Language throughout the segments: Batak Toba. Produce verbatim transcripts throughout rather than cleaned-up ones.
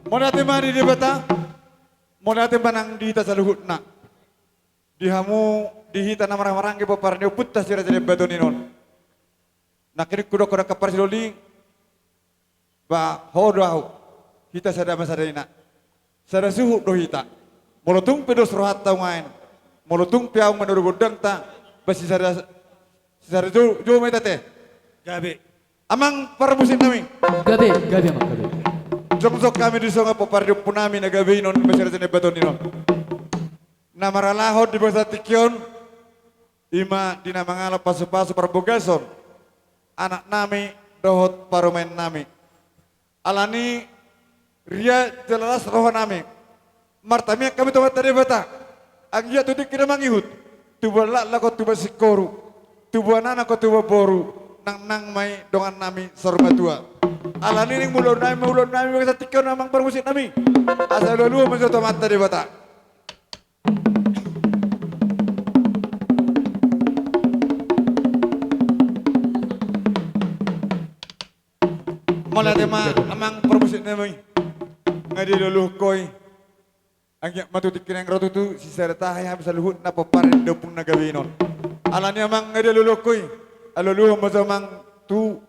Mauliate ma di Debata, mauliate ma nang di hita saluhutna. Di hamu, di hita na marhahamaranggi pomparan ni ompunta si Raja Nababan i on. Nangkin hudok ho dangka parsidoli, ba ho do ahu, hita sada ma sada ina. Sada suhut do hita. Molo tung pe dos rohanta nuaeng, molo tung pe ahu manodo gondangta, ba sisada, sisada jou, jou ma hita te. Gabe. Amang parmusik nami. Gabe, gabe amang, gabe. Jongjong hami di songon pomparan ni ompu nami na gabe i on, ba si Raja Nababan i on. Na marhalahon di bagasan tingki on, i ma di na mangalap pasupasu parbagason anak nami dohot parumaen nami. Alani i, riak jala las roha nami, martamiang hami tu Amanta Debata, anggiat tu tingki na mangihut, tubuan laklak dohot tubuan singkoru, tubuan anak dohot tubuan boru, nangnang ma i dongan nami saur matua. Alani i, naeng mangulahon nami ma ulaon nami di bagasan tingki on, amang parmusik nami, asa alualuhon ma jo tu Amanta Debata. Mauliate ma, amang parmusik nami. Nga dialualuhon ho i, anggiat ma tu tingki na naeng ro tutu sisada tahi hami saluhutna pomparan ni ompung na gabe i on. Alani i amang, nga dialualuhon ho i, alualuhon ma jo amang tu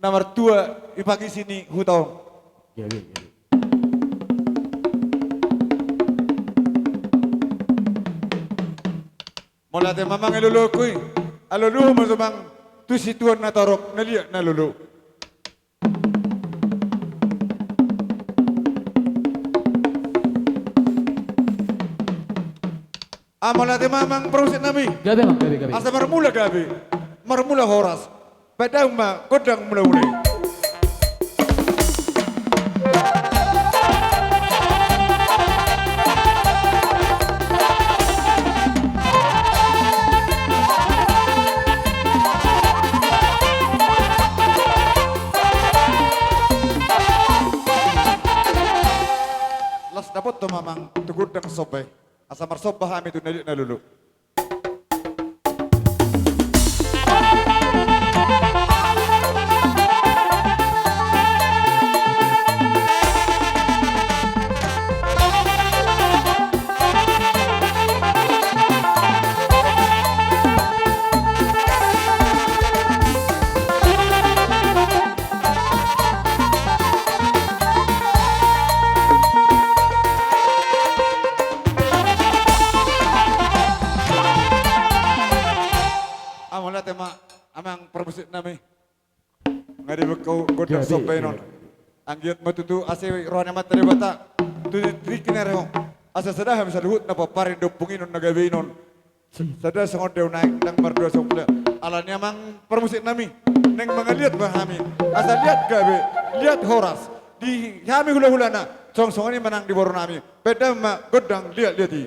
na martua di pangisi ni huta on. Gabe, gabe. Mauliate ma amang, alualuhon ho i, alualuhon ma jo amang tu situan na torop, na liat na lolo. Ah, mauliate ma amang parmusik nami. Gabe amang, gabe, gabe. Asa marmula gabe, marmula horas. Bahen damang ma gondang mula-mula i. Las dapothon ma amang tu gondang somba i. Asa marsomba hami tu na liat na lolo. Ah, mauliate ma amang parmusik nami. Nga dibahen ho gondang somba i on. Anggiat ma tutu asi roha ni Amanta Debata tu tingki na ro, asa sada hami saluhutna pomparan ni ompung i on na gabe i on. Sada songon dao na naeng, ndang mardua songon pula. Alani i amang parmusik nami, naeng mangaliat ma hami, asa liat gabe, liat horas di hami hula-hulana, songon-songon i ma nang di boru nami. Bahen damang ma gondang liat-liat i.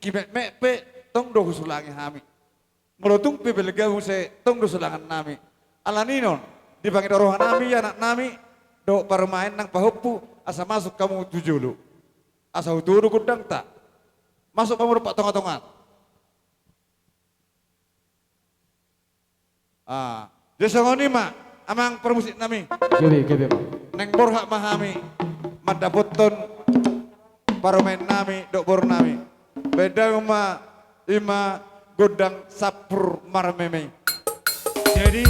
Kimetmet pe tong do husulangi hami. Molo tung pe belgamu se tong do sulangan nami. Ala ni on, dipangido roha nami, anak nami, dohot parumaen nang pahompu, asa masuk hamu tu jolo. Asa hutudu gondangta. Masuk ma hamu dompak tonga-tonga. Ah, jadi songon i ma, amang parmusik nami. Gabe, gabe, amang. Naeng borhat ma hami mandapothon parumaen nami dohot boru nami. Baen damang ma, i ma gondang Sampur Marmeme. Jadi,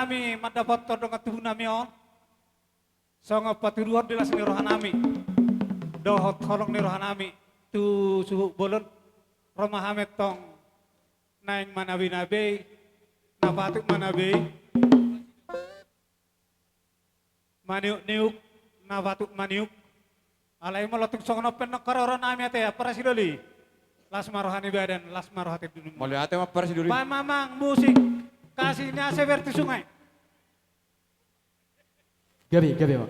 Nami mandapothon dongan tubu nami on. Songon patuduhon di las ni roha nami dohot holong ni roha nami tu suhut bolon, ro ma hami tong naeng manabe-nabe i, na patut manabe i, maniuk-niuk, na patut maniuk. Alai molo tung songon on pe nangkin haroro nami, ate ampara sidoli, las ma roha ni badan, las ma roha tindu ni. Mauliate ma ampara sidoli. Baen ma amang musik, kasih ni A C Berti Sungai. Gabe, gabe ma.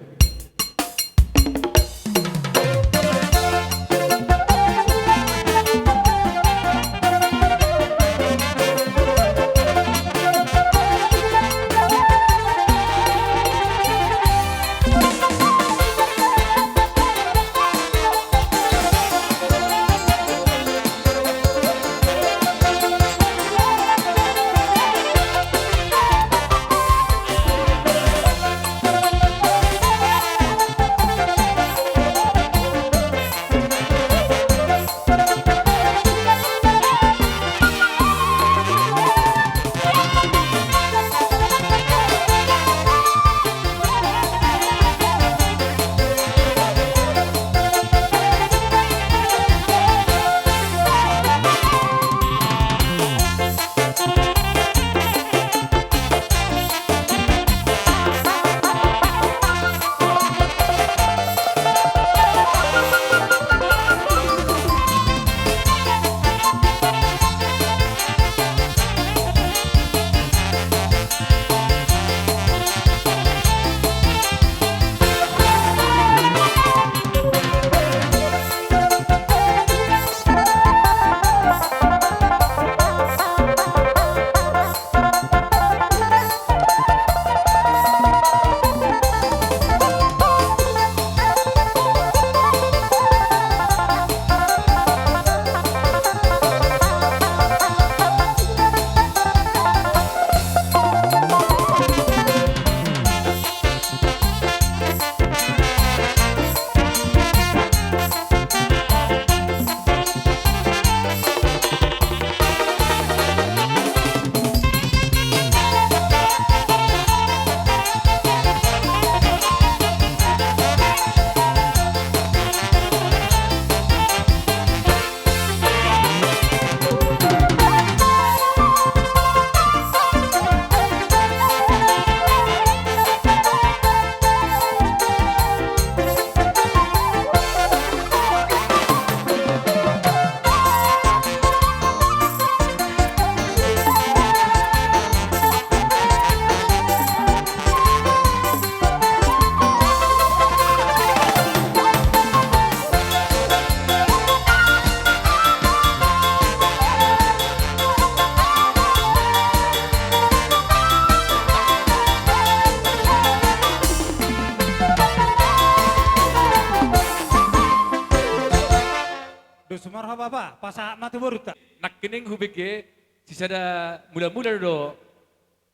Tusi ma roha bapa, pasahat ma tu borunta. Nangkining hubege sisada mula-mula do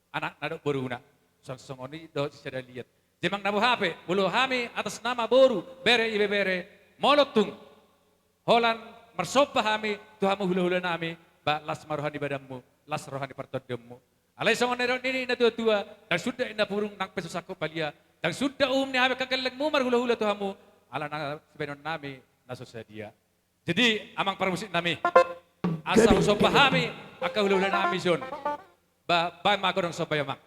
anakna dohot boruna. Songon i do sisada liat. Jadi manang na boha pe, molo hami atas nama boru, bere, ibebere, molo tung holan marsomba hami tu hamu hula-hula nami, ba las ma roha ni badanmu, las roha ni partondionmu. Alai songon na nidok ni na tua-tua, ndang suda inna purung nang pe so sangkot balia, ndang suda uhum ni hami angka gellengmu marhula-hula tu hamu, ala na sibahenon nami na so sadia. Jadi amang parmusik nami, asa husomba hami angka hula-hula nami son. Ba, baen ma godang somba i amang.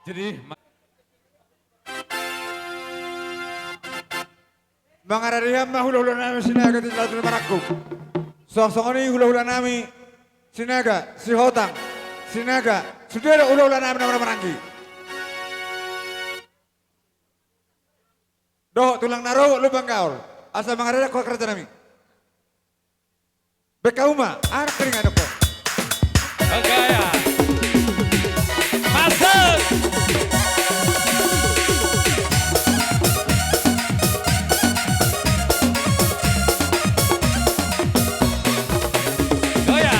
Jadi ma- Mangarade ma hulahula nami Sinaga di laut ni marangkup. Suang songon i hulahula nami Sinaga, Sihotang, Sinaga, sude do hulahula nami na marhahamaranggi. Dohot tulang na ro Lumban Gaol, asa mangarade ho angka raja nami. Beka uma, anak keringan dokon. Gaya. Masuk. Gaya.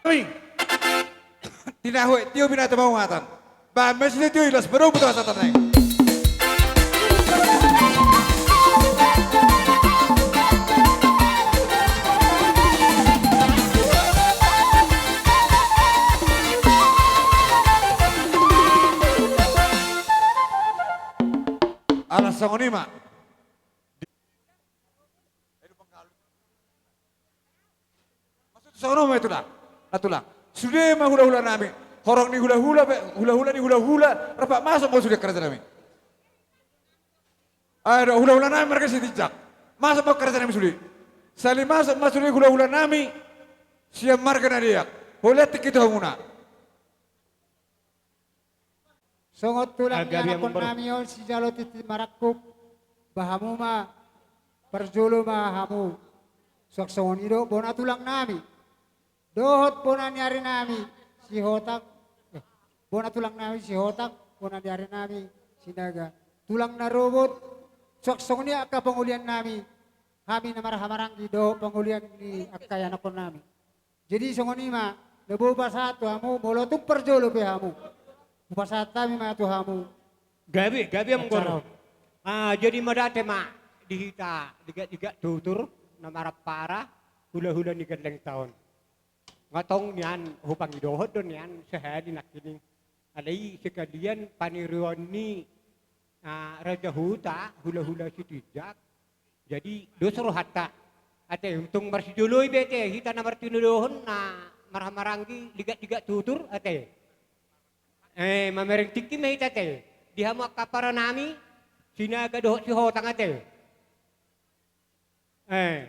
Ui. Tinahu e tio binatang maungatan. Bahan ma i sude tio i, las ma domu tu hasahatan na i. Ala songon i ma. Maksud songon on ma i tulang. Na tulang. Sude ma hulahula nami. Horong ni hulahula pe, hulahula ni hulahula, rap masuk ma sude angka raja nami. Ai do hulahula nami marga Sitinjak. Masuk ma angka raja nami sude. Sahali masuk ma sude hulahula nami sian marga Nadeak. Holan tingki tu hamuna. Songon tulang ni anakkon nami on sijalo tintin marangkup, ba hamu ma parjolo ma hamu. Suang songon i do bona tulang nami dohot bona ni ari nami Sihotang, eh, bona tulang nami Sihotang, bona ni ari nami Sinaga. Tulang na robot, suang songon i angka pangolian nami, hami na marhahamaranggi dohot pangolian ni angka anakkon nami. Jadi songon i ma, na boi hupasahat tu hamu, molo tung parjolo pe hamu. Hupasahat hami ma tu hamu. Gabe, gabe amang boru. Ah, jadi mauliate ma di hita, di hita tutur, na marampara, hulahula ni gellengta on. Nga tong nian, hupangidohon do nian, sahali nangkining. Alai sekalian paniruon ni, ah, raja huta, hulahula Sitinjak, jadi dos rohanta. Ate, untung marsijolo i be ate, hita na martinodohon na marhahamaranggi, ligat-ligat tutur ate. Eh, mamereng tingki ma hita ate. Di hamu angka para nami, Sinaga dohot Sihotang ate. Eh.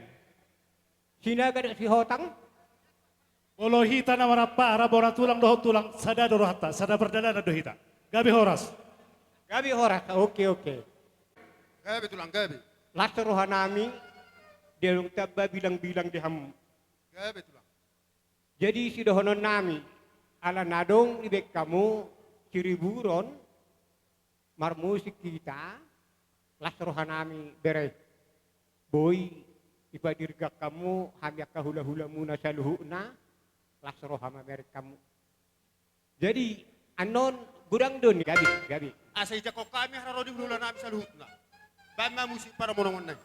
Sinaga dohot Sihotang. Molo hita na marampara, bona tulang dohot tulang, sada do rohanta, sada pardalanan do hita. Gabe horas. Gabe horas. Oke, oke. Gabe tulang, gabe. Las roha nami, di adong tamba bilang-bilang di hamu. Gabe tulang. Jadi sidohonon nami, ala na adong dibaen hamu Siriburon, marmusik hita, las roha nami bere. Boi dipadirgak hamu hami angka hulahulamuna saluhutna, las roha mamereng hamu. Jadi annon Godang do ni, gabe, gabe. Asa ijangkon hami haroro ni hulahula nami saluhutna. Baen ma musik paramonongon nai.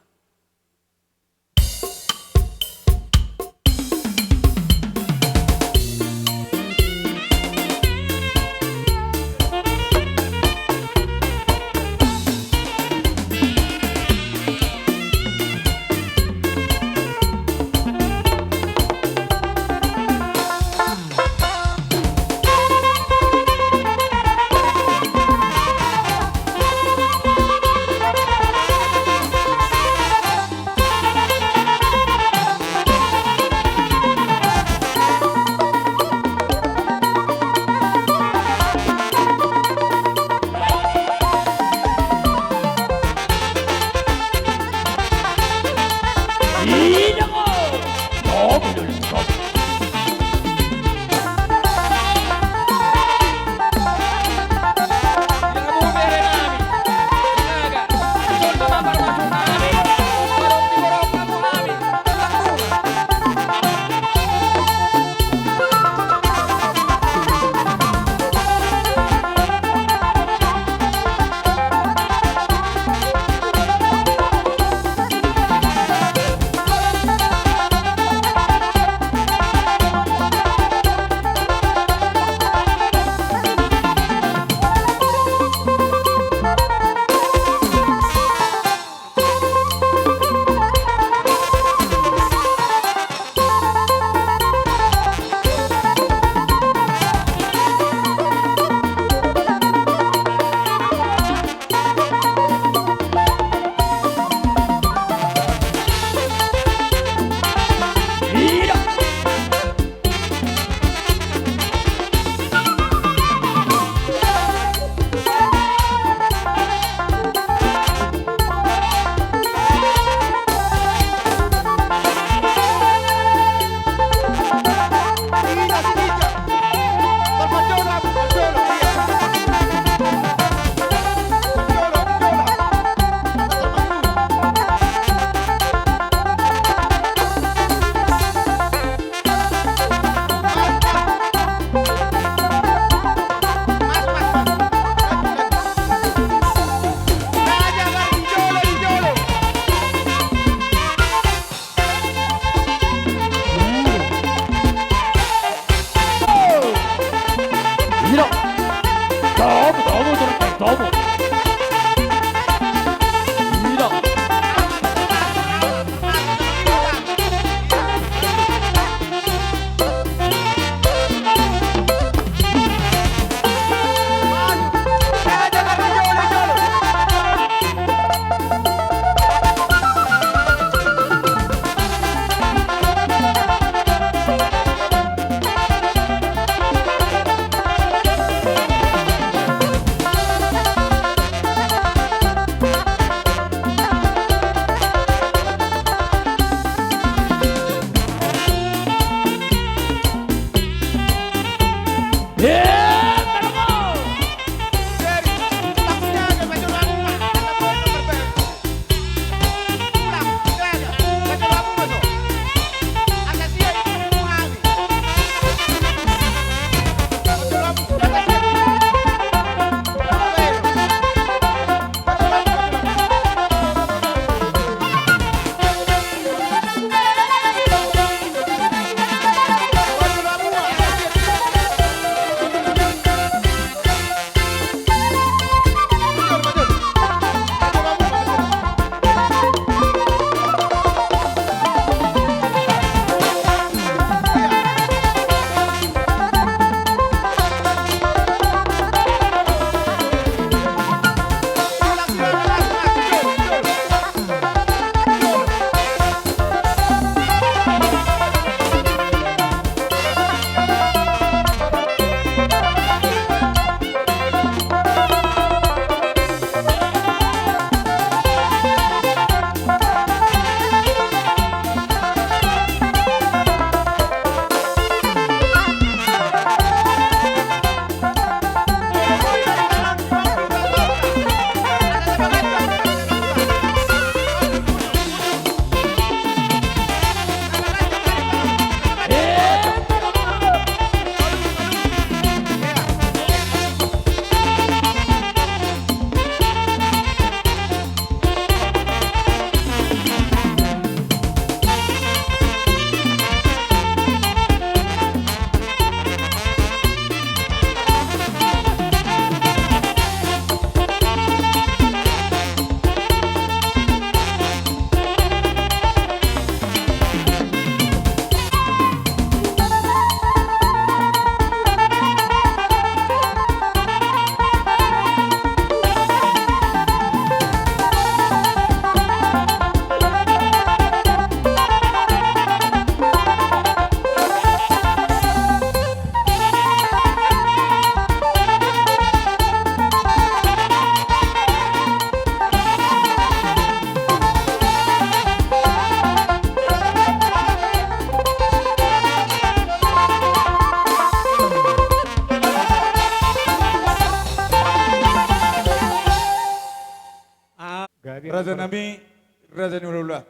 Raja nami, raja ni hulahula.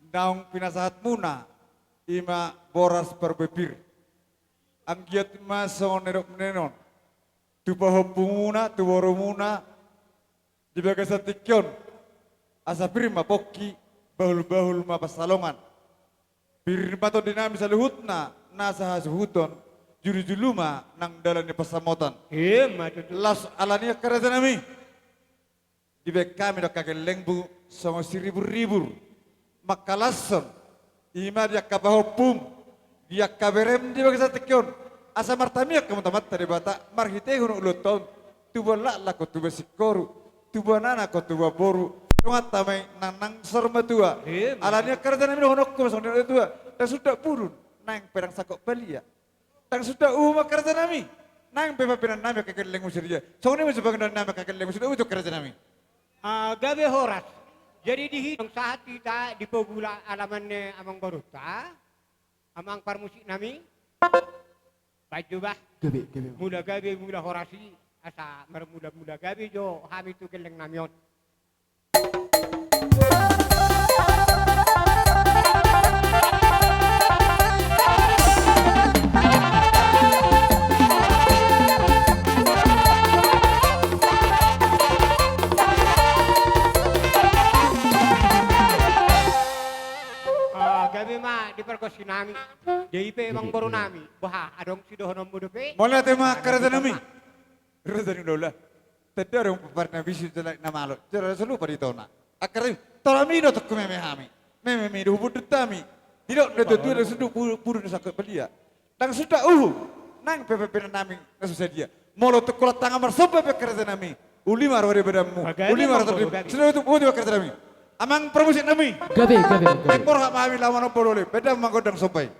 Naung pinasahatmuna, i ma boras parbue pir. Anggiat ma songon na nidokmuna on. Tu pahompumuna, tu borumuna, di bagasan tingki on. Asa pir ma pongki, bahul-bahul ma pansalongan. Pir ma tondi nami saluhutna, nasa hasuhuton, julu-julu ma nang dalan ni pansamotan. Ima tutu. Laos ala ni i angka raja nami. Dibaen hami do angka gellengmu songon siribur-ribur. Mangkalashon, i ma di angka pahompum, di angka berem di bagasan tingki on. Asa martamiang hamu tu Amanta Debata, marhitehon ulaonta on, tubuan laklak ho tubuan singkoru, tubuan anak ho tubuan boru, dongan tama i nang, nang saur matua. Ima. Ala ni i angka raja nami dohononku ma songon na nidok ni natua-tua, ndang sundat burun, naeng pe ndang sangkot balia. Ndang sundat uhu ma angka raja nami. Naeng pe pambahenan nami angka gellengmu sadia. Songon i ma sipangidoan nami angka gellengmu sadia, uhu tu angka raja nami. Ah, gabe horas. Jadi di hita sahat hita di pogu alaman ni amangborunta. Amang parmusik nami. Baen jo bah. Gabe, gabe. Mula gabe, mula horas i. Asa marmula-mula gabe jo hami tu gelleng nami on. Ah, gabe ma di pargonsi nami. Jadi pe amangboru nami. Boha, adong sidohononmu dope? Mauliate ma angka raja nami. Raja ni hulahula. Tanda do pomparan na bisuk, jala na malo, jala so lupa ditona. Angka raja, tonami do tongkin meme hami. Meme mi do hubundutnami. Didok na tuatua ndang sundat burun, ndang sangkot balia. Ndang sundat uhu. Naeng pe pambahenan nami na so sadia. Molo tung holan tangan marsomba pe angka raja nami. Uli ma roha di badanmu. Uli ma roha di badanmu. Sudah itu, uhu tu angka raja nami. Amang parmusik nami. Gabe, gabe, gabe. Naeng borhat ma hami laho manompa oleh-oleh. Baen damang gondang somba i.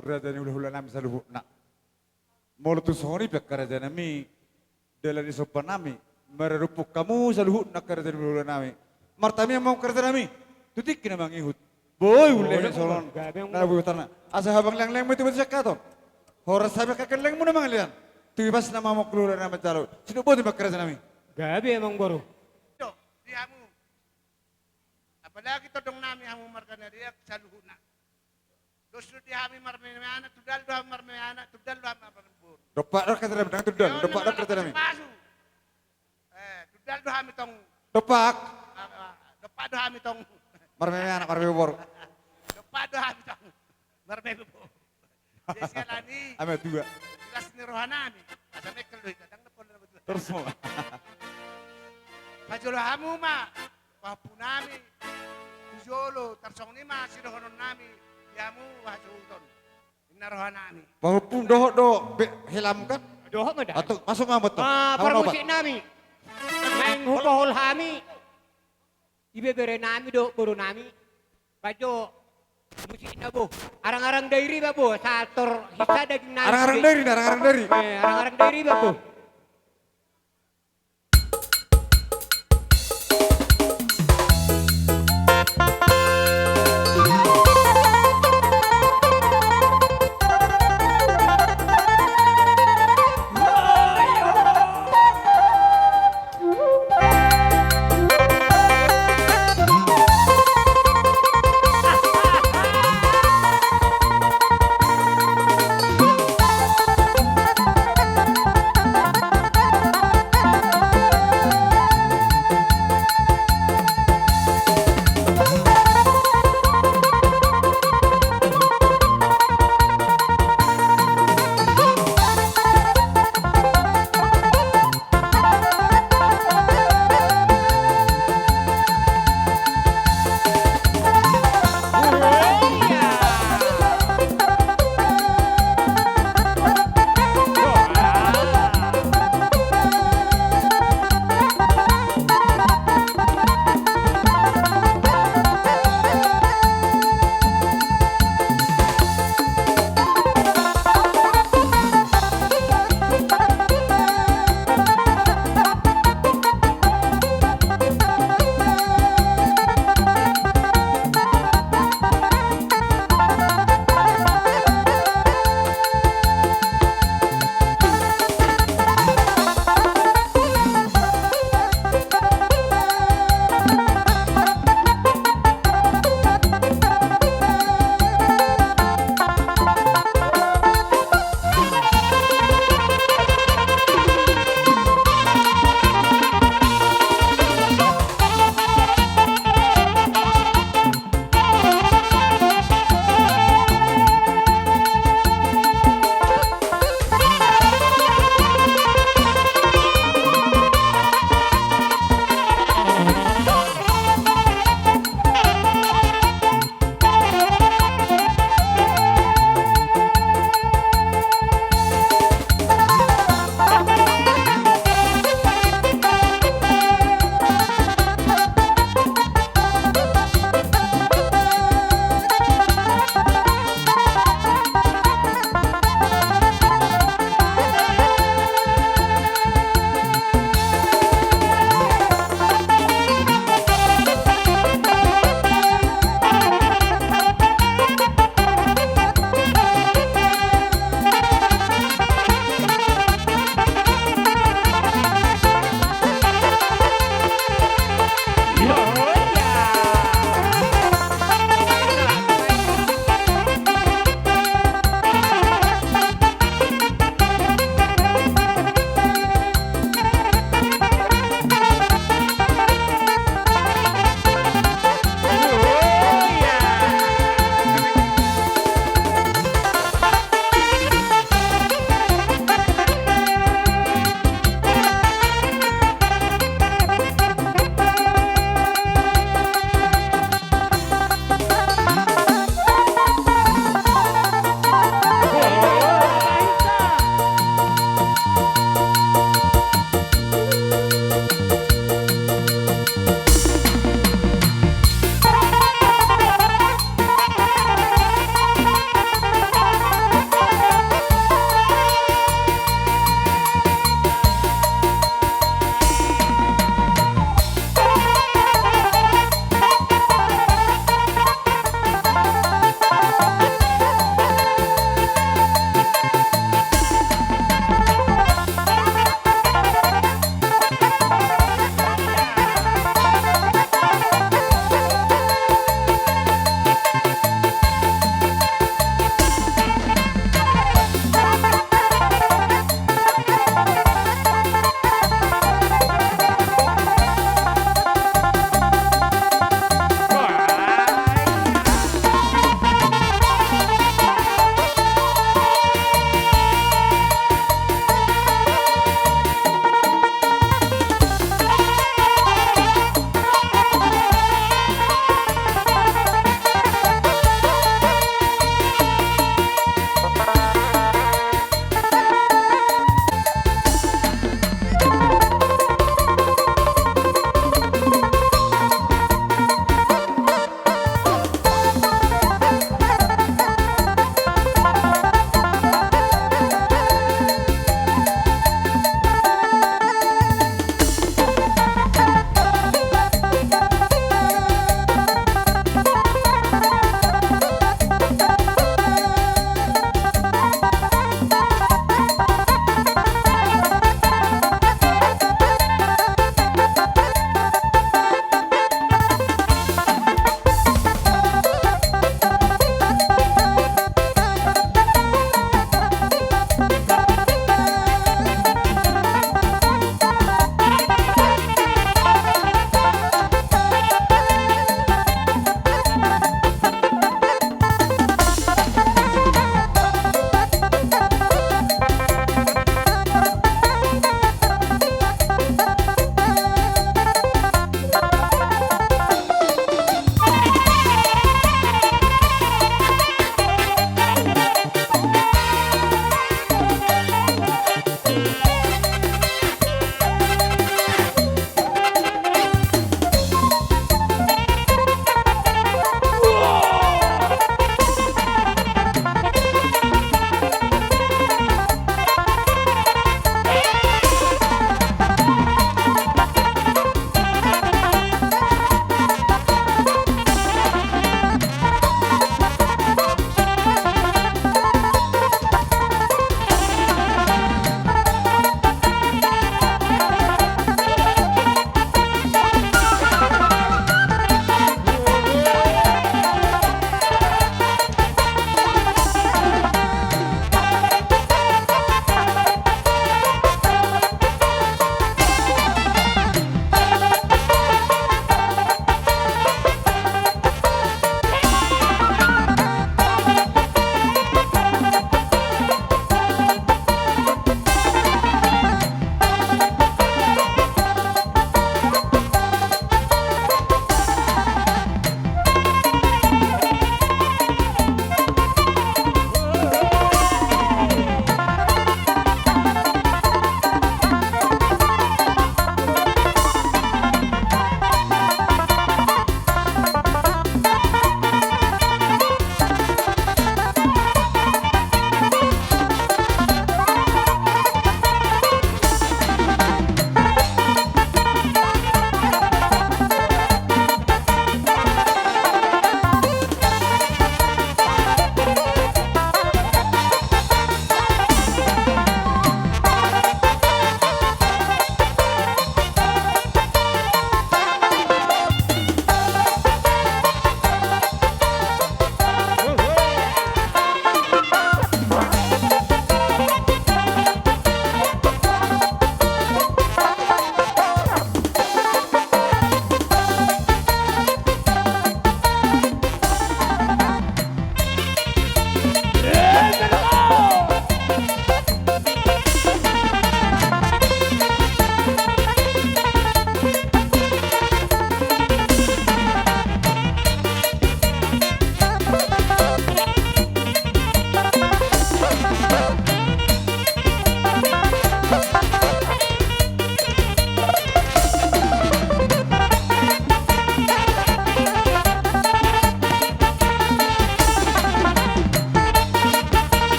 raja ni hulahula nami saluhutna. Molo tung songon i pe angka raja nami, dalan ni somba nami, maradophon hamu saluhutna angka raja ni hulahula nami. Martamiang ma hamu angka raja nami, tu tingki na mangihut. Boi, ulehon songon na boi tarna. Asa habang leangleng ma tu batu sangkaton. Horas habang angka leangleng muna mangalean. Tu ibas na mamuk hulahula na manjalo. Sidok boti ma angka raja nami. Gabe amang boru. Di hamu. Apalagi tondong nami hamu marga Nariak saluhutna. Dos do di hami marmeme anak, tundal do hami marmeme anak, tundal do hami marmeme boru. Dompak do angka raja nami, tundal, dompak do angka raja nami. Pasu. Eh, tundal do hami tong. Dompak. Ah, ah, dompak do hami tong. Marmeme anak, marmeme boru. Dompak do hami tong. Marmeme boru. Jadi siala ni. Ame dua. Jelas ni roha nami. Asa mengkel do hita, dang dapol na betul. Terus mau. Pajolo hamu ma. Pahompu nami tu jolo, tarsongon i ma sidohonon nami di hamu hasuhuton. Inna roha nami. Pahompu dohot do be helam kan? Dohot ma da. Atau masuk ma motor. Ah, parmusik nami. Naeng hupohol hami. Ibebere nami do boru nami. Bajo musik na bo. Arang-arang dairi ba bo. Sator hisa daging nami. Arang-arang dairi, arang-arang dairi. Eh, arang-arang dairi ba bo.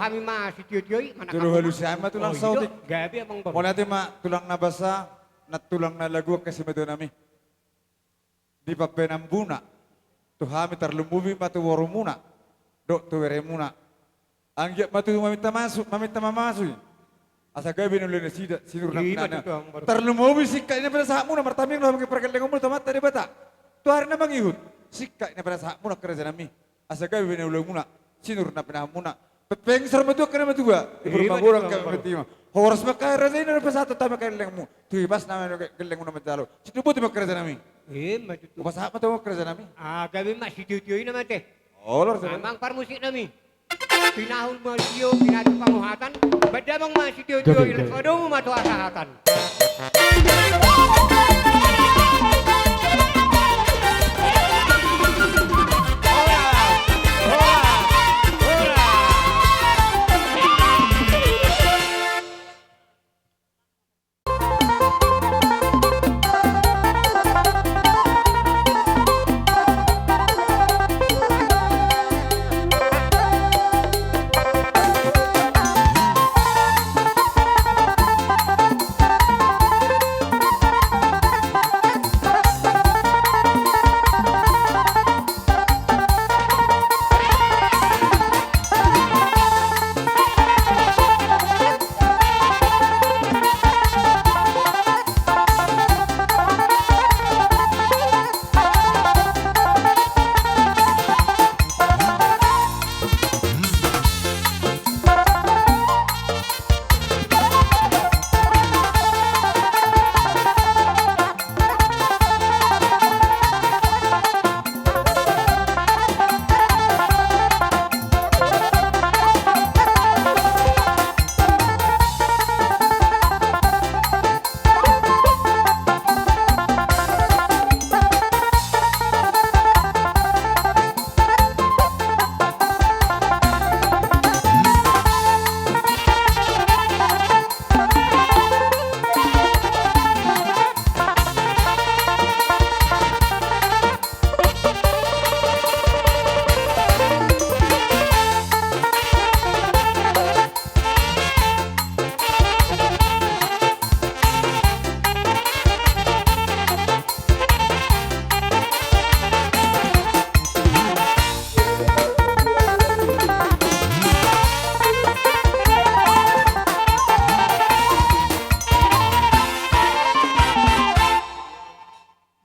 hami ma sitiotio i, mana jolo halusi hami ma tulang saotik. Gabe amang boru. Mauliate ma tulang na basa, na tulang na lagu angka simatua nami. Di pambahenanmuna tu hami tarlumobi ma tu borumuna dohot tu beremuna. Anggiat ma tutu maminta masu, maminta mamasu i. Asa gabe na ulaon nasida sinur na pinahanmuna. Tarlumobi singkat ni na pinasahatmuna martamiang do hami pargellengmuna tu Amanta Debata tu ari na mangihut. Singkat ni na pinasahatmuna angka raja nami. Asa gabe na ulaonmuna sinur na pinahanmuna. Pepeng saur matua angka na matua. Ima tutu amang boru. Horas ma angka raja i na pinasahat tu hami angka gellengmu. Tu ibas nama gellengmuna manjalo. Sintubuti ma angka raja nami. Ima tutu. Hupasahat ma tu angka raja nami. Ah, gabe ma sitiotio i nama te. Olo raja nami. Amang parmusik nami. Pinahul ma sitio, pinatu panguhatan. Baen damang ma sitiotio i, laos padomu ma tu hasahatan.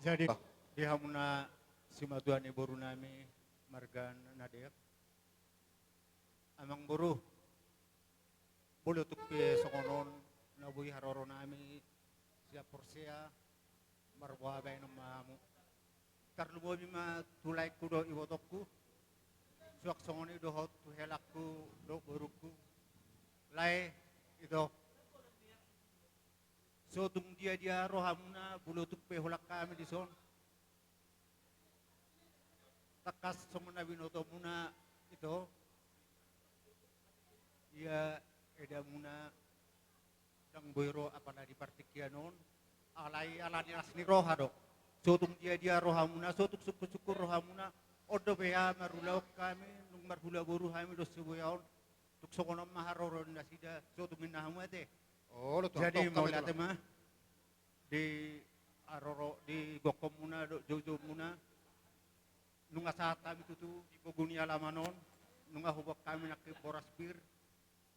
Jadi, di hamuna simatua ni boru nami marga Nadeak. Amang boru, molo tung pe songon on na boi haroro nami sian porsea, marboa baenon ma hamu. Tarlumobi ma tu laengku dohot ibotongku, suang songon i dohot tu helangku dohot borungku. Lae, ito. So tung dia-dia rohamuna, molo tung pe holan hami dison. Tangkas songon na binotomuna, ito. Ia edamuna ndang boi ro apala di partingkian on. Alai ala ni las ni roha do. So tung dia-dia rohamuna, so tung sungkun-sungkun rohamuna. On dope ia marulaon hami, nunga marhula boru hami dohot siboaon. Tung songon on ma haroro ni nasida, so tung ninna hamu ate. Olo, tulang. Jadi, mauliate ma di haroro, di gokhonmuna dohot joujoumuna. Nunga sahat hami tutu di pogu ni alaman on, nunga huboan hami nangkin boras pir,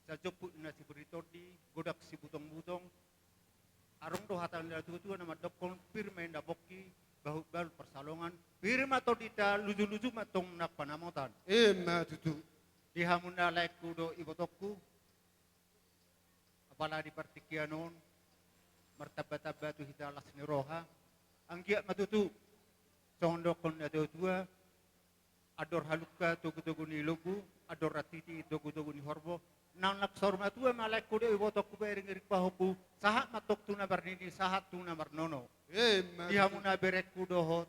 sajomput ni na sipir ni tondi, godang sibutongbutong. Adong do hata ni natuatua na mandokhon, pir ma inda pongki, bahulbahul pansalongan, pir ma tondinta, lujuluju ma antong nang panamotan. Ima tutu. Di hamuna laengku dohot ibotongku, apala di partingkian on, martambatamba tu hita las ni roha, anggiat ma tutu, songon dokhon ni natuatua, andor halumpang togutogu ni lombu, andor rantiti togutogu ni horbo, nang nang saur matua ma laengku dohot ibotongku, iringiring pahompu, sahat ma antong tu na marnini, sahat tu na marnono. Ima tutu. Di hamuna berengku dohot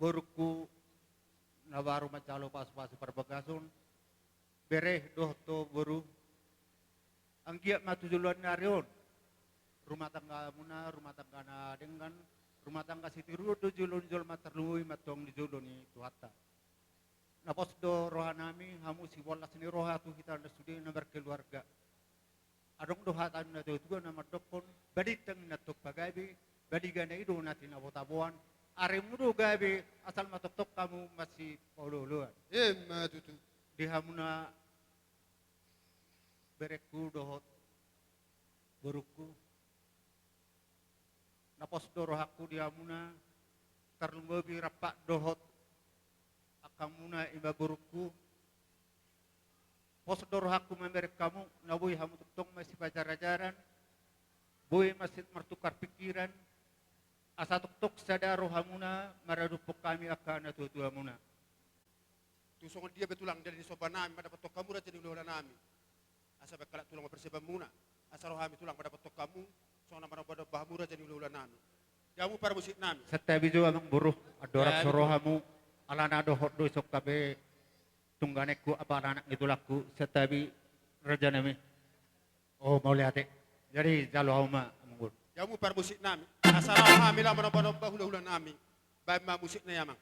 borungku na baru manjalo pasupasu parbagason, bere dohot boru, anggiat ma tu joloan ni ari on rumah tanggamuna rumah tangga na denggan, rumah tangga sitiruon do jolo ni jolma, tarlumobi ma antong di jolo ni Tuhanta. Na pos do rohanami, hamu siboan las ni roha tu hita na sude na markeluarga. Adong do hata ni natuatua na mandokkon, balintang i na tong pagabe, baligana i do na tinabotaboan, aremu do gabe, asal ma tongtong hamu masipaolooloan. Emma tutu. Di hamuna berengku dohot borungku, na pos do rohangku di hamuna, tarlumobi rap dohot angkanmuna i ma borungku. Pos do rohangku mamereng hamu, na boi hamu tongtong masipajarajaran, boi masi-, martukar pikiran, asa tongtong sada rohamuna maradophon hami angka natuatuamuna. Tung songon dia be tulang, dali ni sombanami mandapothon hamu raja ni hulahulanami. Asa baen halak tulang ma persiapanmuna, asa ro hami tulang mandapothon hamu, songon na manombanomba hamu raja ni hulahulanami. Di hamu parmusiknami. Santabi jo amangboru, andorang so ro hamu, alana dohot do dison gabe tungganekku apa anak ni tulangku, santabi rajanami. O, mauliate. Jadi jalo hamu ma amangboru. Di hamu parmusiknami, asa laho hami laho manombanomba hulahulanami. Baen ma musikna i amang.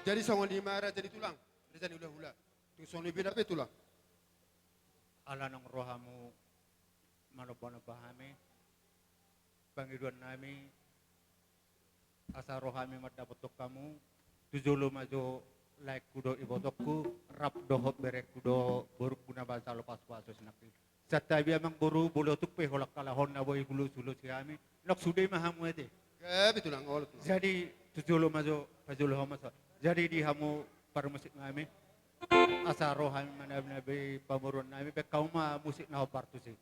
Jadi songon i ma raja ni tulang, raja ni hulahula. Tung songon i be na be tulang. Ala naung ro hamu manombanomba hami, pangidoannami, asa ro hami mandapothon hamu, tu jolo ma jo laengku dohot ibotongku, rap dohot berengku dohot borungku na basa lo pasupasu sinangkin. Santabi amangboru, molo tung pe holan halak on na boi hulosulosi hami, nang sude ma hamu ate. Gabe tulang, olo tulang. Jadi tu jolo ma jo, pajolo hamu ma so. Jadi di hamu parmusiknami, asa ro hami manabinabi pamoruonnami, baen hamu ma musik na hombar tusi.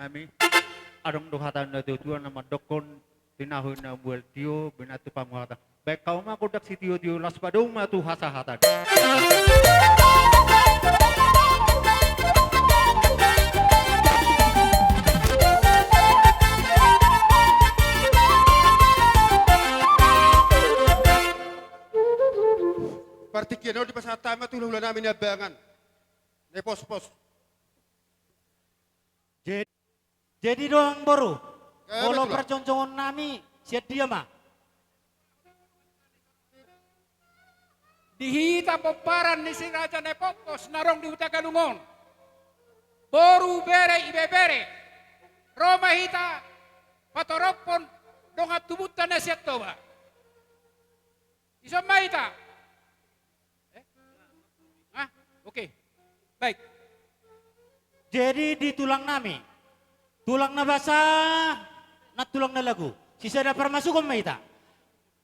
Nami, adong do hata ni natuatua na mandokkon, tinahu na mual tio, binatu panguhatan. Baen hamu ma gondang sitiotio, laos padomu ma tu hasahatan. Baen ma tu hulahula nami Niambangan, Naipospos. Jadi, jadi do amang boru, molo parjongjongon nami sian dia ma? Di hita pomparan ni si Raja Naipospos na adong di Huta Galungon, boru, bere, ibebere, ro ma hita patorophon dongan tubunta na sian Toba. Dison ma hita. Eh? Hah? Oke. Baik. Jadi di tulang nami, tulang na basa, na tulang na lagu, sisada parmasukan ma hita.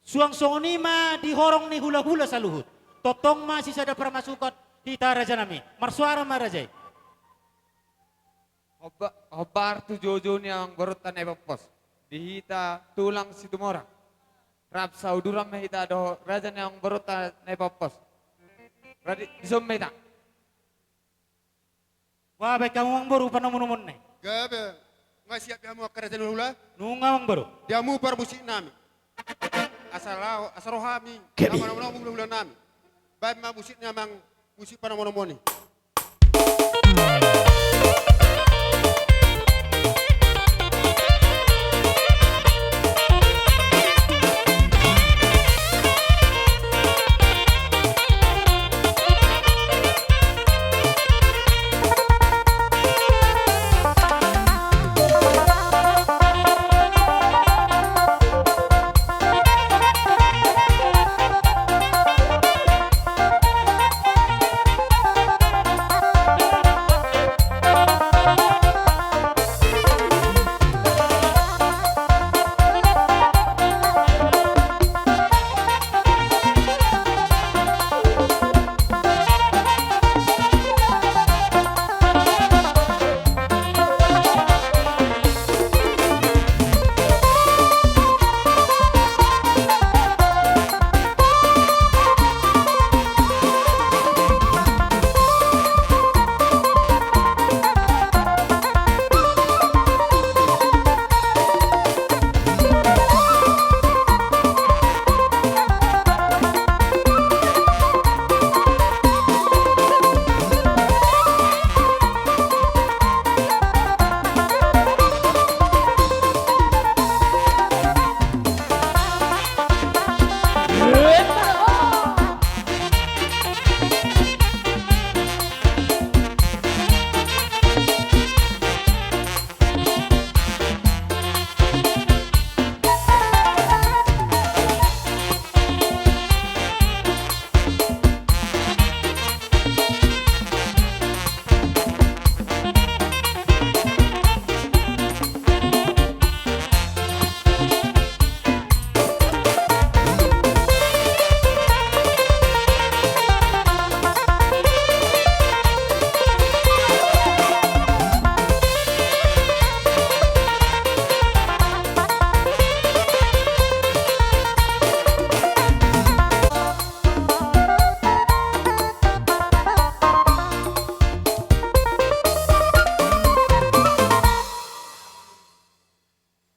Suang songon i ma di horong ni hulahula saluhut. Tongtong ma sisada parmasukan hita raja nami. Marsuara ma raja i. Hombar tu joujou ni amang borunta Naipospos, di hita tulang Situmorang. Rap sauduran ma hita dohot raja ni amang borunta Naipospos. Radi, dison ma hita. Baen hamu amang boru panomunomuon na i. Gabe. Nunga siap hamu angka raja ni hulahula? Nunga amang boru. Di hamu parmusik nami. Asa laho, asa ro hami. Gabe. Manomunomu hulahula nami. Baen ma musik ni amang, musik panomunomuon i.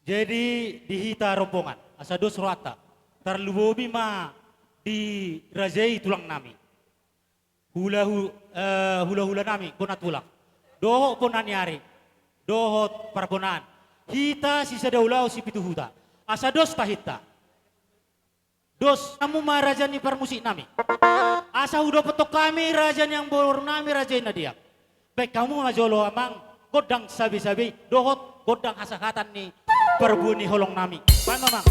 Jadi di hita rombongan, asa dos rohanta, tarlumobi ma di raja i tulang nami. Hula hu-, eh, hulahula nami, bona tulang. Dohot bona ni ari, dohot parbonaan. Hita sisada ulaon sipitu huta. Asa dos tahinta. Dos, hamu ma raja ni parmusik nami. Asa hudophon hami raja ni amang boru nami raja i na diam. Baen hamu ma jolo amang, gondang sabe-sabe, dohot gondang hasahatan ni parbue ni holong nami. Baen ma amang.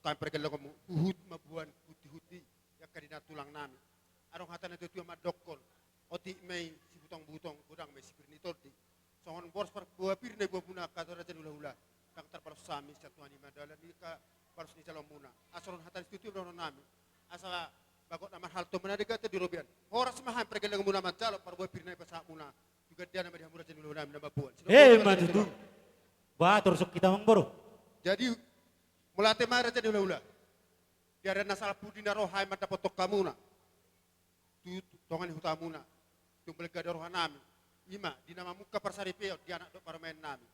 Dohot hami pargellengonmu, huhut ma boan hunti-hunti i angka di na tulang nami. Adong hata ni natuatua mandokkon, otik ma i sibutong-butong, godang ma i sipir ni tondi. Songon boras parboa pir na iboamuna angka raja ni hulahula, ndang tarpalos hami sian Tuhan i ma dalan ni angka balos ni jaloonmuna. Asa on hata ni situtu dohonon nami. Asa bagot na marhalto ma na denggan di robean. Horas ma hami pargellengonmuna manjalo parboa pir na ipasahatmuna. Tu gandianna ma di hamu raja ni hulahula nami na mamboan. Eh, ma tutu. Ba, torus hita, amang boru. Jadi, mauliate ma raja ni hulahula. Di ari na salpu di na ro hami mandapothon hamuna tu tonga ni hutamuna, tung balga do roha nami. I ma di na mamungka parsaripeon di anak dohot parumaen nami.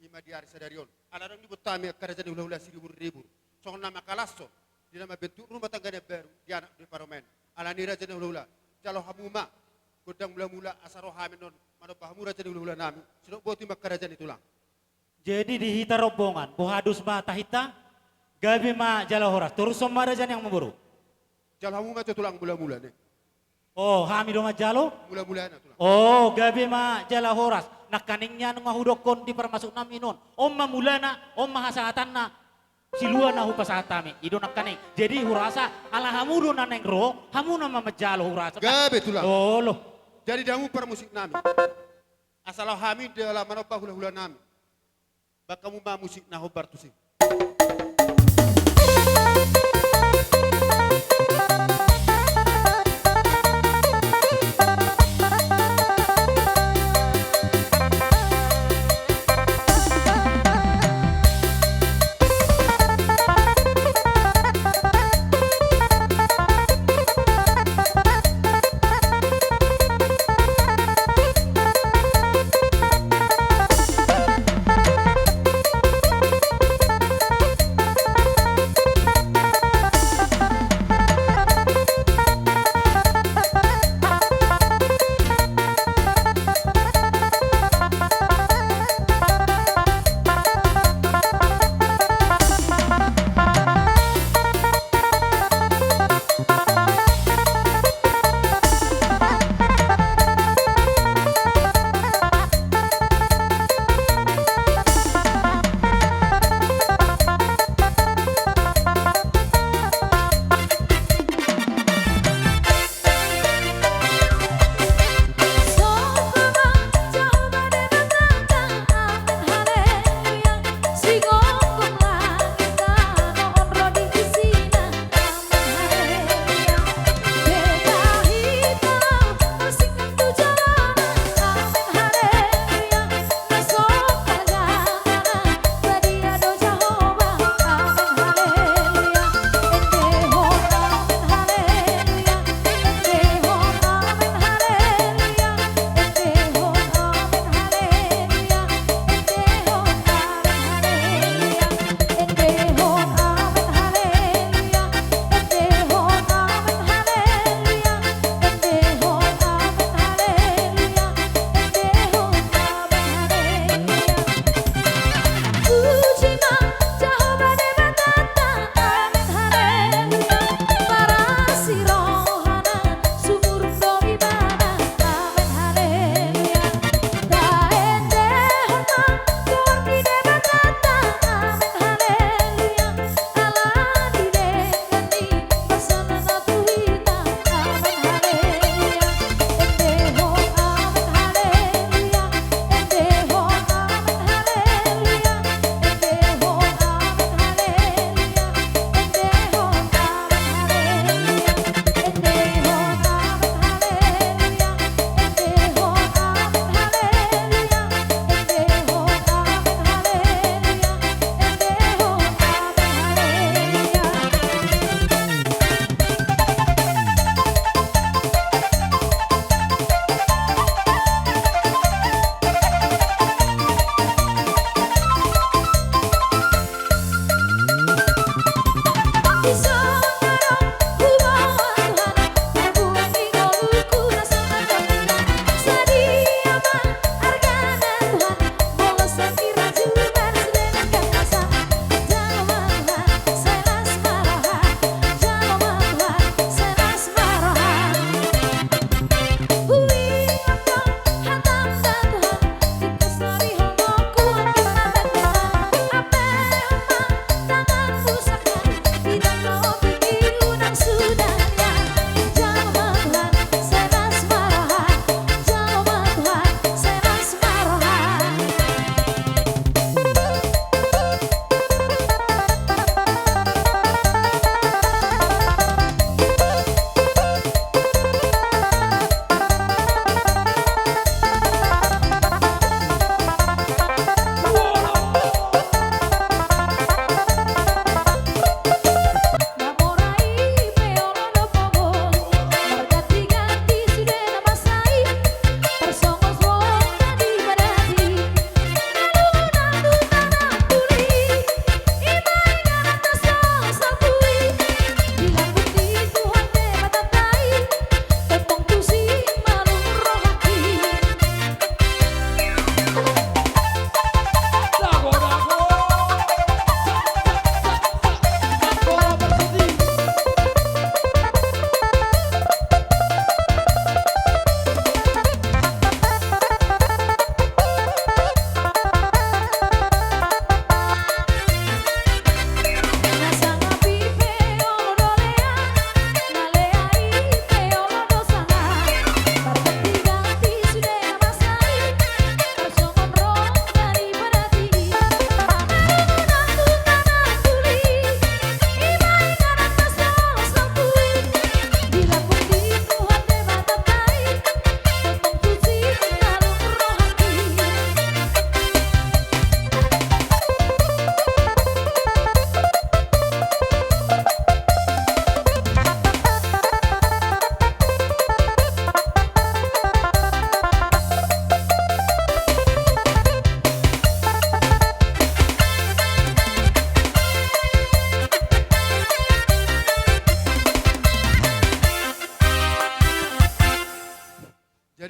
I ma di ari sadari on, ala dung diboan hami angka raja ni hulahula siribur-ribur, songon na mangkalashon di na mambentuk rumah tangga na baru di anak dohot parumaen. Alani i raja ni hulahula, jalo hamu ma gondang mulamula asa ro hami annon manomba hamu raja ni hulahula nami. Songon i ma angka raja ni tulang. Jadi di hita rombongan, boha dos ma tahinta? Gabe ma jala horas. Torushon ma raja ni, amang boru. Jalo hamu ma jo tulang mulamula, ne. Oh, hami do manjalo? Mulamulana, tulang. Oh, gabe ma jala horas. Nangkaning nian nunga hudokkon di parmasuk nami on. On ma mulana, on ma hasahatanna. Silua na hupasahat hami, i do nangkaning. Jadi hurasa ala hamu do na naeng ro, hamuna ma manjalo hurasa. Gabe, tulang. Olo. Jadi di hamu parmusik nami. Asa laho hami dalan manomba hulahula nami. Bahen hamu ma musik na hombar tusi.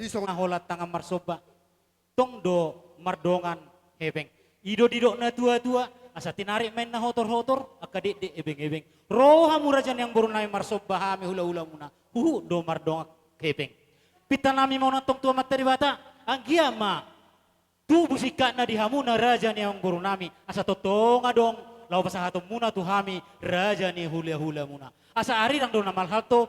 Di songon na holan tangan marsomba, tong do mardongan hepeng. I do didok na tua-tua, asa tinarik ma inna hotor-hotor, angka dekdek ebeng-ebeng. Ro hamu raja ni amangboru nami marsomba hami hula-hulamuna, huhut do mardongan hepeng. Pinta nami ma on antong tu Amanta Debata, anggiat ma tubu singkatna di hamuna raja ni amangboru nami, asa tongtong adong laho pasahatonmuna tu hami raja ni hula-hulamuna. Asa arirang do na marhalto,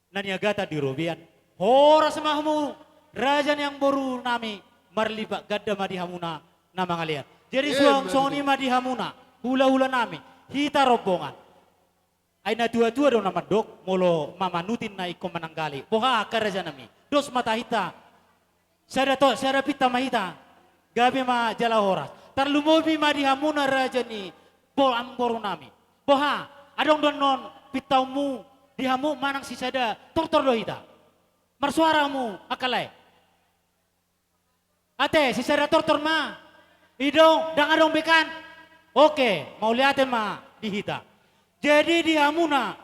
na niagatan di robean. Horas ma hamu raja ni amangboru nami, marlipat ganda ma di hamuna na mangalean. Jadi suang songon i ma di hamuna hula-hula nami, hita rombongan. Ai na tua-tua do na mandok, molo mamanutin na ingkon mananggali. Boha angka raja nami, dos ma tahinta. Sada to, sada pinta ma hita. Gabe ma jala horas. Tarlumobi ma di hamuna raja ni amangboru nami. Boha, adong do annon pintaonmu di hamu manang sisada tortor do hita? Marsuara hamu angka lae. Ate, sisada tortor ma. I do, ndang adong be kan? Oke, mauliate ma di hita. Jadi di hamuna,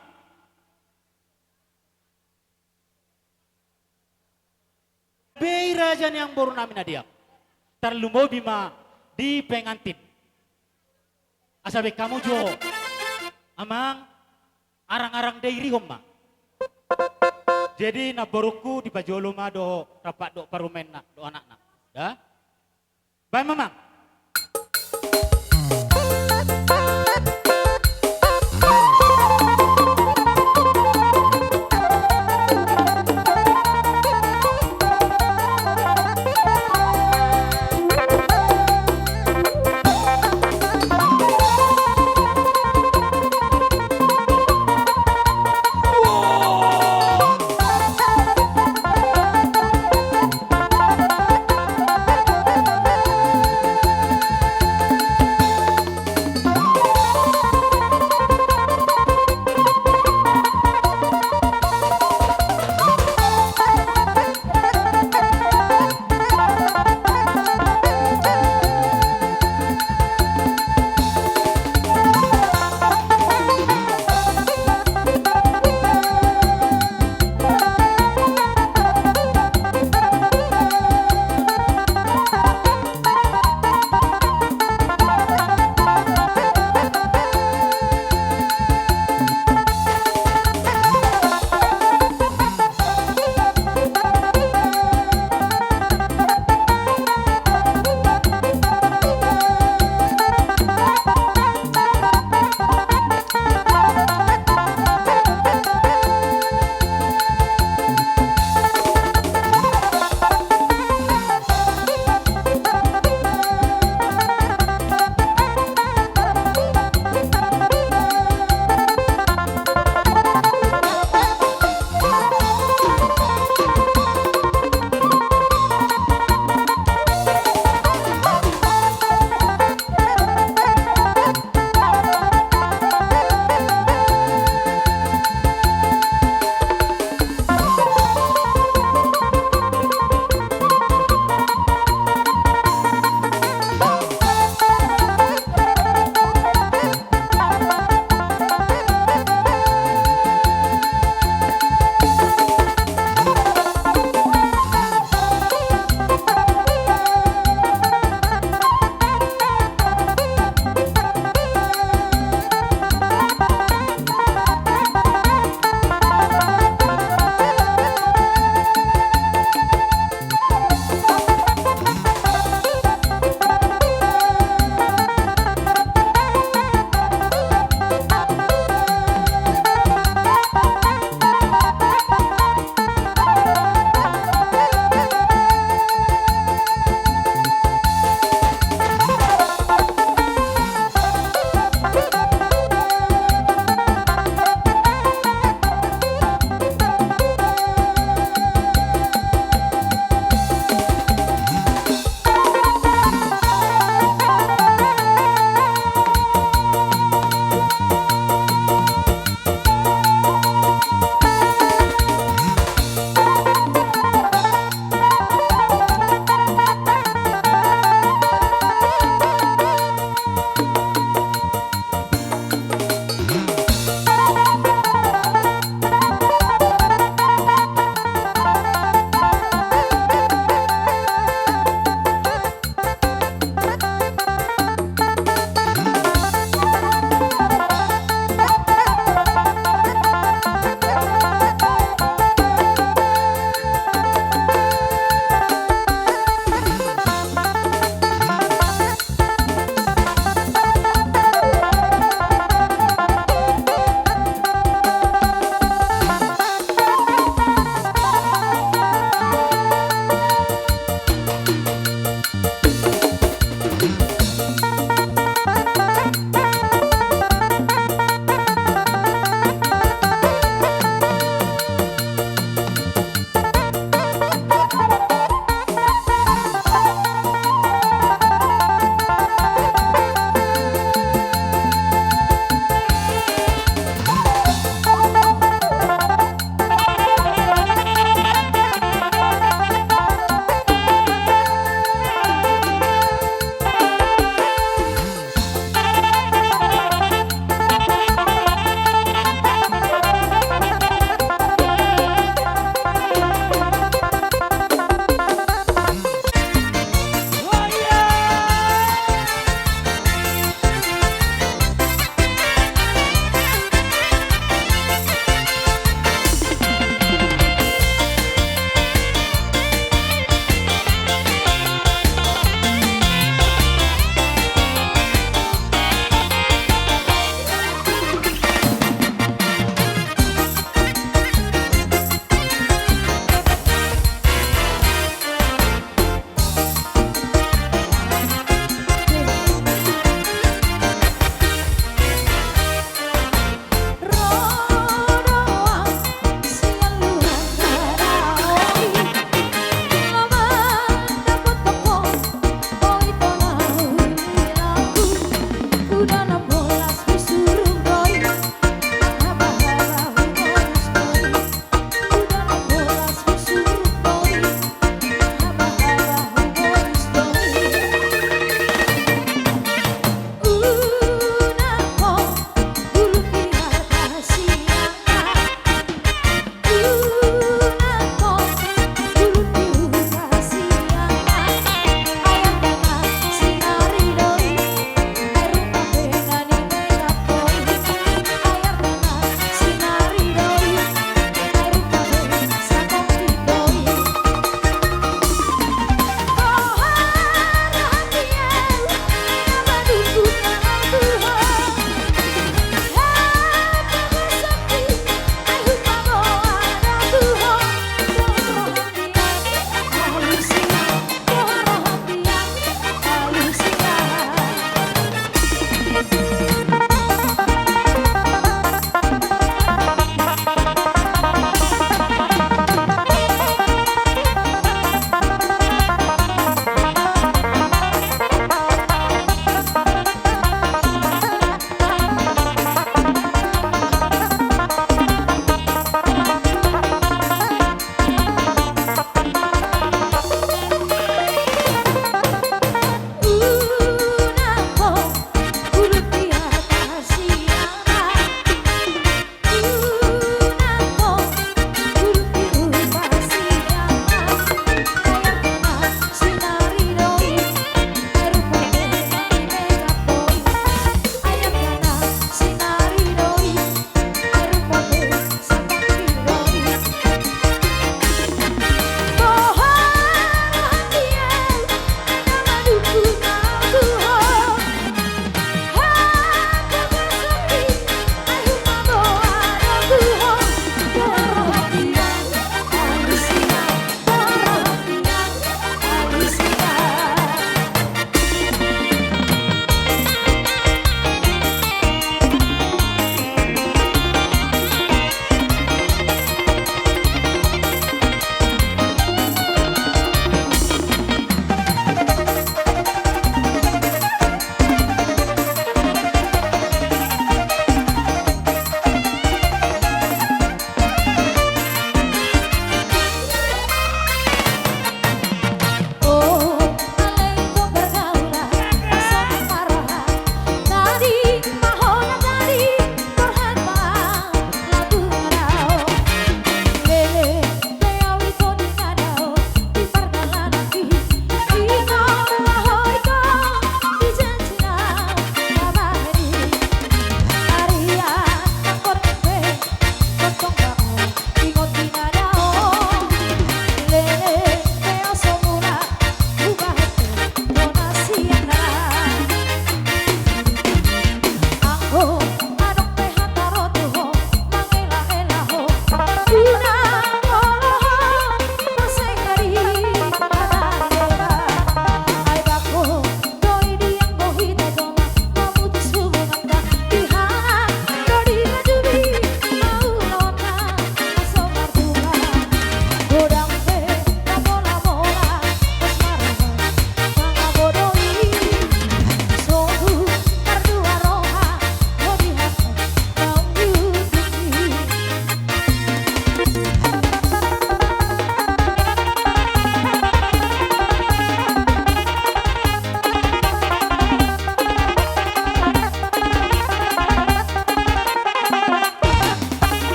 be i raja ni amangboru nami na diam. Tarlumobi ma di pengantin. Asa baen hamu jo, amang, arang-arang dairihon ma. Jadi namborungku dipajolo ma dohot rap dohot parumaenna dohot anakna. Da? Baen ma, amang.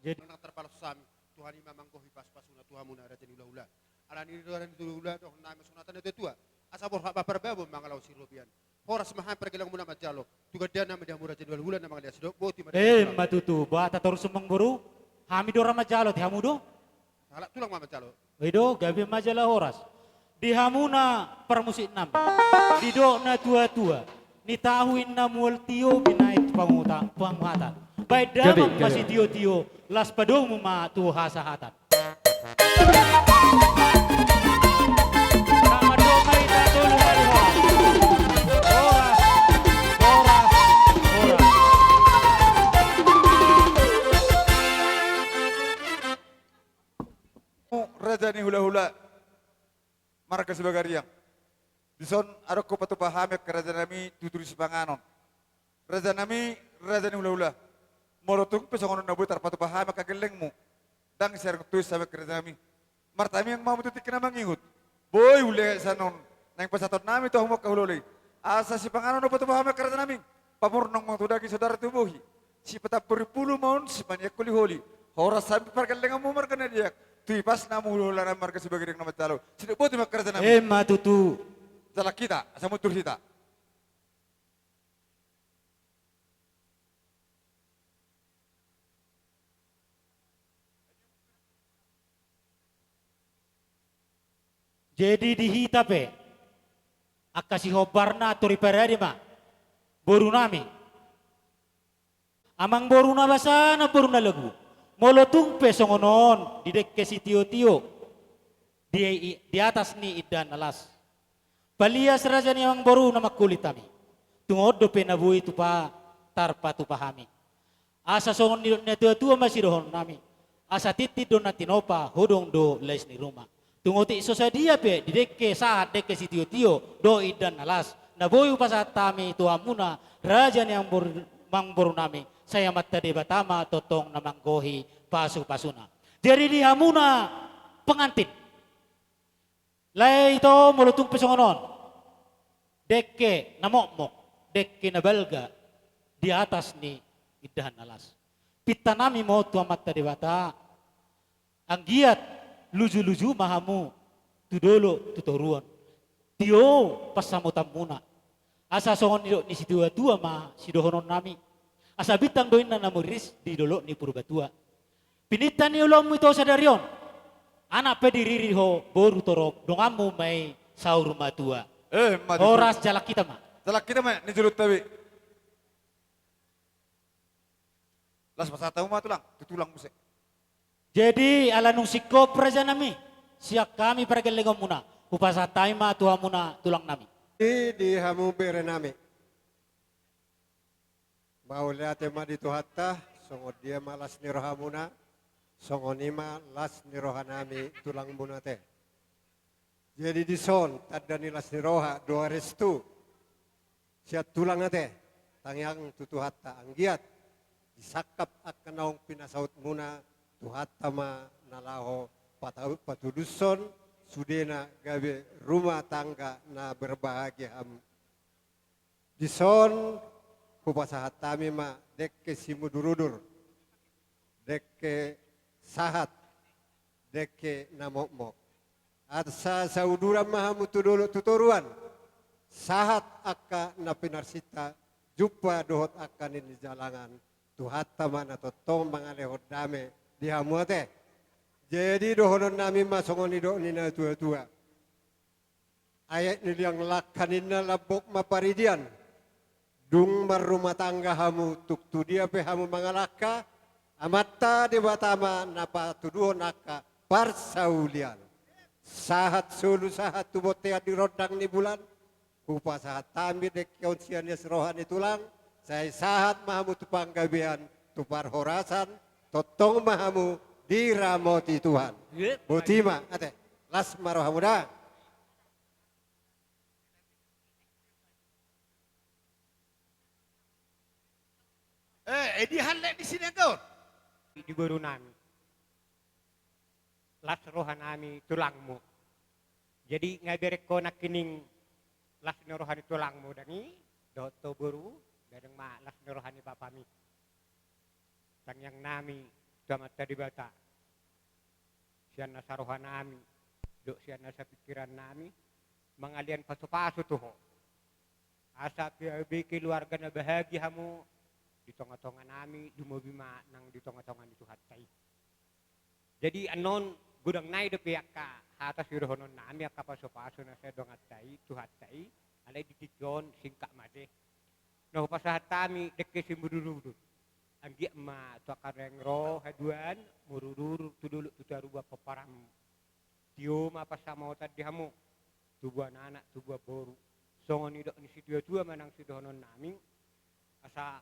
Jadi manang tarpaloas hami, Tuhan i ma manggohi pasupasuna tu hamuna raja ni hulahula. Alani i do raja ni hulahula, dohonon nami songon hata ni natuatua. Asa borhat ma parbabon mangalaho sirobean. Horas ma hami pargellengonmuna manjalo. Tu gandean nami di hamu raja ni hulahula na mangalean sidok, boti ma. Eh, ma tutu, boha tatorus amangboru? Hami do ra manjalo, di hamu do? Sahalak tulang ma manjalo. I do, gabe ma jala horas. Di hamuna parmusik nami, didok natuatua, nitahu inna mual tio binaen panguta-, panguhatan. Baen damang ma sitiotio, las padomu ma tu hasahatan. Sama dua kali tak tolu kali horas. Horas, horas, horas. Raja ni hulahula, marga Sibagariang. Dison adong hupatupa hami angka raja nami tu tudu sipanganon. Raja nami, raja ni hulahula. Molo tung pe songon on na boi tarpatupa hami angka gellengmu, ndang sai adong tois hami angka raja nami. Martamiang ma hamu tu tingki na mangihut. Boi ule sian on, naeng pasahaton nami tu hamu angka hulahula i. Asa sipanganon do hupatupa hami angka raja nami. Pamurnong ma tu daging, saudara tu bohi. Sipatambori pulu ma on, sipaneang holiholi. Horas hami pargellengonmu marga Nadiak. Tu ipasna hamu hulahula nami marga Sibagariang na manjalo. Sidok boti ma angka raja nami. Eh, ma tutu. Jalang hita, asa mundur hita. Jadi di hita pe, angka sihombarna tori parade ma, boru nami. Amangboru na basa, namboru na lagu. Molo tung pe songon on, di dengke sitiotio, di, di atas ni indahan na las. Palias raja ni amangboru na mangkulit hami. Tung on dope na boi tupa tarpatupa hami. Asa songon nidok ni natuatua ma sidohonon nami. Asa tintin do na tinopa, hodong do lais ni ruma. Tung otik so sadia pe di dengke sahat dengke sitiotio dohot indahan na las, na boi hupasahat hami tu hamuna raja ni amangboru, amangboru nami, sai Amanta Debata ma tongtong na manggohi pasupasuna. Jadi di hamuna pengantin, lae ito, molo tung pe songon on, dengke na mokmok, dengke na balga di atas ni indahan na las. Pinta nami ma on tu Amanta Debata, anggiat lujuluju ma hamu tu dolok tu toruan. Tio pansamotanmuna. Asa songon nidok ni situatua ma sidohonon nami. Asa bintang do inna na meriris di dolok ni Purbatua. Pinangido ni ulaonmu ito sadari on. Anak pe diriri ho boru torop, donganmu ma i saur matua. Eh, ma tutu. Horas, jalang hita ma. Jalang hita ma, nijolunta be. Las pasahat hamu ma tulang, tu tulang muse. Jadi ala nunga singkop raja nami, sian hami pargellengonmuna, hupasahat hami ma tu hamuna tulang nami. Di, di hamu bere nami. Mauliate ma di Tuhanta, songon dia ma las ni rohamuna, songon i ma las ni roha nami tulangmuna te. Jadi dison tanda ni las ni roha dohot restu sian tulang ate, tangiang tu Tuhanta anggiat disangkap angka naung pinasautmuna, Tuhanta ma na laho pata-, patudushon sudena gabe rumah tangga na berbahagia hamu. Dison hupasahat hami ma dengke simudurudur, dengke sahat, dengke na mokmok. Asa sauduran ma hamu tu dolok tu toruan, sahat angka na pinarsinta, jumpa dohot angka na nijalangan, Tuhanta ma na tongtong mangalehon dame di hamu ate. Jadi dohonon nami ma songon nidok ni natuatua. Ayat ni liang langka ninna lambok ma paridian. Dung marrumah tangga hamu tung tu dia pe hamu mangalangka, Amanta Debata ma na patuduhon angka parsaulian. Sahat solu sahat tu bontean ni rondang ni bulan, hupasahat hami dengke on sian ias roha ni tulang, sai sahat ma hamu tu panggabean, tu parhorasan, tongtong ma hamu diramoti Tuhan. Boti ma ate. Las ma rohamu da. Eh, eh, di hallet di sini angka on. Di boru nami. Las roha nami tulangmu. Jadi nga bereng ho nangkining las ni roha ni tulangmu dang i, dohot ho boru, bereng ma las ni roha ni bapami. Tangiang nami, tu Amanta Debata, sian nasa rohanami dohot sian nasa pingkirannami, mangalean pasupasu tu ho. Asa gabe keluarga na bahagia hamu di tongatonganami, lumobi ma nang di tongatonga ni Tuhanta i. Jadi annon godang nai dope angka hata sidohononnami, angka pasupasu na sai donganta i, Tuhanta i, alai di tingki on singkat ma ate. Na hupasahat hami dengke simudurudur. Anggiat ma tu angka naeng ro haduan, mudurudur tu dolok tu toruan pomparanmu. Tio ma pansamotan di hamu, tubuan anak, tubuan boru. Songon nidok ni situatua manang sidohononnami, asa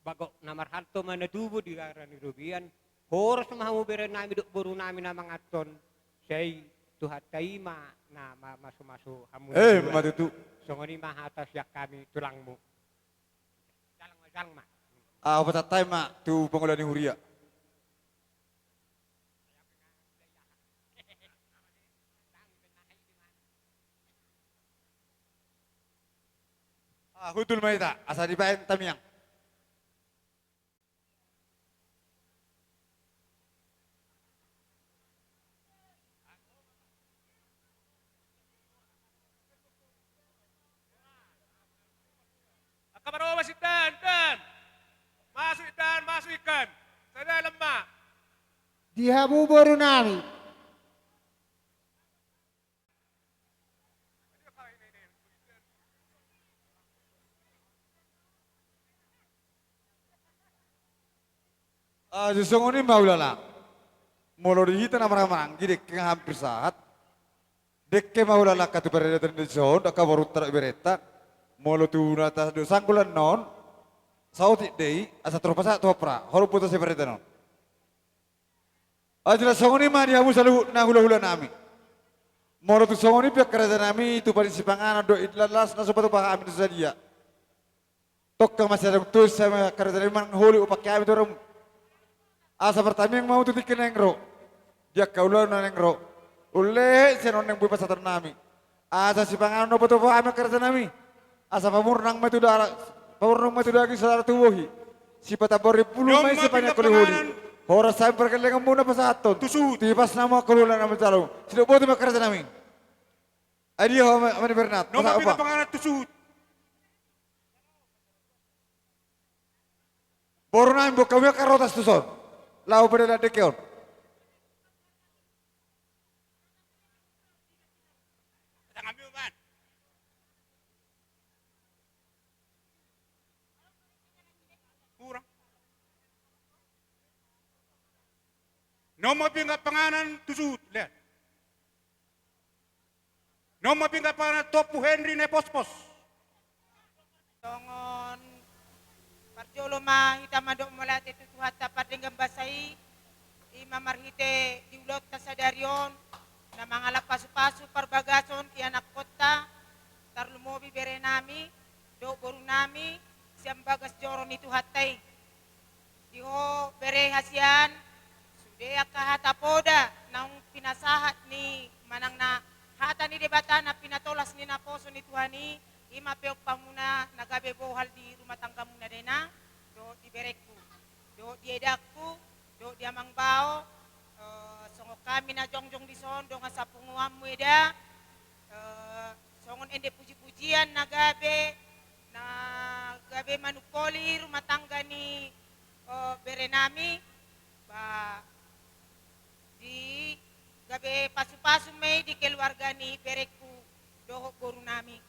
bagot na marhalto ma na tubu di rara ni robean, horas ma hamu berenami dohot borunami na manganhon, sai Tuhanta i ma na ma-, mamasu-masu hamu. Eh, na dua. Ma tutu. Songon i ma hata sian hami tulangmu. Jalang ma, jalang ma. Ah, hupasahat hami ma tu pangula ni huria. Ah, hundul ma hita, asa dibaen tamiang. Angka marobas indahan, indahan. Masuk indahan, masuk ikan. Sadalam ma. Di hamu borunami. Ah, songon i ma hulala. Molo di hita na marhahamaranggi dengke hampir sahat. Dengke ma hulala angka tu paradaton di son, angka borunta dohot berenta. Molo tu na tadok sanggulan non, saotik do i, asa tor pasahat tu hopra, horong putus i paradaton on. Ai jelas songon i ma di hamu saluhutna hulahulanami. Molo tung songon i pe angka rajanami, tu paling sipanganon dohot las na so patupa hami tu sadia. Tongka ma sian tung tu sai ma angka rajanami manang holi hupangke hami tu rohamu. Asa martamiang ma hamu tu tingki naeng ro. Di angka ulaon na naeng ro. Ulle sian on naeng boi pasahatonnami. Asa sipanganon na patupa hami angka rajanami. Asa pamurnang ma tu dara, pamurnang ma tu daging saudara tu bohi. Sipata bori pulu ma i sipaniak holi-holi. Horas hami pargellengonmuna pasahathon. Tu suhut. Tipas nama angka ulaon na manjalo. Sidok botima angka rajanami. Ai dia ho ma-, mani Bernat. Nunga pina panganon tu suhut. Borunami, boan hamu angka rotas tu son. Laho pada landeke on. Kurang. Nunga pina panganon tu suhut, lihat. Nunga pina panganon Tompu Henry na pospos. Songon parjolo ma hita mandok mauliate tu Tuhanta pardenggan basa i, i ma marhite di ulaonta sadari on, na mangalap pasupasu parbagason ianakkonta, tarlumobi berenami, dohot borunami, sian bagas joro ni Tuhanta i. Di ho bere hasian, sude angka hata poda naung pinasahat ni manang na hata ni Debata na pinatolas ni naposo ni Tuhan i, i ma peompangmuna na gabe bohal di rumah tanggamuna da inang, dohot di berengku, dohot di edangku, dohot di amang bao, eh, songon hami na jongjong di son, dongan sapunguanmu eda, eh, songon ende pujipujian na gabe, na gabe manungkoli rumah tangga ni, eh, berenami, ba, di gabe pasupasu ma i di keluarga ni berengku dohot borunami.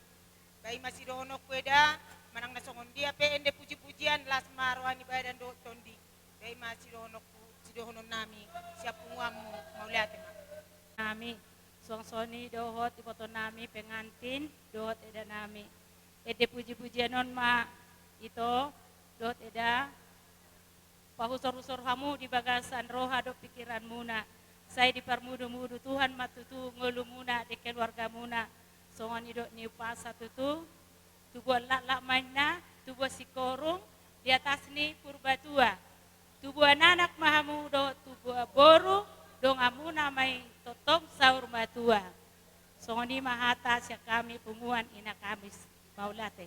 Ba i ma sidohononku eda, manang na songon dia pe ende pujipujian, las ma roha ni badan dohot tondi. Ba i ma sidohononku, sidohononnami, sian punguanmu, mauliate ma. Nami, suang soni dohot ibotonami pengantin, dohot edanami. Ende pujipujian on ma ito, dohot eda, pahusorhusor hamu di bagasan roha dohot pingkiranmuna. Sai diparmudumudu Tuhan ma tutu ngolumuna di keluargamuna. Songon nidok ni umpasa tutu, tubuan laklak ma inna, tubuan singkoru, di atas ni Purbatua. Tubuan anak ma hamu dohot tubuan boru, donganmuna ma i tongtong saur matua. Songon i ma hata sian hami punguan Ina Kamis. Mauliate.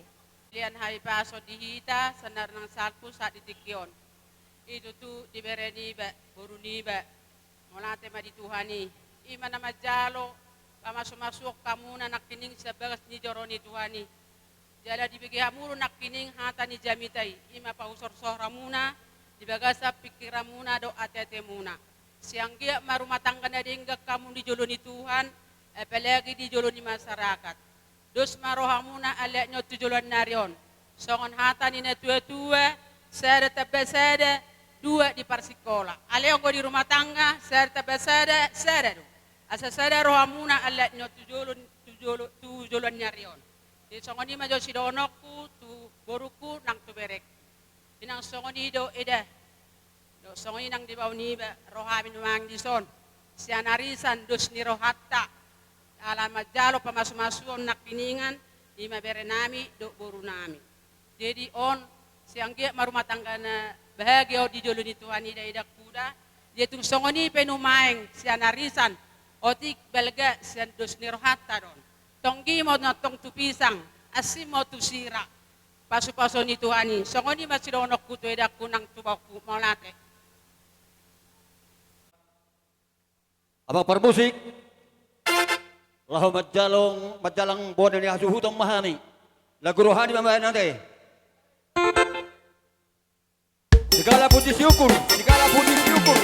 Lian haibaso di hita, sanar nang salpu saat di tingki on. I tutu di bere niba, boru niba, mauliate ma di Tuhan i. I ma na manjalo pamasumasuon hamuna nangkining sian bagas ni joro ni Tuhan i. Jala dibege hamu do nangkining hata ni jamita i, i ma pahusorsoramuna di bagasan pingkiranmuna dohot ateatemuna. Sai anggiat ma rumah tangga na denggan hamu di jolo ni Tuhan, apalagi di jolo ni masyarakat. Dos ma rohamuna alai on tu joloan ni ari on. Songon hata ni natuatua, sada tamba sada, dua di parsingkola. Alai anggo di rumah tangga, sada tamba sada, sada do. Asa sada rohamuna alai on tu jolo, tu jolo, tu joloan ni ari on. Jadi songon i ma jo sidohononku tu borungku nang tu berengku. Inang songon i do eda. Dohot songon i nang dibahen niba, ro hami nuaeng dison sian arisan dos ni rohanta, ala manjalo pamasumasuon nangkiningan, i ma berenami dohot borunami. Jadi on, sai anggiat ma rumah tangga na bahagia on di jolo ni Tuhan i da edangkuda. Jadi tung songon i pe nuaeng sian arisan, otik balga sian dos ni rohanta do on. Tonggi ma on antong tu pisang, asi ma on tu sira. Pasupasu ni Tuhan i, songon i ma sidohononku tu edangku nang tu baoku, mauliate. Abang parmusik, laho manjalang, manjalang bona ni hasuhuton ma hami. Lagu roha ni mama nate. Segala puji syukur, segala puji syukur.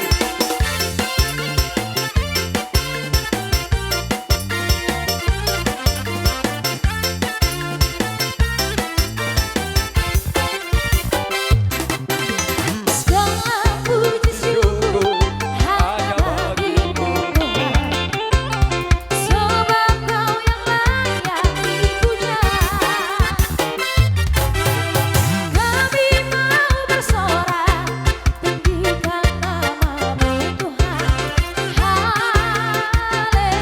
Segala puji syukur hanya bagimu, Tuhan. Sebab Kau yang layak dipuja. Kami mau bersorak, tinggikan nama-Mu, Tuhan. Haleluya.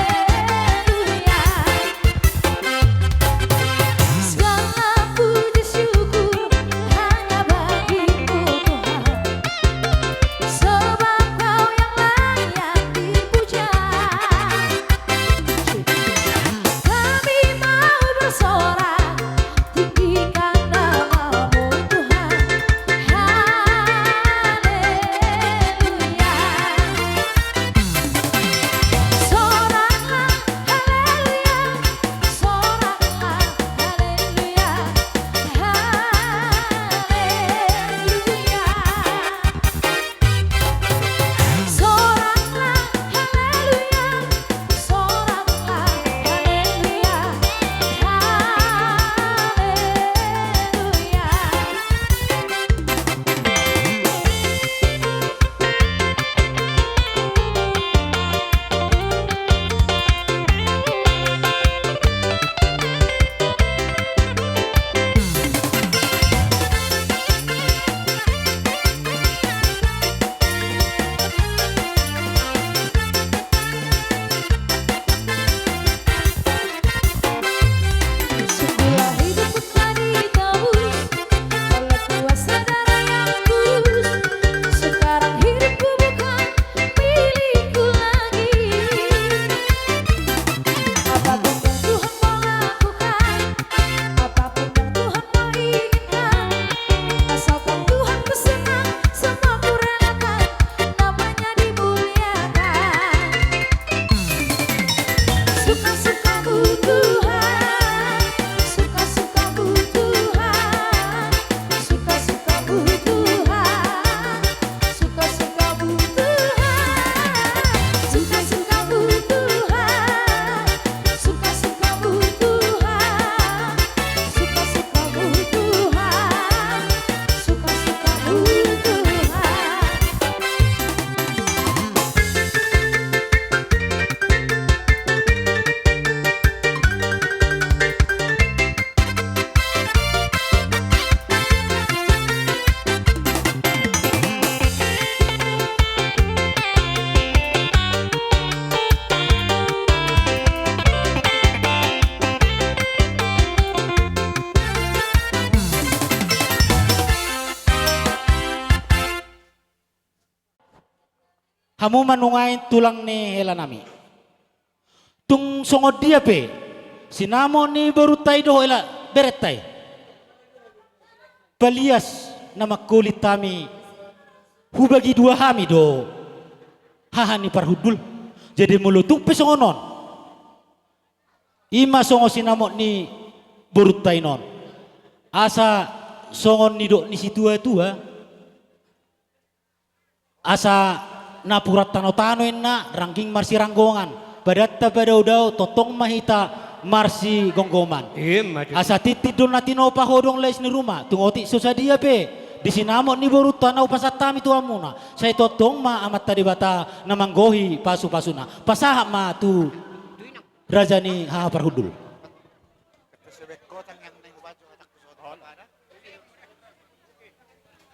Segala puji syukur hanya bagi-Mu, Tuhan. Sebab Kau yang layak dipuja. Kami mau bersorak, tinggikan nama-Mu, Tuhan. Haleluya. Soraklah, haleluya. Soraklah, haleluya. Haleluya. Soraklah, haleluya. Soraklah, haleluya. Haleluya. Sungguhlah hidupku telah ditebus oleh kuasa darah yang kudus. Sekarang hidupku bukan milikku lagi. Apapun yang Tuhan mau lakukan, apapun yang Tuhan mau inginkan, asalkan Tuhan ku senang, semua ku relakan, nama-Nya dimuliakan. Suka-suka-Mu, Tuhan, suka-suka-Mu, Tuhan, suka-suka-Mu, Tuhan, suka-suka-Mu, Tuhan, suka-suka-Mu, Tuhan, suka-suka-Mu, Tuhan, suka-suka-Mu, Tuhan, suka-suka-Mu, Tuhan. Hamu ma nuaeng tulang ni helanami. Tung songon dia pe sinamot ni borunta i dohot hela berenta i, palias na mangkulit hami hubagi dua hami do haha ni parhundul. Jadi molo tung pe songon on, i ma songon sinamot ni borunta i non. Asa songon nidok ni situatua, asa napuran tanotano inna rangging marsiranggongan, badanta padaodao tongtong ma hita marsigomgoman. Ima tutu. Asa tintin do na tinopa, hodong lais ni ruma, tung otik so sadia pe di sinamot ni borunta na hupasahat hami tu hamuna, sai tongtong ma Amanta Debata na manggohi pasupasuna. Pasahat ma tu raja ni haha parhundul.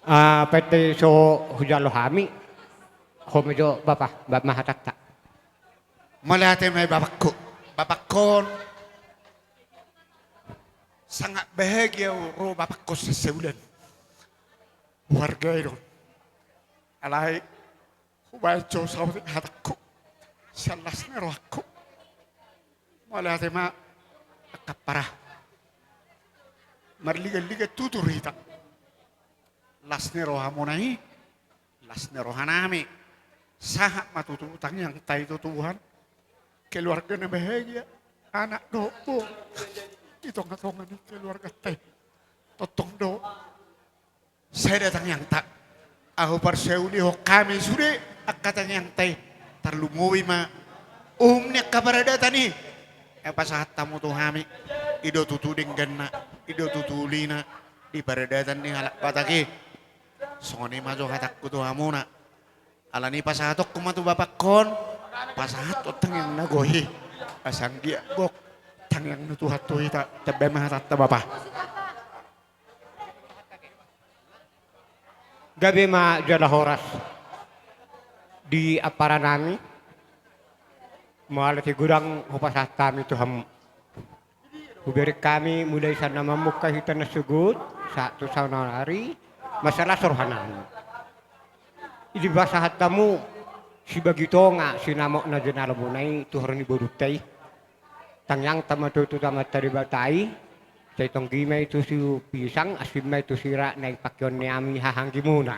Ah, pete so hujalo hami. Ho ma jo bapa, bapa ma hatanta. Mauliate ma i bapakku. Bapakku on, sangat bahagia au ro bapakku sian Sabulan. Huhargai do on. Alai hubaen jo saotik hatangku sian las ni rohangku. Mauliate ma angka ampara. Marligaliga tutur hita. Las ni rohamuna i, las ni rohanami. Sahat ma tutu tangiangta i tu Tuhan. Keluarga na bahagia, anak dohot boru di tongatonga ni keluarganta i. Tongtong do sada tangiangta. Ahu parsaulihon hami sude angka tangiangta i. Tarlumobi ma uhum ni angka paradatan i. Ai pasahat hamu tu hami. I do tutu dengganna, i do tutu ulina di paradatan ni halak Batak i. Songon i ma jo hatangku tu hamuna. Alani i pasahatonku ma tu bapakku on, pasahathon tangiang na gohi. Asa anggiat gok tangiang ni Tuhan tu hita. Tamba ma hatanta bapa. Gabe ma jala horas di amparanami. Mauliate godang hupasahat hami tu hamu. Hubereng hami mulai sian na mamungka hita na sogot sahat tu saonari, mansai las rohanami. Dipasahat hamu sibagi tonga sinamot na jinalamuna i tu haroro ni borunta i. Tangiangta ma tutu tu Amanta Debata i. Sai tonggi ma i tusi pisang, asing ma i tusi sira naeng pangkeon ni hami haha anggimuna.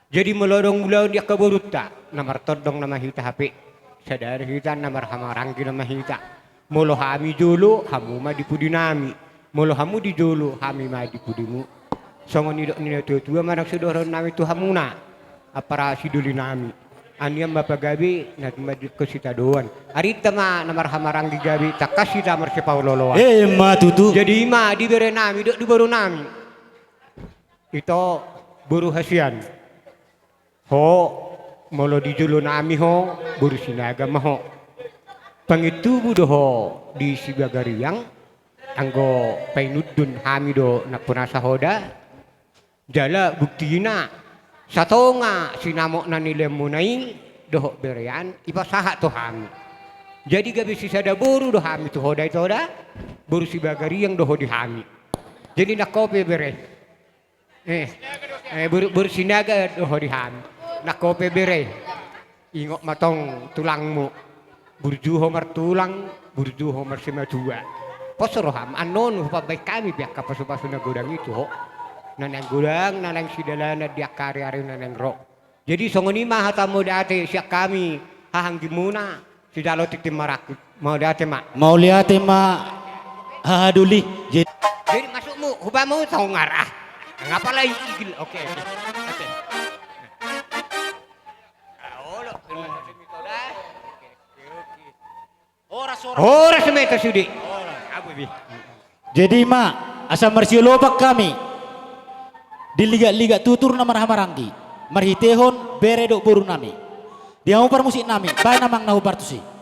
Jadi molo adong ulaon di angka borunta, na martondong nama hita hape. Sada ni hita na marhahamaranggi nama hita. Molo hami jolo, hamu ma di pudinami. Molo hamu di jolo, hami ma di pudimu. Songon nidok ni natuatua ma nang sidohononnami tu hamuna, ampara sidolinami. Anian ma pagabe na tumadingkon sitadoan. Arinta ma na marhahamaranggi gabe, tangkas hita marsipaolooloan. Ima tutu. Jadi i ma di berenami dohot di borunami. Ito boru hasian. Ho, molo di jolonami ho, boru Sinaga ma ho. Pangintubu do ho di Sibagariang, anggo painundun hami do nampuna sahoda. Jala buktina, satonga sinamot na nileanmuna i dohot berean, ipasahat tu hami. Jadi gabe sisada boru do hami tu ho da ito da, boru Sibagariang do ho di hami. Jadi nangkin pe bere. Eh, eh, boru, boru Sinaga do ho di hami. Nangkin pe bere. Ingot ma tong tulangmu. Burju ho martulang, burju ho marsimatua. Pos roham, annon hupambahen hami pe angka pasupasu na godang i tu ho. Na naeng godang, na naeng sidalanan di angka ariari na naeng ro. Jadi songon i ma hata mauliate sian hami haha anggimuna. Sijalo tintin marangkup. Mauliate ma. Mauliate ma haha doli. Jadi, jadi masukmu, hubamu tongar ah. Ngapa lai igil? Oke, oke. Oke. Ah, olo. Oke, oke. Horas, horas. Horas ma hita sude. Horas. Abu bi. Jadi ma, asa marsiolopan hami di ligatligat tutur na marhahamaranggi, marhitehon bere dohot borunami. Di hamu parmusiknami, baen amang na hupartusi.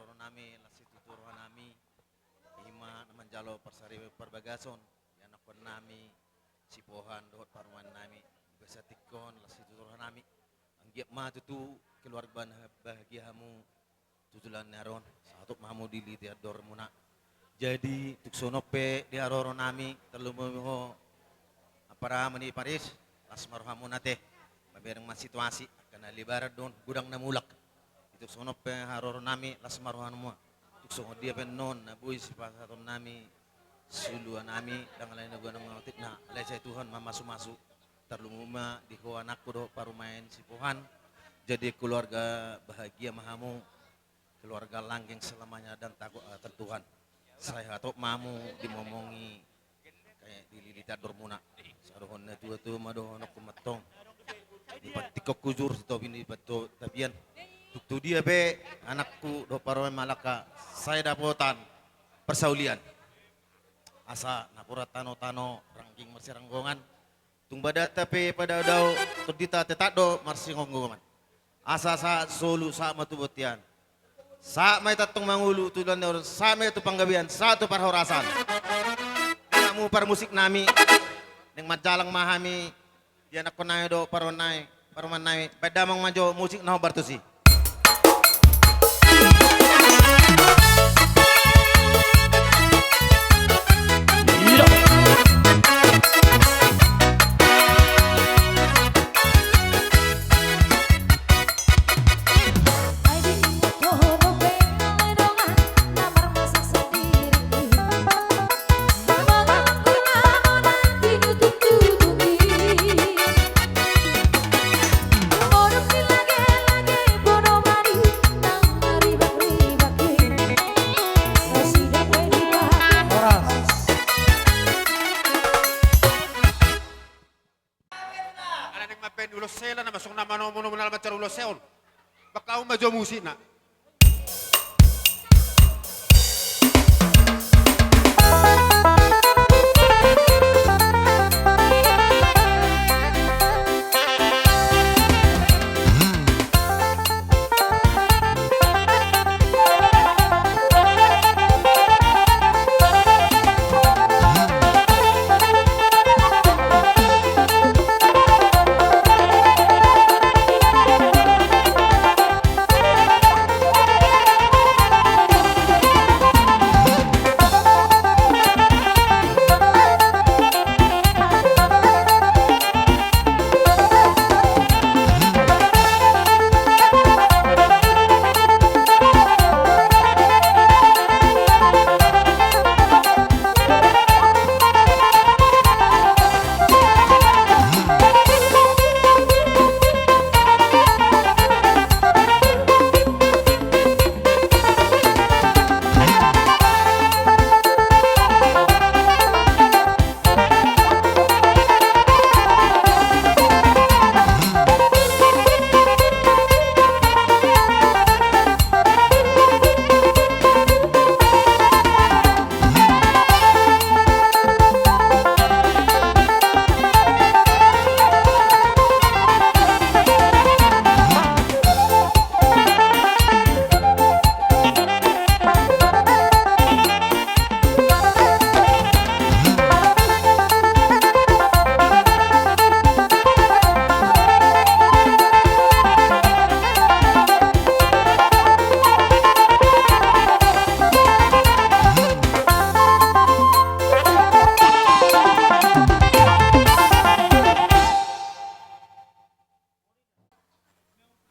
Rohanami, las situtu rohanami, ima na manjalo parsaripeon parbagason, ianakkonnami, sipohan dohot parumaennami, basa tingki on, las situtu rohanami. Anggiat ma tutu keluarga bah-, bahagia hamu, tu joloan ni ari on, sahat ma hamu dilehon andor muna. Jadi, tung songon on pe di haroronami, tarlumobi ho, ampara mani Paris, las ma rohamuna te, mamereng ma situasi, angka na lebaran do on, godang na mulak. Tung songon on pe haroronami, las ma rohamuna. Tung songon dia pe annon, na boi sipasahatonnami, siuluannami, ndang alai na godang na otik na, alai sai Tuhan mamasumasu. Tarlumobi ma di ho anakku dohot parumaen sipohan. Jadi keluarga bahagia ma hamu, keluarga langgeng selamanya dan takut akan Tuhan. Sai hatop ma hamu dimomongi, kayak dilehon andor muna. Sai dohonon natuatua ma dohononku ma antong. Di patikok kujur, sitopi ni pato tapian. Tung tu dia pe anakku dohot parumaen malangka, sai dapotan parsaulian. Asa napuran tanotano, rangging marsiranggongan. Tung badanta pe padaodao, tondinta tetap do marsiranggongan. Asa sahat solu, sahat ma tu bontean. Sahat ma hita antong mangolu tu joloan ni ari on, sahat ma hita tu panggabean, sahat tu parhorasan. Anak mupar musiknami, naeng manjalang ma hami, ianakkonnami dohot parumaennami, parumaennami, baen damang ma jo musik na hombar tusi. Ala naeng mambaen ulos hela na masuk nama nomo nomo na ala mancar ulos heon. Bakka uma jo musikna.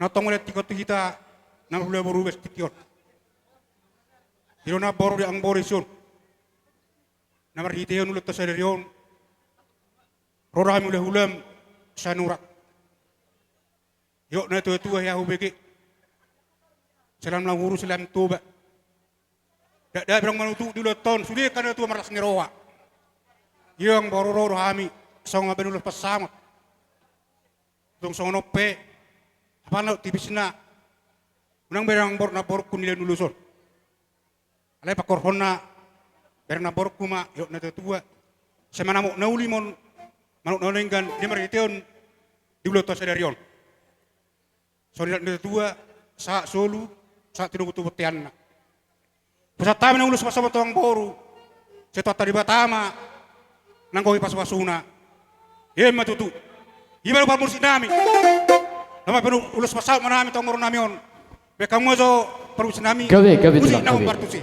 Na tong mauliate tingki on tu hita na marhula boru bas tingki on. Di do na boru di amangboru i son. Na marhitehon ulaonta sadari on, ro do hami hulahulam sanurat. Iok na tuatua hea hubege. Salam na guru, salam Toba. Dakdanak pe ndang manutup di ulaonta on, sude angka na tua marlas ni roha. Iok amangboru, ro do hami songon mambaen ulos pansamotan. Tung songon on pe, apala na tipisna, unang bereng amangboru, namborungku, nilehon ulos on. Alai pangkorhonna, bereng namborungku ma, iok na tuatua. Sai manamok na uli ma on, manuk na denggan, di marhitehon di ulaonta sadari on. Songon i, iok na tuatua, sahat solu, sahat tinogu tu bonteanna. Pasahat hami na ulos pasahat tu amangboru, sai Tuhanta Debata ma na anggo i pasupasuna. Ima tutu. Ima do parmusik nami. Nama penu ulos pasahat ma nami tu amangboru nami on. Bahen hamu ma jo parmusik nami. Gabe, gabe, musik Tulang, na gabe. Partusi.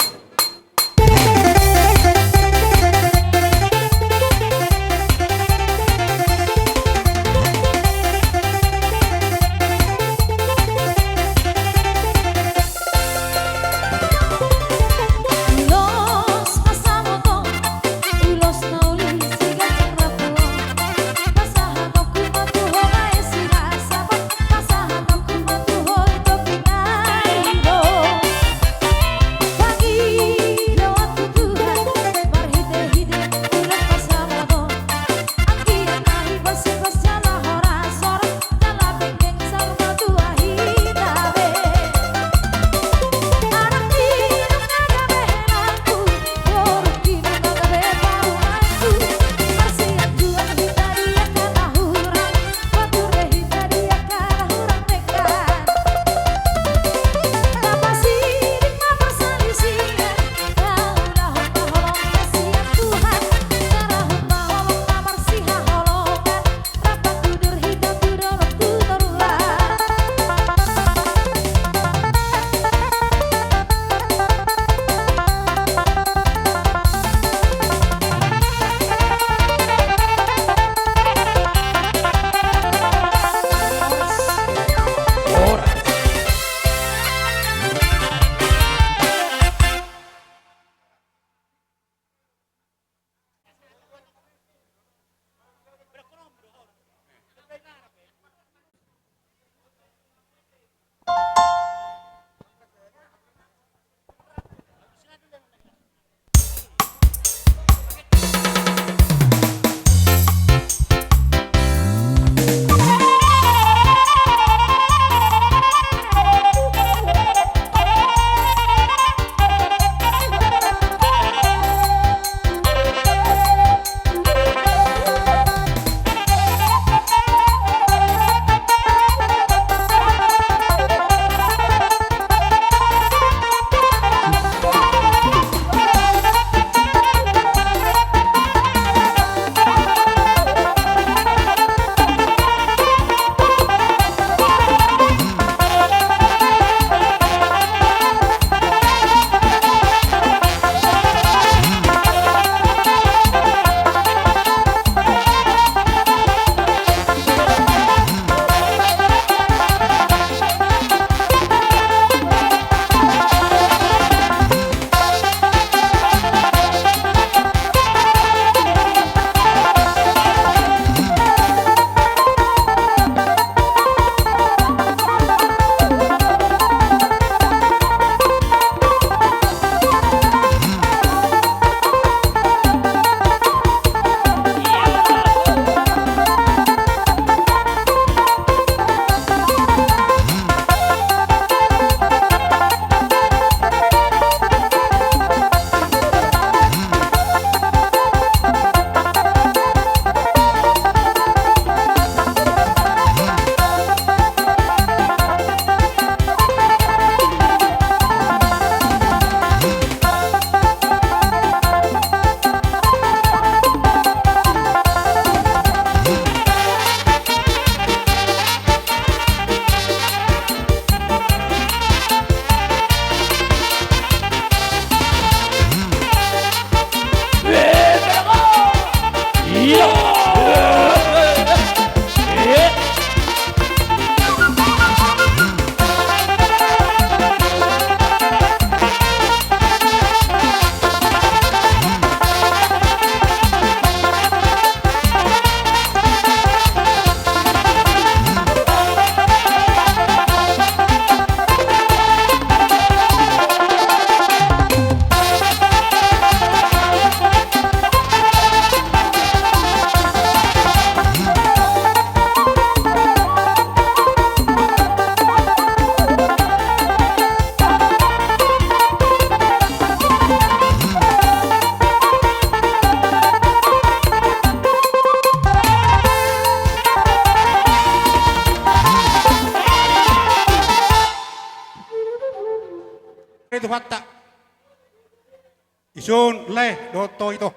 Dison lae dohot tohito,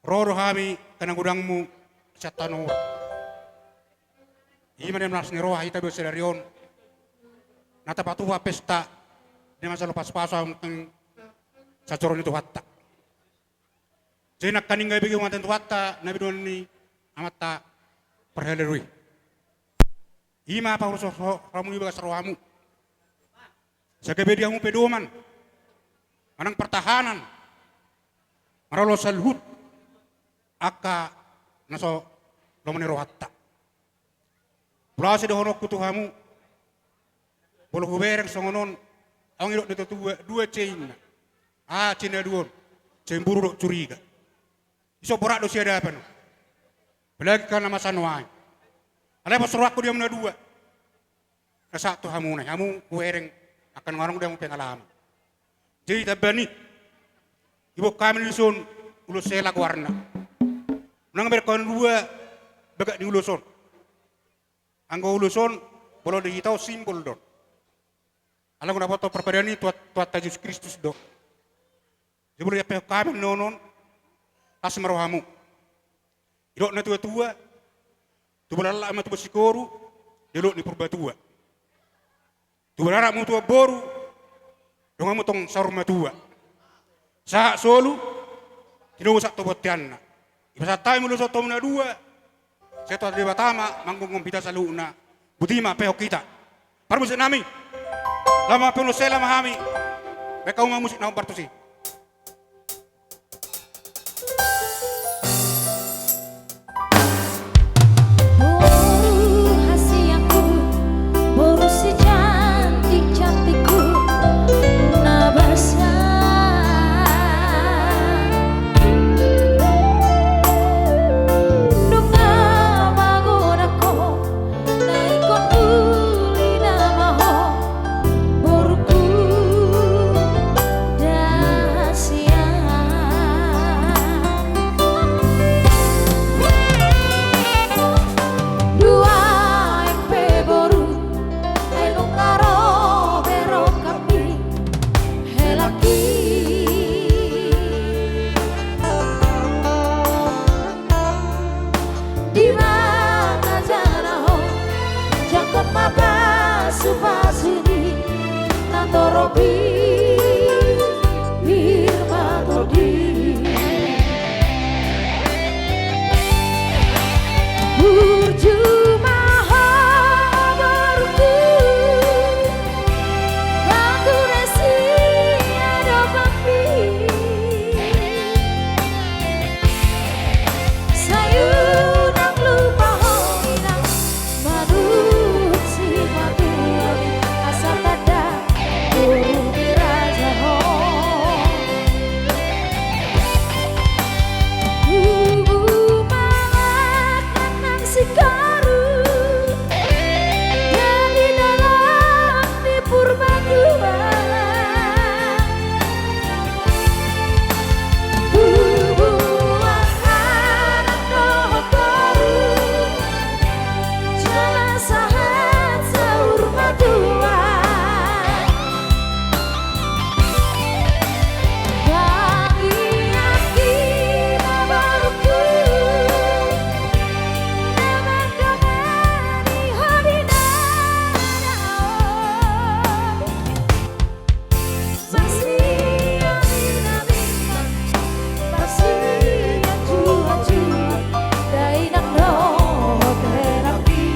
ro do hami angka na godangmu sian tano. I ma na las ni roha hita do sadari on na tapatupa pesta na manjalo pasupasu angka na sahat joro ni Tuhanta. Jadi nangkaning gabe gihum hata ni Tuhanta na binoan ni amanta parhalado i. I ma pahurushon hamu i bagas rohamu. Sai gabe di hamu pedoman manang partahanan marolo saluhut angka na so lomo ni rohanta. Pola asa dohononku tu hamu, molo hubereng songon on, adong didok na tuatua, dua C inna. Aha C na dua on? Cemburu dohot curiga. Dison borat do siadapan on. Apalagi angka na masa nuaeng. Alai pos rohangku di hamu na dua. Na sahat tu hamu na i, hamu hubereng angka na adong di hamu pengalaman. Jadi tamba ni i, diboan hami dison ulos hela goarna. Unang bereng hon dua bagak ni ulos on. Anggo ulos on molo di hita on simbol do on. Alai na boto parpadanan i Tuhan, Tuhanta Jesus Kristus do. Jadi molo diampehon hami annon on, las ma rohamu. Didok na tuatua, tubu laklak ma tubu sikoru di dolok ni Purbatua. Tubu anak ma tubu boru, donganmu tong saur matua. Sahat solu, tinomu sahat tu bonteanna. Dipasahat hami ulos on tu hamu na dua. Sai Tuhan Debata ma manggonggom hita saluhutna. Boti ma ampehon hita. Parmusik nami. Laho manghatai ulos hela ma hami. Baen hamu ma musik na hombar tusi. Boru hasianku, boru si cantik-cantikku, na basa. Nunga magodang ho, na ingkon uli nama ho, boruku da hasian. Dua pe boru, ai nunga ro be rongkap ni helangki. Di mana jala ho, jangkon ma pasupasu ni na torop i, pir ma tondi. Burju ma ho boruku, batu na siadopanmi. Sai unang lupa ho inang, manurut simatua, asa tanda boru ni raja ho. Tubu ma laklak nang sikoru, di dolok ni Purbatua. Tubu anak dohot boru, jala sahat saur matua. Bagianki ma boruku, na mandongani ho di na daon. Masian inang-inang, masian tua-tua, dainang dohot helangki.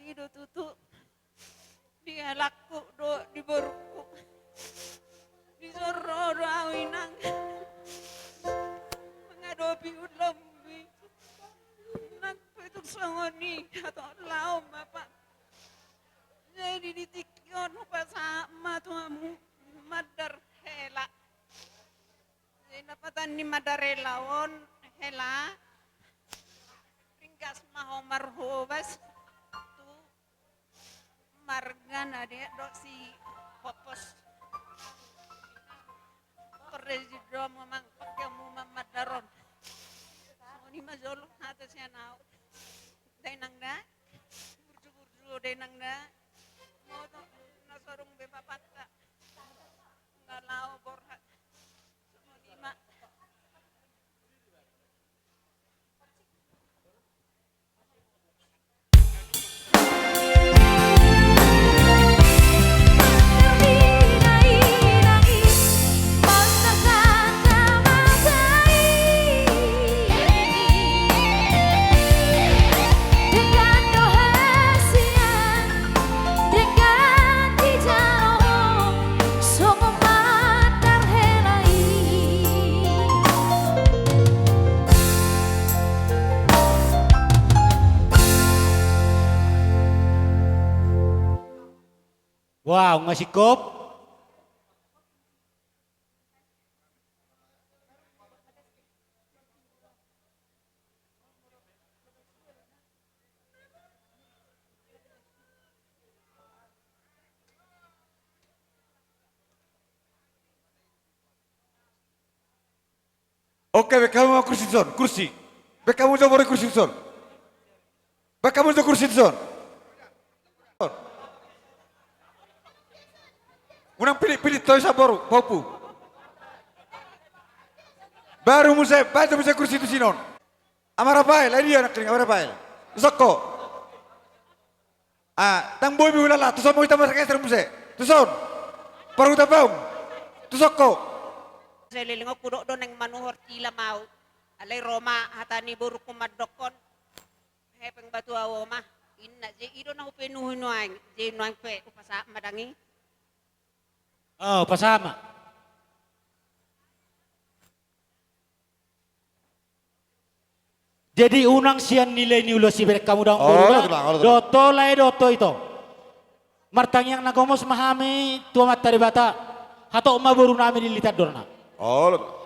I do tutu, di helangku dohot di boruku. Dison ro do ahu inang, mangadopi ulaonmi. Nang pe tung songon i, hatop laho ma, Pak. Jadi di tingki on hupasahat ma tu hamu mandar hela. Jadi na patan ni mandar hela on, hela. Ringgas ma ho marhobas, Arga na dia do si Popos. Presido mu mang pakai mu mamadar on. Songon i ma jolo hata sian au. Dainang da. Burju-burju dainang da. Moto na sorung be bapakta. Nggak lao borhat. Songon i ma. Wah, nunga singkop. Oke, baen hamu ma kursi tuson, kursi. Baen hamu jo boru i kursi tuson. Baen hamu jo kursi tuson. Unang pilih-pilih, tolhas boru, pahompu. Baru muse, baen jo muse kursi tusi on. Ama Rafael, ai dia nangkining, Ama Rafael. Soko. Ah, ndang boi be hulala, tuson ma hita margeser muse. Tuson. Parhutapahung. Tuson ho. Saleleng on hudok do naeng manuhor tilam au. Alai ro ma hata ni borungku mandokkon. Hepeng batu au ma. Inna, je i do na hupenuhi nuaeng, je nuaeng pe hupasahat ma dang i. Oh, hupasahat ma. Jadi unang sian nilai ni ulos i berek hamu dang boru da. Dohot ho lae, dohot ho ito. Martangiang na gomos ma hami tu Amanta Debata. Hatop ma boru nami dillitan dorna.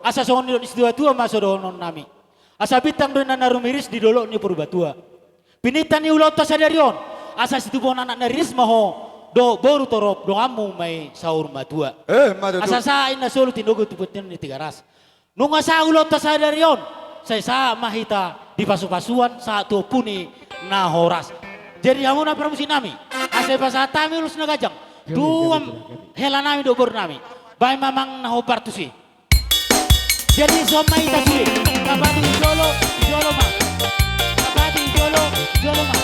Asa songon nidok ni situatua ma so dohonon nami. Asa bintang do inna na rumiris di dolok ni Purbatua. Pinangido ni ulaonta sadari on. Asa situbuan anak na riris ma ho. Dohot boru torop donganmu ma i saur matua. Asa sahat inna solu tinogu tu ponti ni Tigaras. Nunga sahat ulaonta sadari on, sai sahat ma hita di pasu-pasuan sahat tu ompu ni na horas. Jadi hamu na parmusik nami, asa dipasahat hami ulos na ganjang tu hela nami dohot boru nami. Baen ma amang na hombar tusi. Jadi songon i ma hita sude. Kapati jolo, jolo ma. Kapati jolo, jolo ma.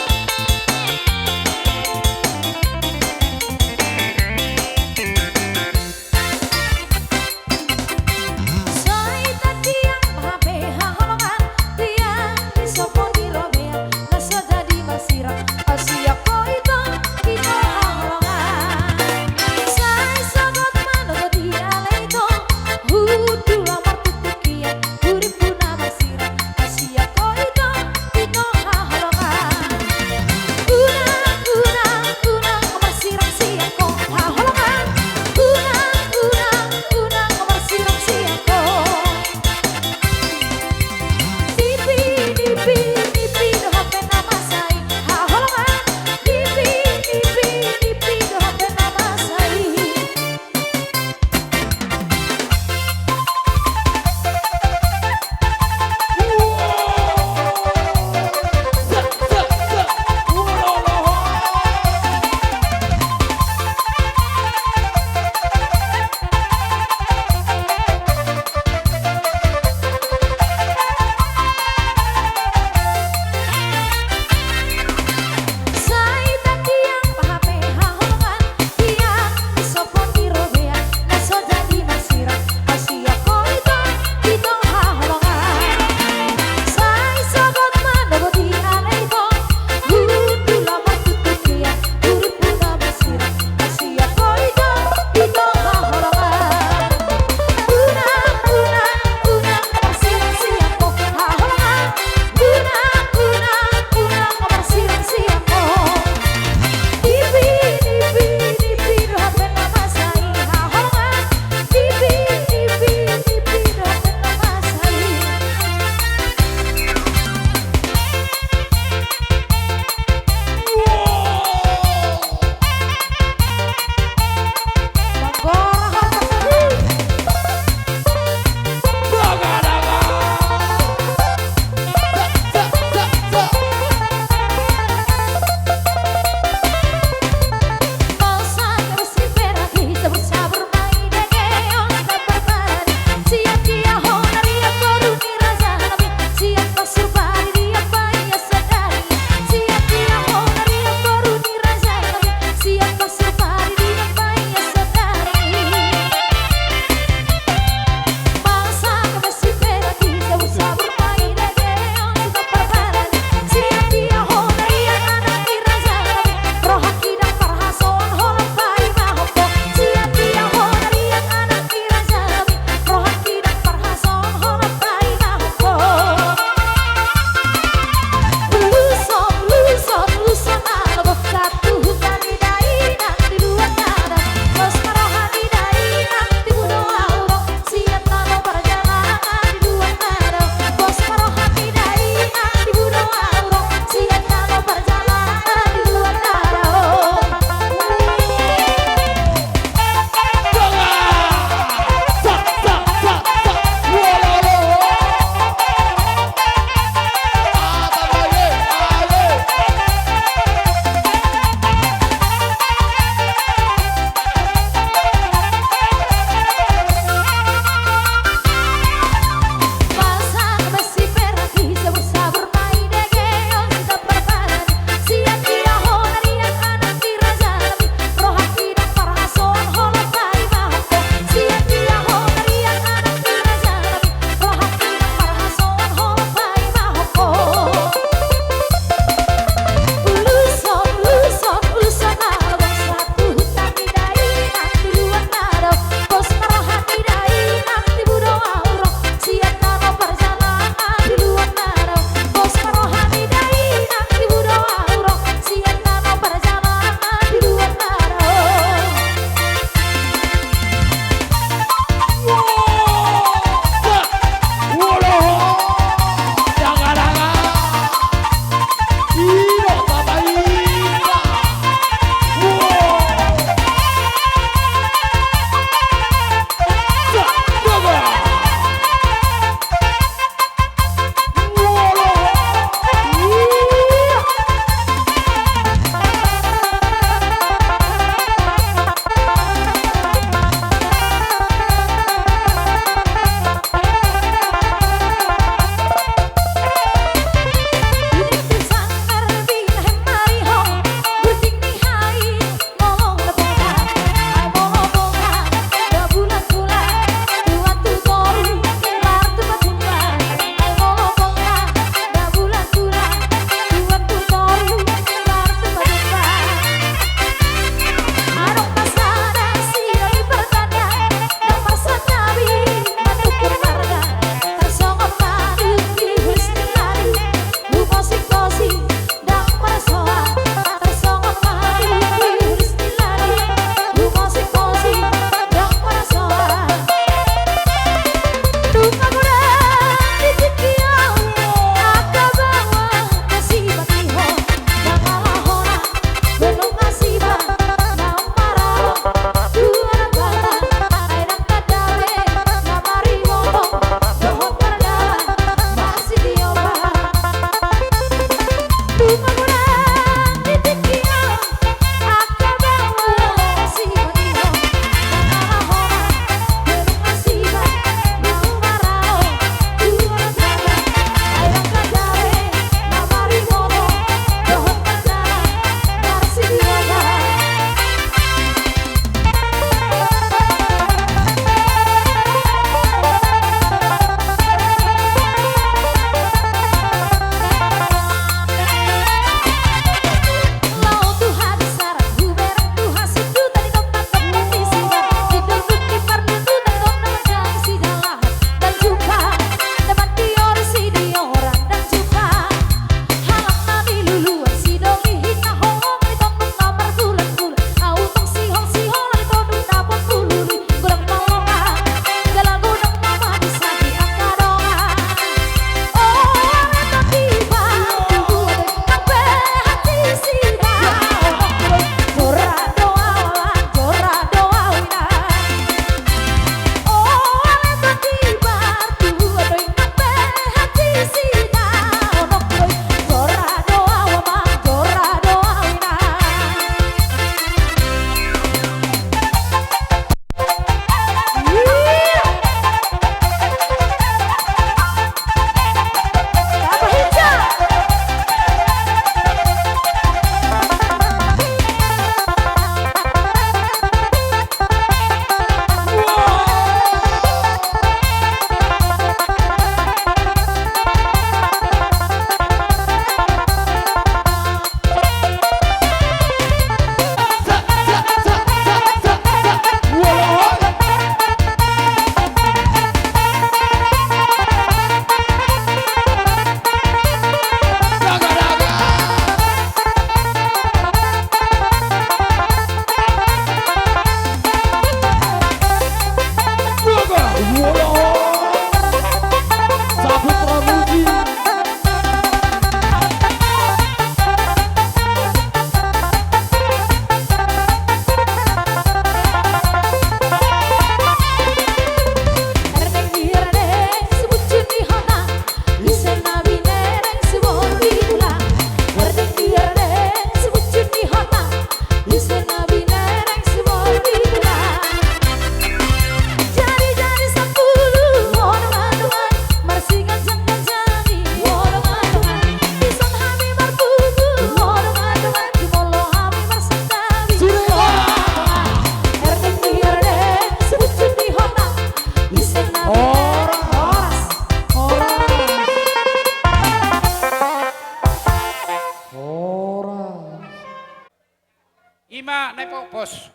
I ma na ipompos.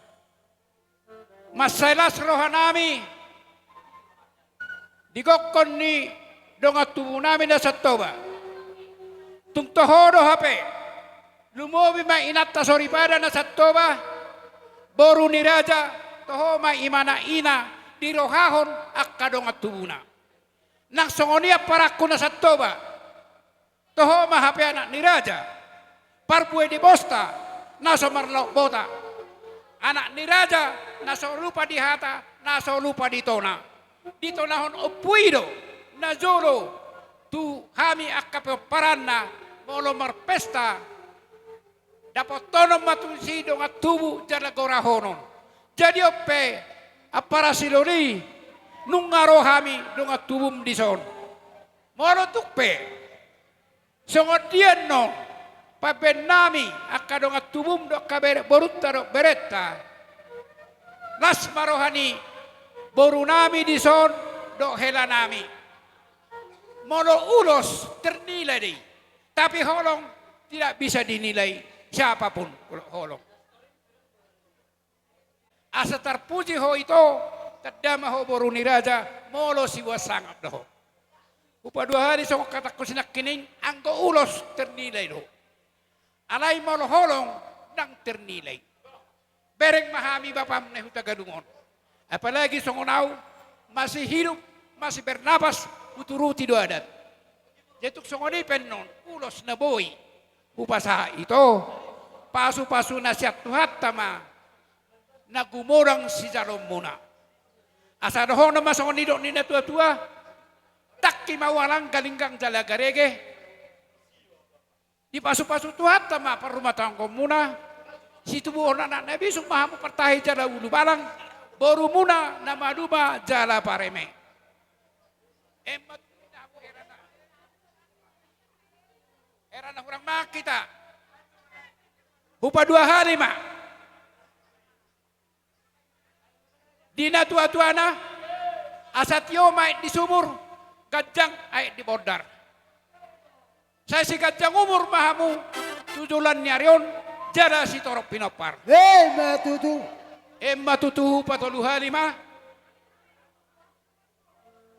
Mansai las rohanami di gokhon ni dongan tubunami na Santoba. Tung toho do hape, lumobi ma inanta soripada na Santoba, boru ni raja, toho ma imana ina dirohahon angka dongan tubuna. Nang songon i amparangku na Santoba, toho ma hape anak ni raja, parbue ni bosta na so marlaok bota, anak ni raja na so lupa di hata, na so lupa di tona. Ditonahon ompu i do najolo tu hami angka pomparanna, molo marpesta, dapothonon ma tusi dongan tubu jala gorahonon. Jadi on pe, ampara Siloli, nunga ro hami dongan tubum dison. Molo tung pe songon dia annon pambahenonnami angka dongan tubum dohot angka bere, borunta dohot berenta, las ma roha ni borunami dison dohot helanami. Molo ulos ternilai do i, tapi holong tidak bisa dinilai siapapun. Holong. Asa tarpuji ho ito, tanda ma ho boru ni raja, molo siboan sangap do ho. Hupaduahali songon hatangku sinangkining, anggo ulos ternilai do. Alai molo holong ndang ternilai. Bereng ma hami bapam na Hutagalung on. Apalagi songon au, masih hidup, masih bernapas, huturuti do adat. Jadi tung songon i pe annon, ulos na boi hupasahat ito, pasupasu na sian Tuhanta ma na gumodang sijaloonmuna. Asa dohonon ma songon nidok ni natuatua: Tangki ma ualang, galinggang jala garege. Dipasupasu Tuhanta ma parrumatanggaonmuna, situbuhon anak na bisuk ma hamu, partahi jala ulubalang, borumuna na maduma jala pareme. Emma tutu hamu herana. Herana hurang mangan hita. Hupaduahali ma. Di natuatuana, asa tio ma aek di sumur, ganjang aek di bondar. Sai siganjang umur ma hamu tu joloan ni ari on, jala sitorop pinompar. Emma tutu. Emma tutu, hupatoluhali ma.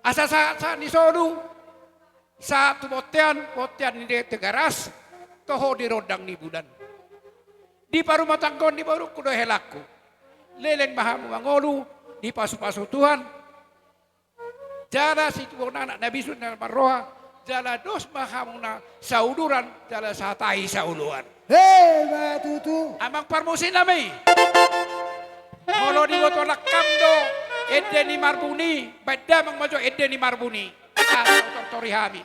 Asa sahat, sahat ni solu, sahat tu bontean, bontean ni Tigaras, toho di rondang ni bulan. Di parrumatanggaon ni borungku dohot helangku, leleng ma hamu mangolu, dipasupasu Tuhan. Jala situbuhon anak na bisuk na marroha, jala dos ma hamuna sauluran, jala sahatahi saoloan. Emma tutu. Amang parmusiknami. Molo diboto langkam do ende ni marbun i, baen damang ma jo ende ni marbun i. Asa hutortori hami.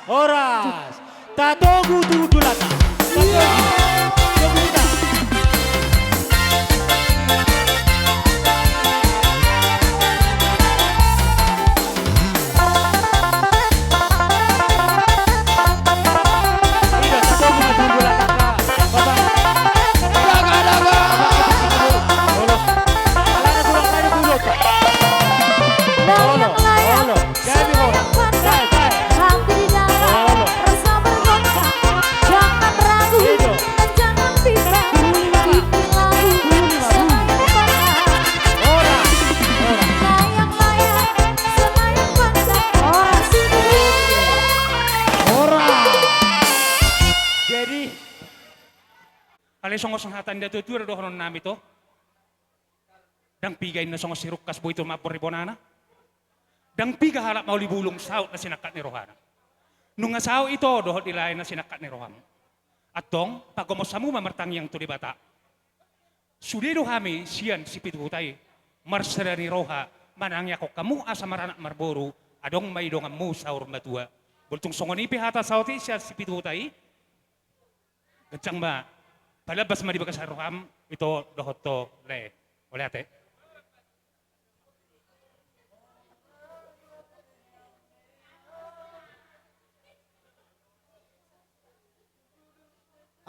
Horas. Tatogu tu hundulanta. Tatogu. Togu hita. Ida, tatogu tu hundulanta. Bapak. Daga, daga. Olo. Alana kurang tadi dulu, Pak. Olo, olo. Jadi, olo. Baik, baik. Hampir dalam rasa bergoncang. Jangan ragu dan jangan bimbang. Bikin lagu semayang. Ora, ora. Layang-layang semayang. Ora. Ora. Jadi, ale songon hata ni natuatua do dohonon nami, to. Ndang piga inna songon si Rungkas, boi tu mambor ni bonana. Ndang piga halak mauli bulung, saut na sinangkap ni rohana. Nunga saut ito dohot dilae na sinangkap ni rohamu. Antong, pagomos hamu ma martangiang tu Debata. Sude do hami sian Sipituhuta i, marsada ni roha, manangiangkon hamu asa maranak marboru, adong ma i donganmu saur matua. Molo tung songon i pe hata saut i sian Sipituhuta i, ganjang ma, palambas ma di bagasan roham ito dohot to lae. Mauliate.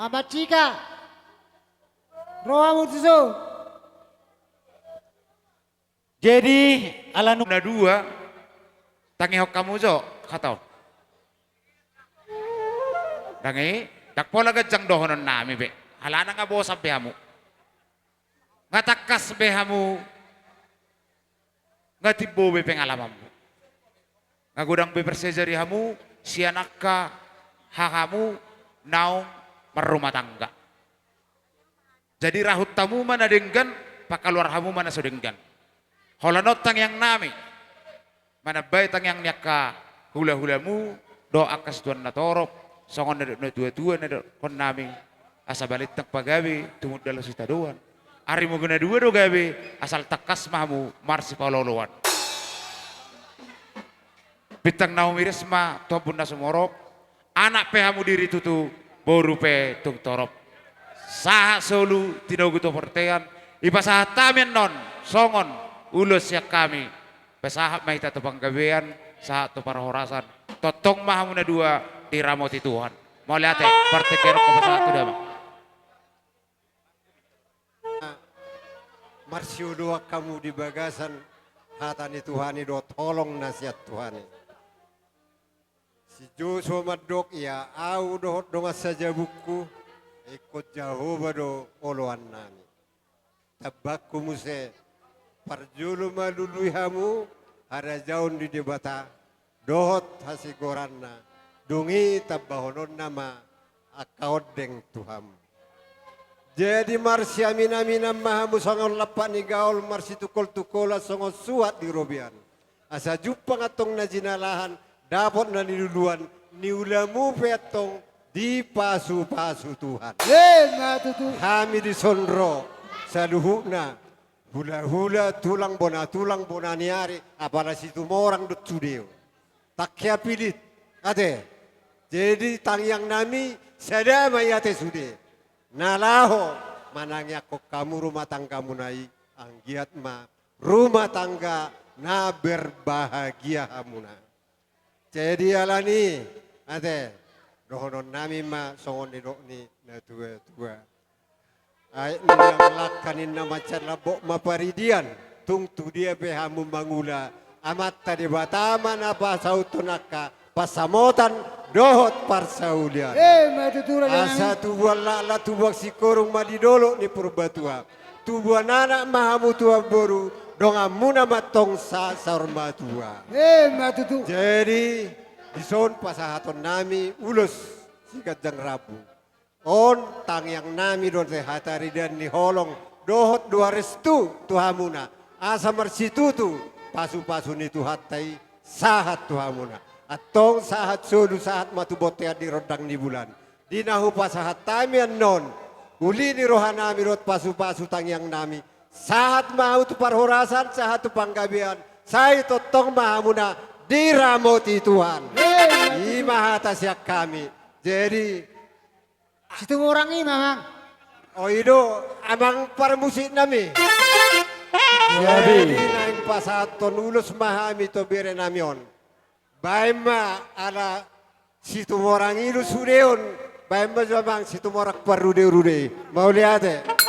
Amat Cika. Rohamu tuso. Jadi, ala nu- na dua, tangihon hamu jo, hata on. Ndang i, ndang pola ganjang dohonon nami be. Alana nga bosan be hamu. Nga tangkas be hamu. Nga timbo be pengalamanmu. Nga godang be parsajari hamu, sian angka hahamu naung marrumah tangga. Jadi rahut hamu ma na denggan, pangkaluar hamu ma na so denggan. Holan on tangiang nami. Manambai tangiang ni angka hula-hulamu, dohot angka situan na torop, songon na didok natuatua na didokkon nami. Asa balintang pagabe, tumundalhon sitadoan. Ari muna dua do gabe, asal tangkas ma hamu marsipaolo-oloan. Bintang na umiris ma tu hambun na sumorop, anak pe hamu diri tutu, boru pe tung torop. Sahat solu tinogu tu bontean, dipasahat hami annon, songon ulos sian hami, pasahat ma hita tu panggabean, sahat tu parhorasan, tongtong ma hamu na dua diramoti Tuhan. Mauliate, partingkian on hupasahat tu damang. Marsioloan hamu di bagasan hata ni Tuhan i dohot holong na sian Tuhan i. Si Josua mandok ia, au dohot dongan sajabungku, ingkon Jahowa do oloan nami. Tambahku muse, parjolo ma lului hamu harajaon ni Debata, dohot hasigoranna, dung i tambahononna ma angka ondeng tu hamu. Jadi marsiamin-aminan ma hamu songon lampak ni gaol, marsitungkol-tungkolan songon suhat di robean. Asa jumpang antong na jinalahan, dapot na niluluan, niulamu pe antong dipasu-pasu Tuhan. Emma tutu. Hami dison ro, saluhutna, hula-hula, tulang, bona tulang, bona ni ari, apala Situmorang dohot sude on. Tangke apilit, ate. Jadi tangiang nami, sada ma i ate sude. Na laho, manangiangkon hamu rumah tanggamuna i, anggiat ma rumah tangga na berbahagia hamuna. Jadi alani, ate, dohonon nami ma songon nidok ni natua-tua. Aek ni langka ninna mansai lambok ma paridian, tung tu dia pe hamu mangula, Amanta Debata ma na pasauthon angka pansamotan dohot parsaulian. Emma tutu, raja nami. Asa tubuan laklak tubuan singkoru ma di dolok ni Purbatua. Tubuan anak ma hamu tubuan boru, donganmuna ma antong sa-, saur matua. Emma tutu. Jadi, dison pasahaton nami ulos siganjang rambu. On tangiang nami do ate, hataridan ni holong dohot doa restu tu hamuna. Asa marsitutu pasu-pasu ni Tuhanta i sahat tu hamuna. Antong sahat solu, sahat ma tu bontean di rondang ni bulan. Di na hupasahat hami annon, uli ni roha nami dohot pasu-pasu tangiang nami, sahat ma hamu tu parhorasan, sahat tu panggabean, sai tongtong ma hamuna diramoti Tuhan. Hei, I ma hata sian hami. Jadi, Situmorang i ma, Amang. O, i do, Amang parmusik nami. Jadi, naeng pasahathon ulos ma hami tu bere nami on. Baen ma ala Situmorang i do sudeon, baen ma jo, Amang, Situmorang parrude-rude i. Mauliate.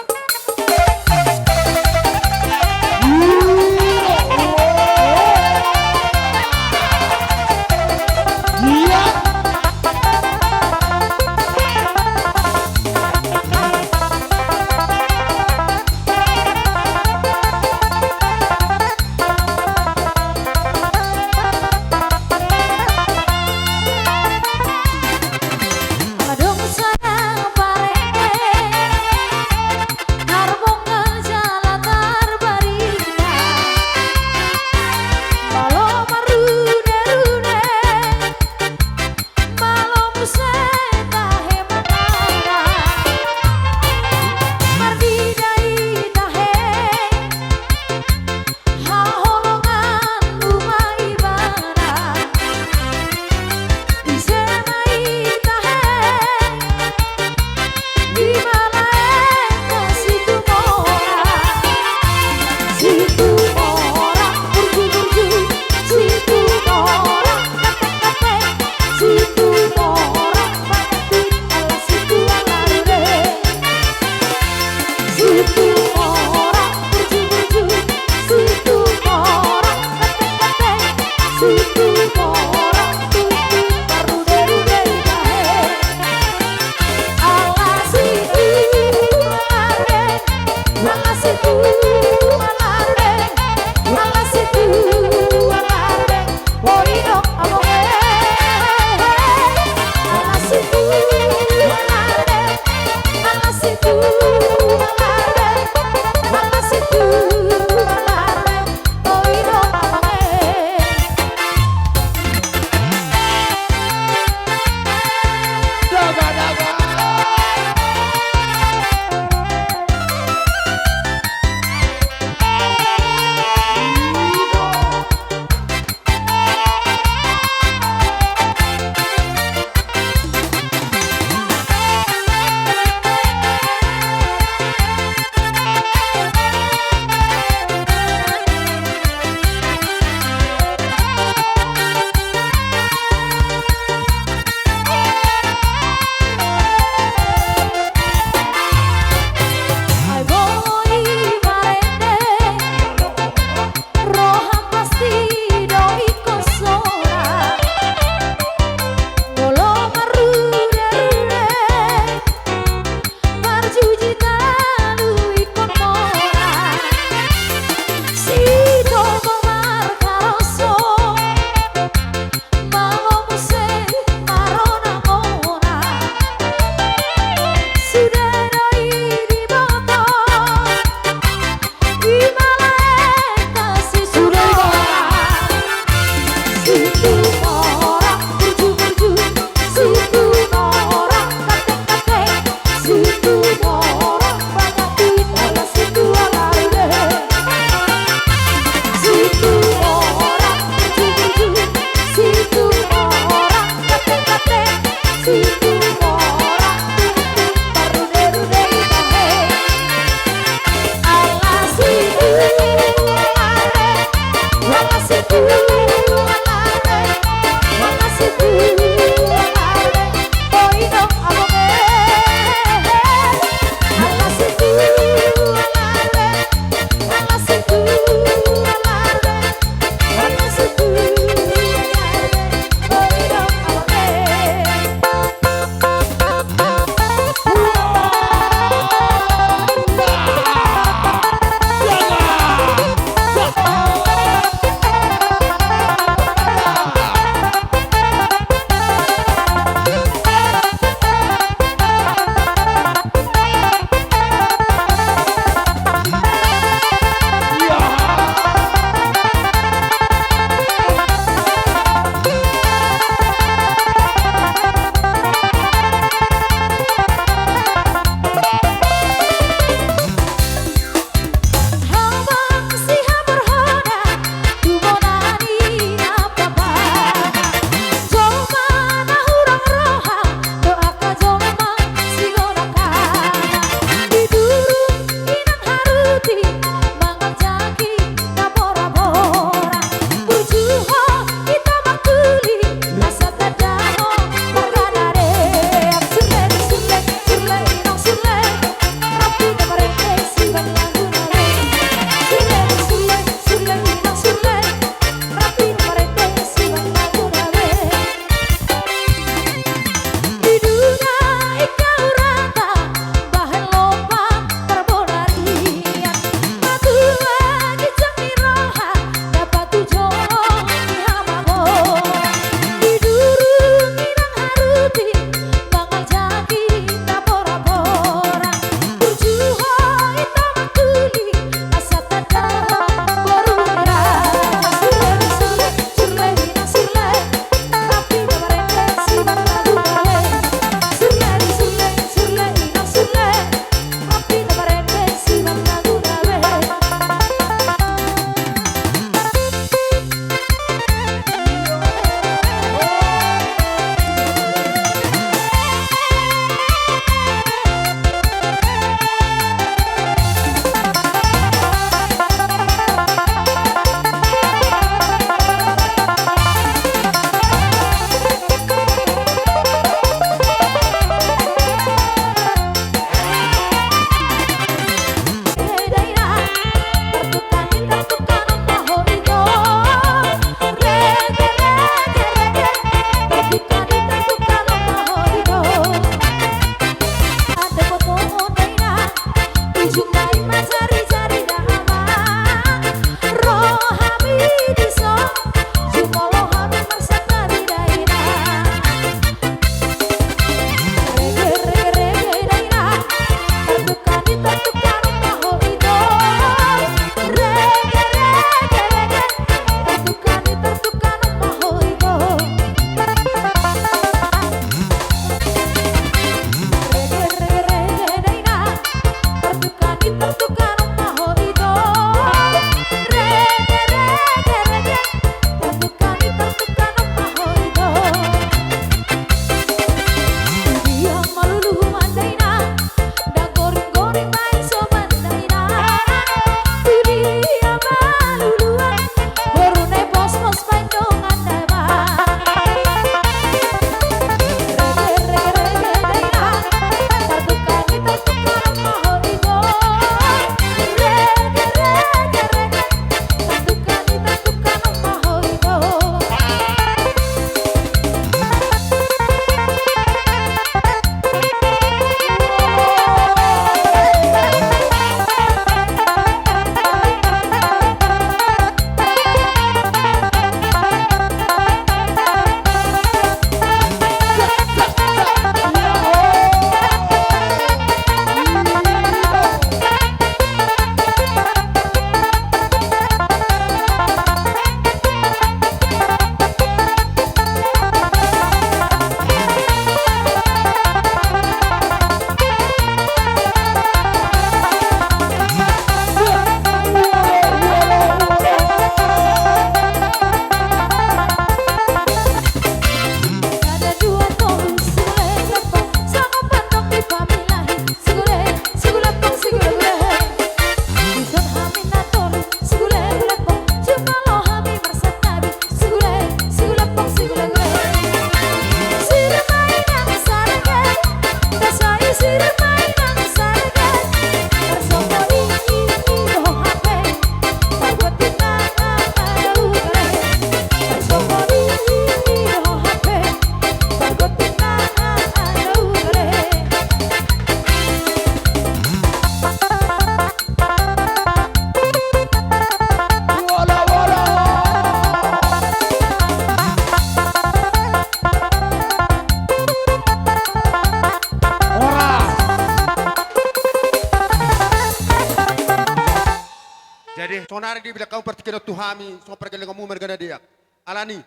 Sonari dibahen hamu partingkian on tu hami songon pargellengonmu marga na deak. Alani,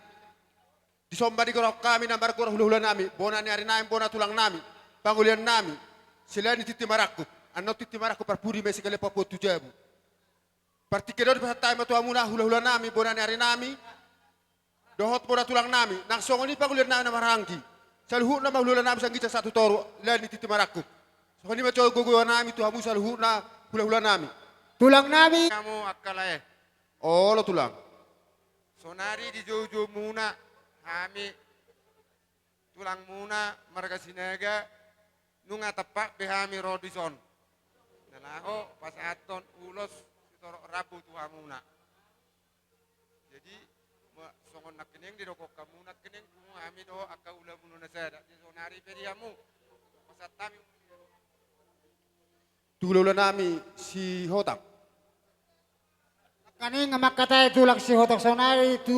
dison ma digorahon hami na margora hulahulanami, bona ni arinami, bona tulangnami, pangoliannami, silaen ni tintin marangkup. Annon tintin marangkup parpudi ma i siganup pampuon tu jabu. Partingkian on dipasahat hami ma tu hamuna hulahulanami, bona ni arinami, dohot bona tulangnami, nang songon i pangoliannami na marhahaanggi. Saluhutna ma hulahulanami sian ginjang sahat tu toru, laen ni tintin marangkup. Songon i ma jolo gogoionnami tu hamu saluhutna hulahulanami. Tulangnami. Hamu angka lae. Olo tulang. Sonari di joujoumuna hami tulangmuna marga Sinaga, nunga tampak be hami ro dison na laho pasahathon ulos sitorop rambu tu hamuna. Jadi, ma, songon nangkining didok hamu nangkining, pungu hami dohot angka hulamuna na sada. Jadi sonari pe di hamu pasahat hami tu hulahulanami Sihotang. Nangkaning ma mangkatai tulang Sihotang sonari tu,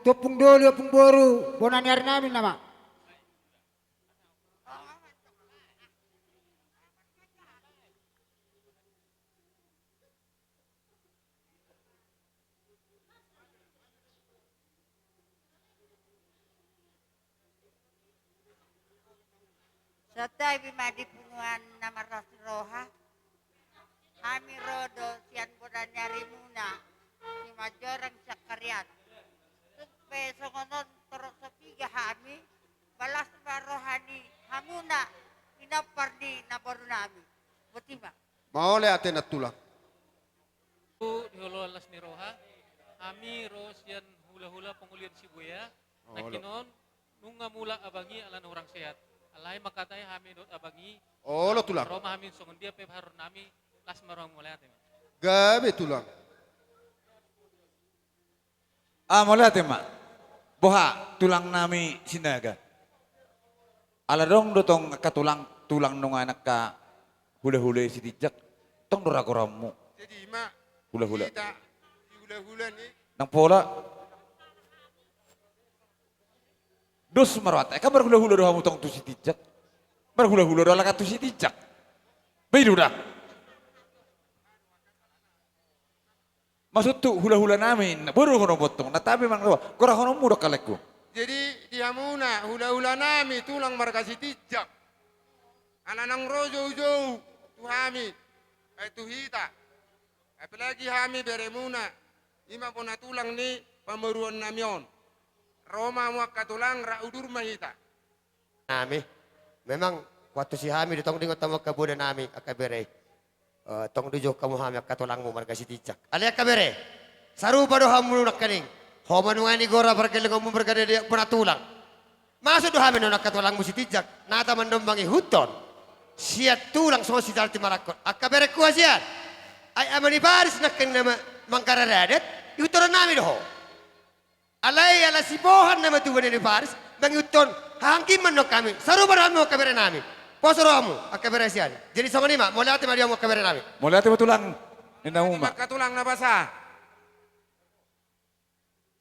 tu ompung doli, ompung boru, bona ni arinami nama. Santabi ma di punguan na marlas ni roha. Hami ro do sian bona ni arimuna, Simanjorang Sakarian. Tung pe songon on torop so piga hami, balas ma roha ni hamuna, inompar ni namborunami. Boti ma. Mauliate nantulang. Tu di holoan las ni roha, hami ro sian hulahula pangolian Sibuea. Olo. Nangkinon, nunga mulak abang i ala na hurang sehat. Alai mangkatai hami dohot abang i. Olo tulang. Ro ma hami songon dia pe haroro nami, las ma roha, mauliate ma. Gabe tulang. Ah, mauliate ma. Boha, tulangnami Sinaga. Ala dong do tong angka tulang, tulang nunga angka hulahula i Sitinjak. Tong do ra goarmu. Jadi ima hulahula. Hita, di hulahula ni. Nang pola. Dos ma rohanta, eka marhulahula do hamu tong tu Sitinjak. Marhulahula do halak tu Sitinjak. Boi do da. Maksudhu hulahulanami, na boru hono bottong, na tabe manang na boha, goarhononmu do kalekku. Jadi di hamuna hulahulanami tulang marga Sitinjak. Ala naung ro joujou tu hami, eh, tu hita. Apalagi hami beremuna, ima bona tulang ni pamoruonnami on. Ro ma hamu angka tulang, rap udur ma hita. Nami. Memang huantusi hami do tong diingot hamu angka bodanami, angka bere. Eh, tong dijou hamu hami angka tulangmu marga Sitinjak. Alai angka bere, sarupa do hamu nangkaning. Ho ma nuaeng nigora pargellengonmu marga na deak, bona tulang. Masuk do hami nuaeng angka tulangmu Sitinjak, na taman domba ngihuthon. Sian tulang songon sijalti marangkup. Angka bere, hua sian. Ai ama ni Paris nangkaning na ma-, manggarar adat, ihuthononnami do ho. Alai ala sibohan nama tubu ni Paris, mangihuthon hahaanggian ma nuaeng hami. Sarupa do hamu angka berenami. Poso rohamu, angka bere sian. Jadi songon i ma, mauliate ma di hamu angka berenami. Mauliate ma tulang. Ninna uma. Angka tulang na basa.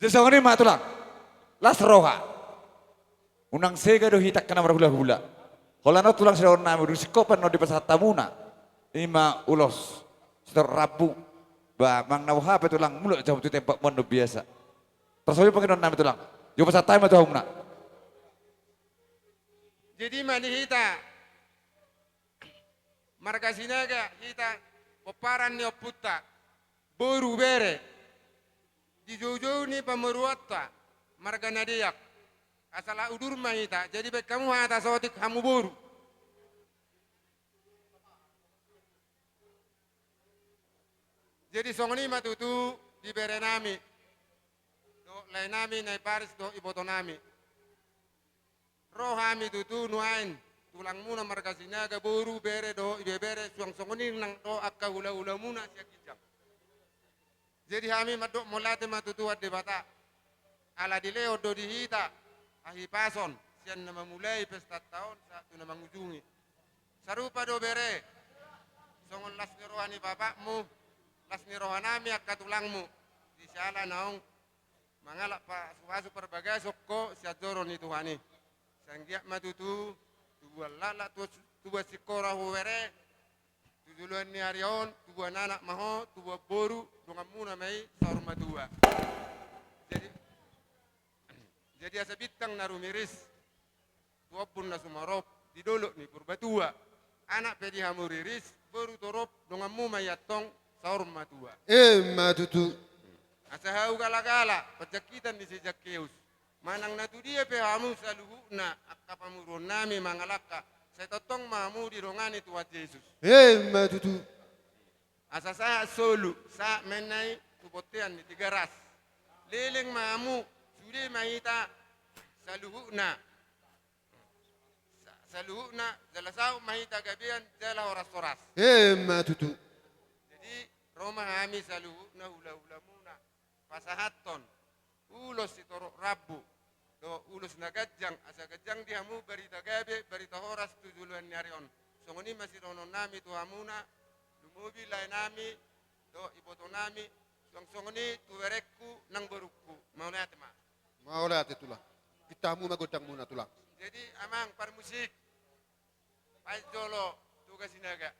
Jadi songon i ma tulang. Las roha. Unang sega do hita angka na marhulahula. Holan on tulang sidohononnami, dung singkop annon dipasahat hamuna. Ima ulos sitorop rambu. Ba, manang na boha pe tulang, mulak jo hamu tu tempat muna na biasa. Tor songon i pangidoannami tulang. Jumpa santabi ma tu hamuna. Jadi ima di hita marga Sinaga, hita pomparan ni ompunta, boru bere, di joujou ni pamoruonta marga na deak. Asa rap udur ma hita, jadi baen hamu hata saotik, hamu boru. Jadi songon i ma tutu di berenami dohot laenami na i Paris dohot ibotonami. Ro hami tutu nuaeng, tulangmuna marga Sinaga, boru, bere dohot ibebere, suang songon i nang dohot angka hulahulamuna sian ginjang. Jadi hami mandok mauliate ma tu Tuhan Debata. Ala dilehon do di hita hahipason sian na mamulai pestanta on sahat tu na mangujungi. Sarupa do bere, songon las ni roha ni bapakmu, las ni rohanami angka tulangmu, di siala naung mangalap pasupasu parbagason ho sian joro ni Tuhan i. Sai anggiat ma tutu tubuan laklak, tubuan singkoru ho bere, tu joloan ni ari on, tubuan anak ma ho, tubuan boru, donganmuna ma i saur matua. Jadi, jadi asa bintang na rumiris tu ombun na sumarop di dolok ni Purbatua. Anak pe di hamu riris, boru torop, donganmu ma i antong saur matua. Emma tutu. Asa hau galagala, panjangkitan ni si Zakkeus. Manang na tudia pe hamu saluhutna angka pamoruonnami mangalangka, sai tongtong ma hamu didongani Tuhan Jesus. Emma tutu. Asa sahat solu, sahat ma inna i tu bontean ni Tigaras. Leleng ma hamu, sude ma hita saluhutna. Sa-, saluhutna, jala saut ma hita gabean, jala horas-horas. Emma tutu. Jadi, ro ma hami saluhutna hula-hulamuna pasahathon ulos sitorop rambu dohot ulos na ganjang, asa ganjang di hamu barita gabe, barita horas tu joloan ni ari on. Songon i ma sidohononnami tu hamuna, lumobi laenami dohot ibotonami, suang songon i tu berengku nang borungku. Mauliate ma. Mauliate, Tulang. Pinta hamu ma gondangmuna, Tulang. Jadi, Amang parmusik, baen jolo Toga Sinaga.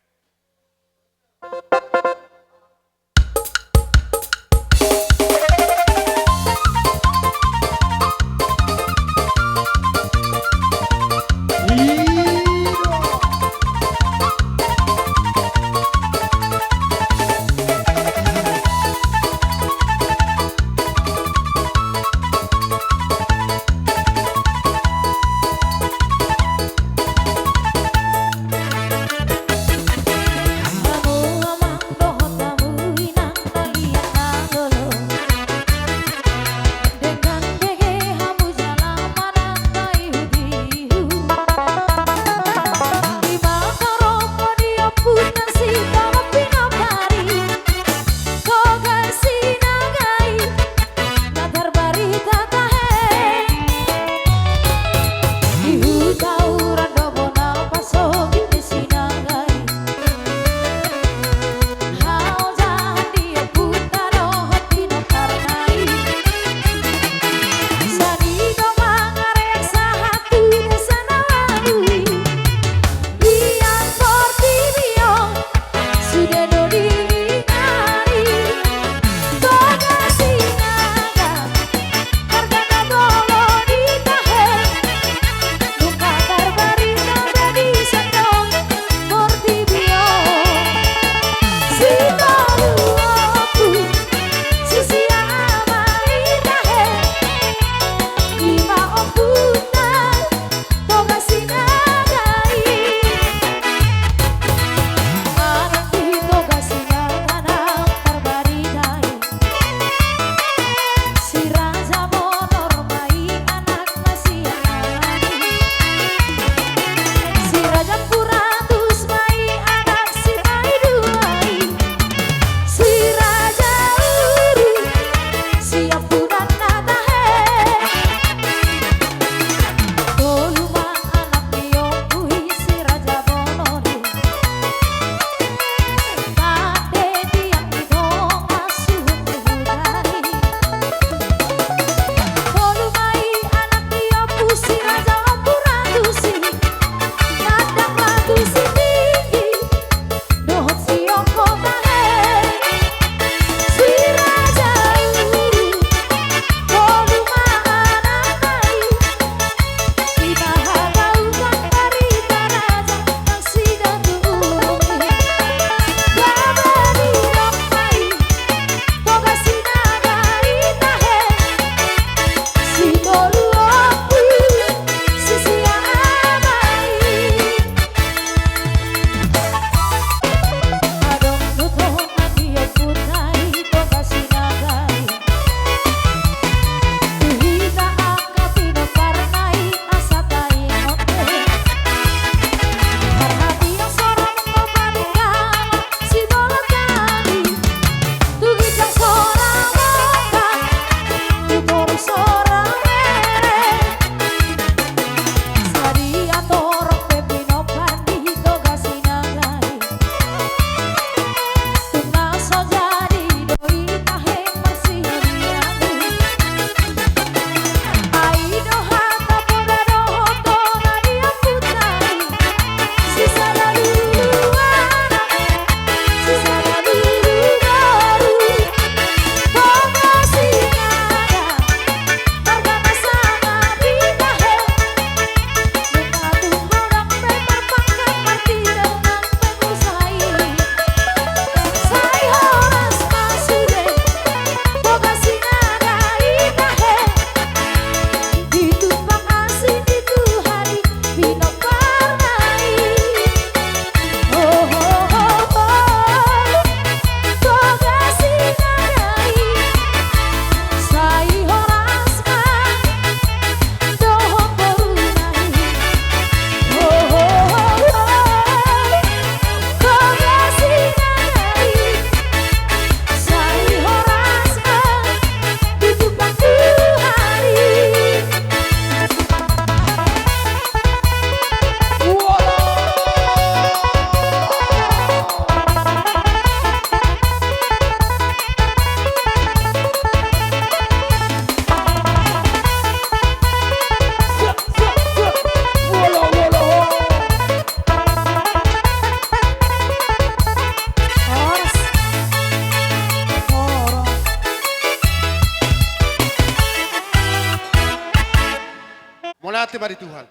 Tuhan.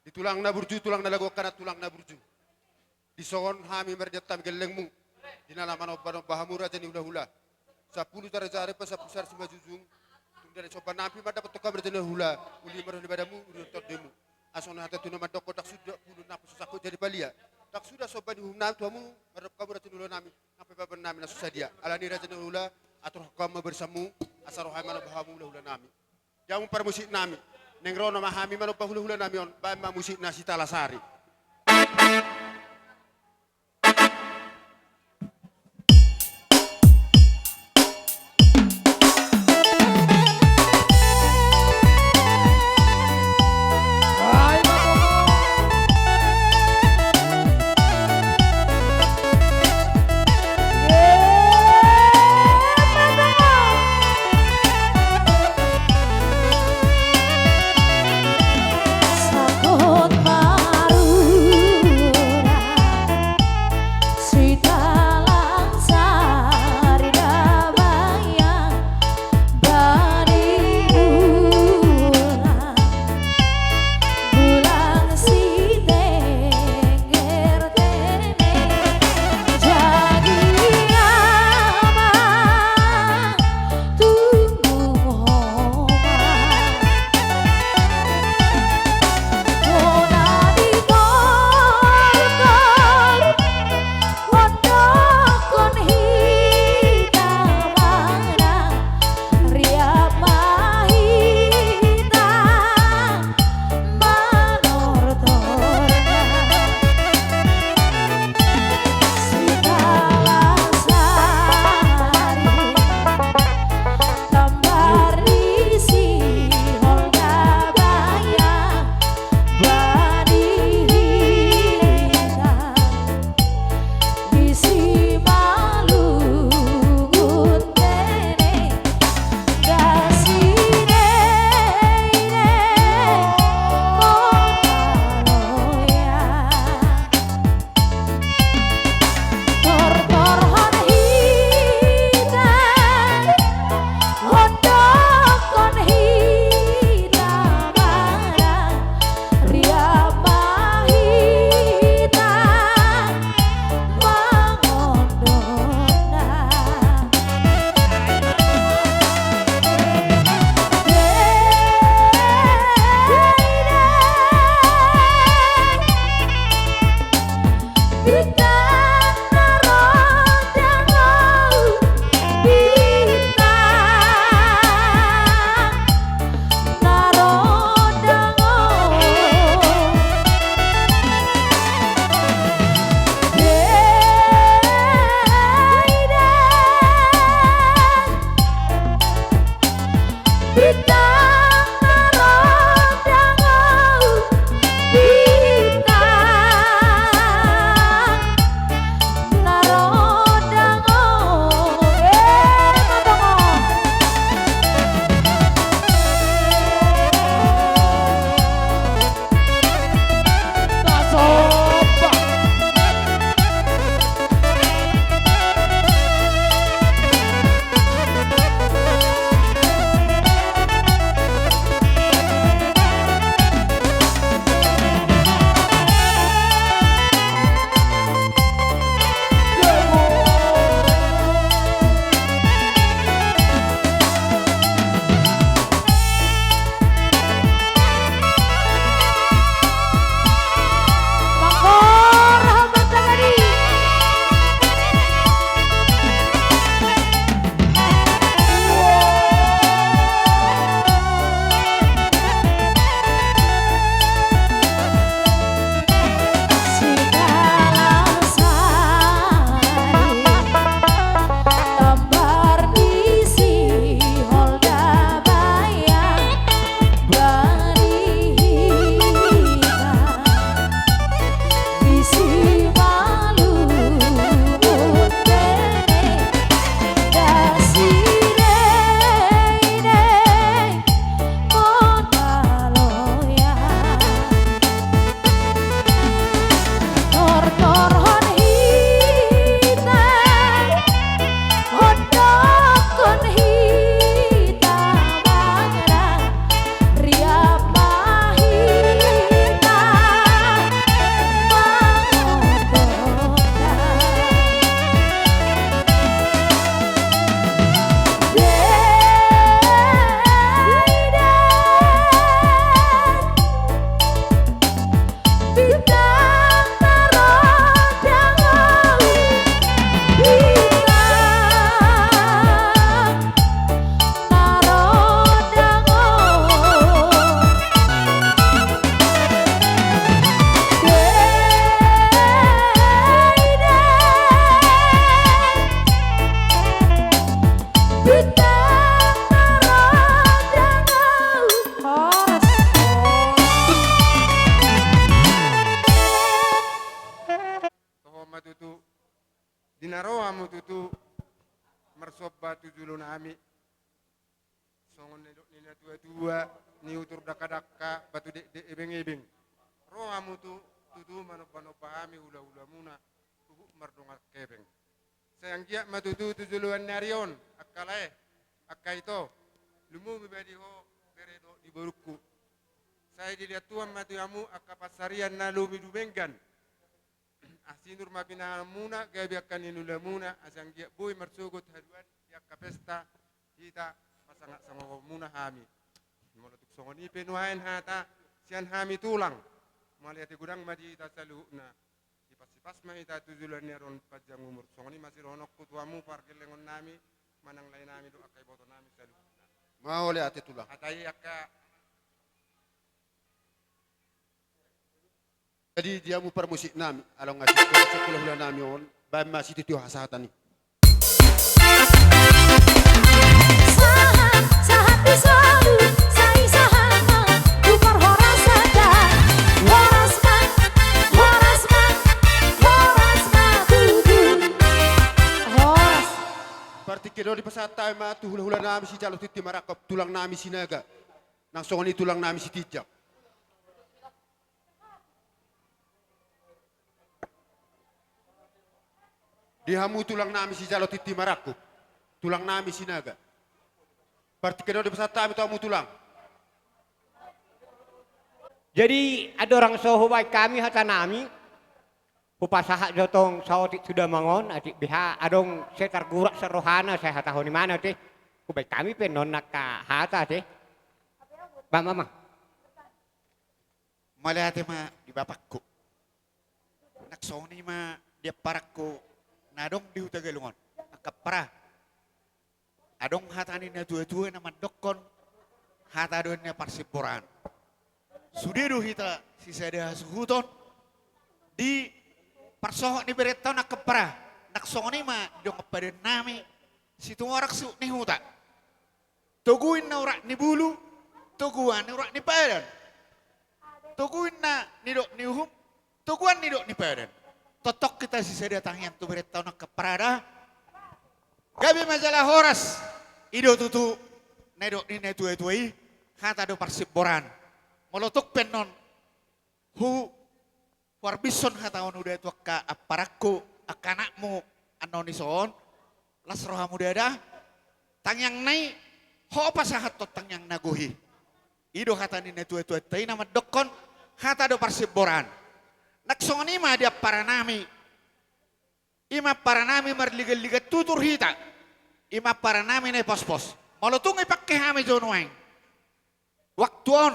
Di tulang na burju, tulang na lagu angka na tulang na burju. Di songon hami mardiat hami gellengmu. Di na manomba-nomba hamu raja ni hula-hula. Sampulu jare-jare pa sampulu sari simanjujung. Tung di na somba nami mandapothon hamu raja ni hula-hula. Uli marhon ibadamu, uli marhon tondemu. Asa na hata tuna mandok, ndang suda pulu na pasosakko jadi palia. Ndang suda somba ni uhum nami tu hamu, marhon hamu raja ni hula nami. Nang pe baban nami na so sadia. Alani raja ni hula-hula, atur hamu ma barisanmu. Asa ro hami manomba hamu hula-hula nami. Jamu parmusik nami. Naeng ro nama hami manomba hula-hula nami on, baen ma musik na sitala sari. Na ro hamu tutu marsomba tu jolonami. Songon na nidok ni natuatua, niutur dakadaka, batu dekdek ebeng-ebeng. Ro hamu tu, tutu manombanomba hami hulahulamuna, huhut mardongan hepeng. Sai anggiat ma tutu tu joloan ni ari on, angka lae, angka ito, lumobi ma di ho, bere dohot di borungku. Sai dilehon Tuhan ma tu hamu angka pansarian na lobi dumenggan. Asinur ma pinahanmuna, gabe angka niulamuna, asa anggiat boi marsogot haduan di angka pesta, hita pasangasangaponmuna hami. Molo tung songon i pe nuaeng hata sian hami tulang. Mauliate godang ma di hita saluhutna. Sipasipas ma hita tu joloan ni ari on, panjang umur. Songon i ma sidohononku tu hamu pargellengonnami, manang laenami dohot angka ibotonami saluhutna. Mauliate tulang. Hata i angka Jadi di hamu parmusiknami, along asi hulahulanami on, baen ma sitio-tio hasahatan i. Sahat, sahat di solu, sai sahat ma tu parhorasan da. Horas ma, horas ma, horas ma tutu. Horas. Partingkian on dipasahat hami ma tu hulahulanami sijalo tintin marangkup, tulangnami Sinaga. Nang songon i tulangnami Sitinjak. Di hamu tulangnami sijalo tintin marangkup, tulangnami Sinaga. Partingkian on dipasahat hami tu hamu tulang. Jadi andorang so hubaen hami hatanami, hupasahat jo tong saotik tu damang on, atik beha adong sai targurak sian rohana, sai hatahon imana te. Hubaen hami pe annon angka hata te. Bang, bang, bang. Mauliate ma di bapakku. Nang songon i ma di amparangku na adong di Hutagalung on, angka ampara. Adong hata ni natuatua na mandokkon, hata do ninna parsimboran. Sude do hita sisada hasuhuton di parsohot ni berenta on, angka ampara. Nang songon i ma di dongan padannami Situmorang Suhut ni Huta. Togu ninna urat ni bulu, toguan ni urat ni padan. Togu ninna nidok ni uhum, toguan nidok ni padan. Tongtong hita sisada tangiang tu berenta on, angka ampara da. Gabe ma jala horas. I do tutu na nidok ni natuatua i, hata do parsimboran. Molo tung pe annon hu Huarbishon hata on uda tu angka amparangku, angka anakmu annon i son, las rohamu da. Tangiangna i ho pasahathon, tangiang na gohi. I do hata ni natuatuanta i na mandokkon, hata do parsimboran. Nang songon i ma di amparanami. I ma amparanami marligaliga tutur hita. I ma amparanami na ipospos. Molo tung ipangke hami jo nuaeng waktu on,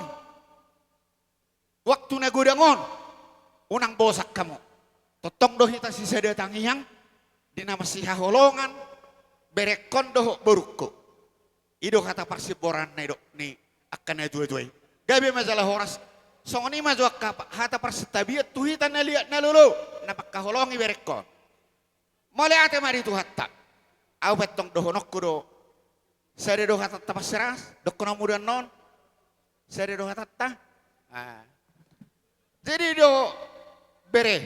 waktu na godang on, unang bosan hamu. Tongtong do hita sisada tangiang di na masihaholongan, berengkon dohot borungku. I do hata parsimboran na nidok ni angka natuatua i. Gabe ma jala horas. Songon i ma jo angka hata parsantabian tu hita na liat na lolo, na mangkaholongi berengkon. Mauliate ma di Tuhanta. Ahu pe antong dohononku do. Sada do hatanta, Pasras, dohononmu do annon. Sada do hatanta. Ah. Jadi do bere,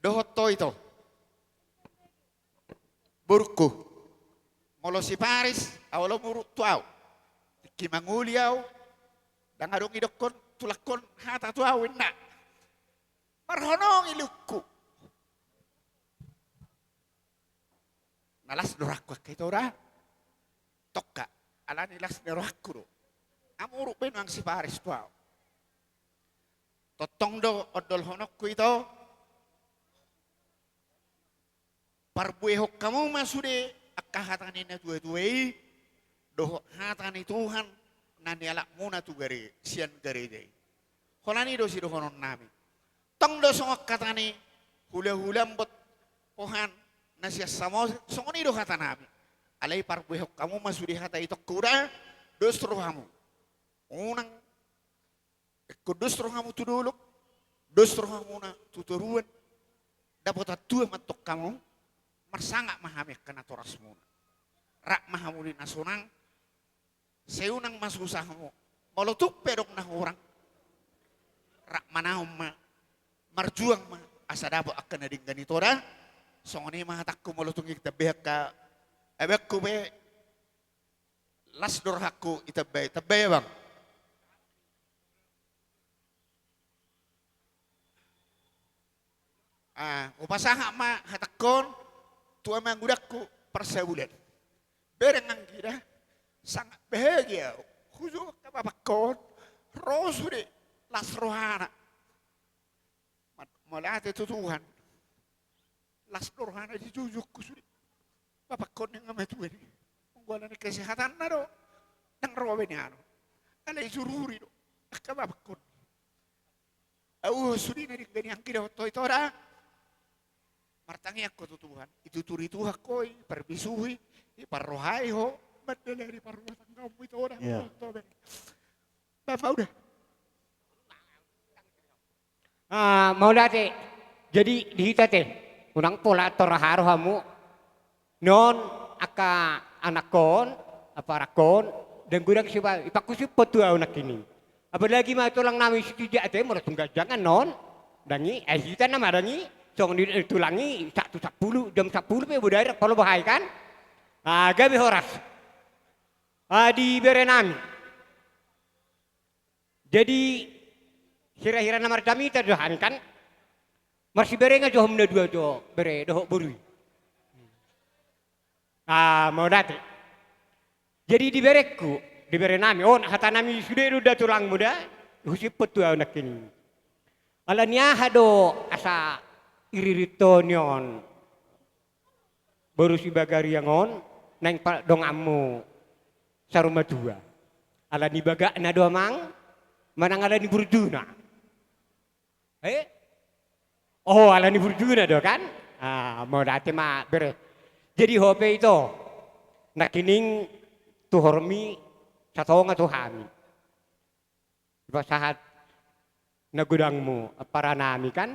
dohot ho ito, borungku. Molo siparis, ahu olo muruk tu ahu. Tingki mangoli ahu, ndang adong idokkon tulangkon hata tu ahu, inna. Marhonong ilungku. Na las do rohangku angka ito da. Tongka, alani las ni rohangku do. Ahu muruk be nuaeng siparis tu ahu. Tongtong do ondolhononku ito. Parbuehon hamu ma sude angka hata ni natuatua i, dohot hata ni Tuhan na nialapmuna tu gare, sian gareja i. Holan i do sidohononnami. Tong do songon hata ni hulahula, ambot pohan na sian Samosir, songon i do hatanami. Alai parbuehon hamu ma sude hata itongku da, dos rohamu. Unang Ingkon dos rohamu tu dolok, dos rohamuna tu toruan, dapotan tua ma antong hamu, marsangap ma hami angka natorasmuna. Rap ma hamu di na sonang, sai unang ma susah hamu. Molo tung pe adong na hurang, rap manaon ma, marjuang ma, asa dapot angka na denggan ito da. Songon i ma hatangku, molo tung i tambai angka, abangku pe las do rohangku i tambai, tambai abang. Ah, hupasahat ma hatangkon tu amangudangku Parsabulan. Bereng anggi da, sangat bahagia au. Hujou angka bapangkon, ro sude las rohana. Mauliate tu Tuhan. Las do rohana dijujungku sude. Bapangkon ni nga matua ni. Anggo alani kesehatanna do, ndang ro be nian. Alai jururi do angka bapangkon. Au sude na denggan i anggi dohot ho ito da. Martangiang ho tu Tuhan, ituturi Tuhan ho i, parbisuhi, iparrohai ho mandalani parrumatanggaonmu ito da. Iya. Dohot ho be. Bapa udah. Ah, mauliate. Jadi di hita te, unang pola tor aha rohamu. Non angka anakkon, aparakkon, ndang godang siba, ipangkusip ho tu au nangkining. Apalagi ma tulang nami Sitinjak ate, molo tung ganjang annon, ndang i, ai hita nama ndang i, songon i, eh, tulang i, satu sampulu, jam sampulu pe bodari rap palo bahai kan. Ah, gabe horas. Ah, di bere nami. Jadi, hira-hira na marjamita do hami kan. Marsiberengan jo hamu na dua jo, bere dohot boru i. Ah, mauliate. Jadi di berengku, di bere nami, on hata nami sude do da tulangmu da, husip ho tu au nangkining. Alani aha do asa iririt ho ni on. Boru Sibagariang on, naeng pa-, donganmu saur matua. Alani bagakna do amang, manang alani burjuna? Eh? Oh, alani burjuna do kan? Ah, mauliate ma bere. Jadi ho pe ito, nangkining tuhormi satonga tu hami. Dipasahat na godangmu, ampara nami kan.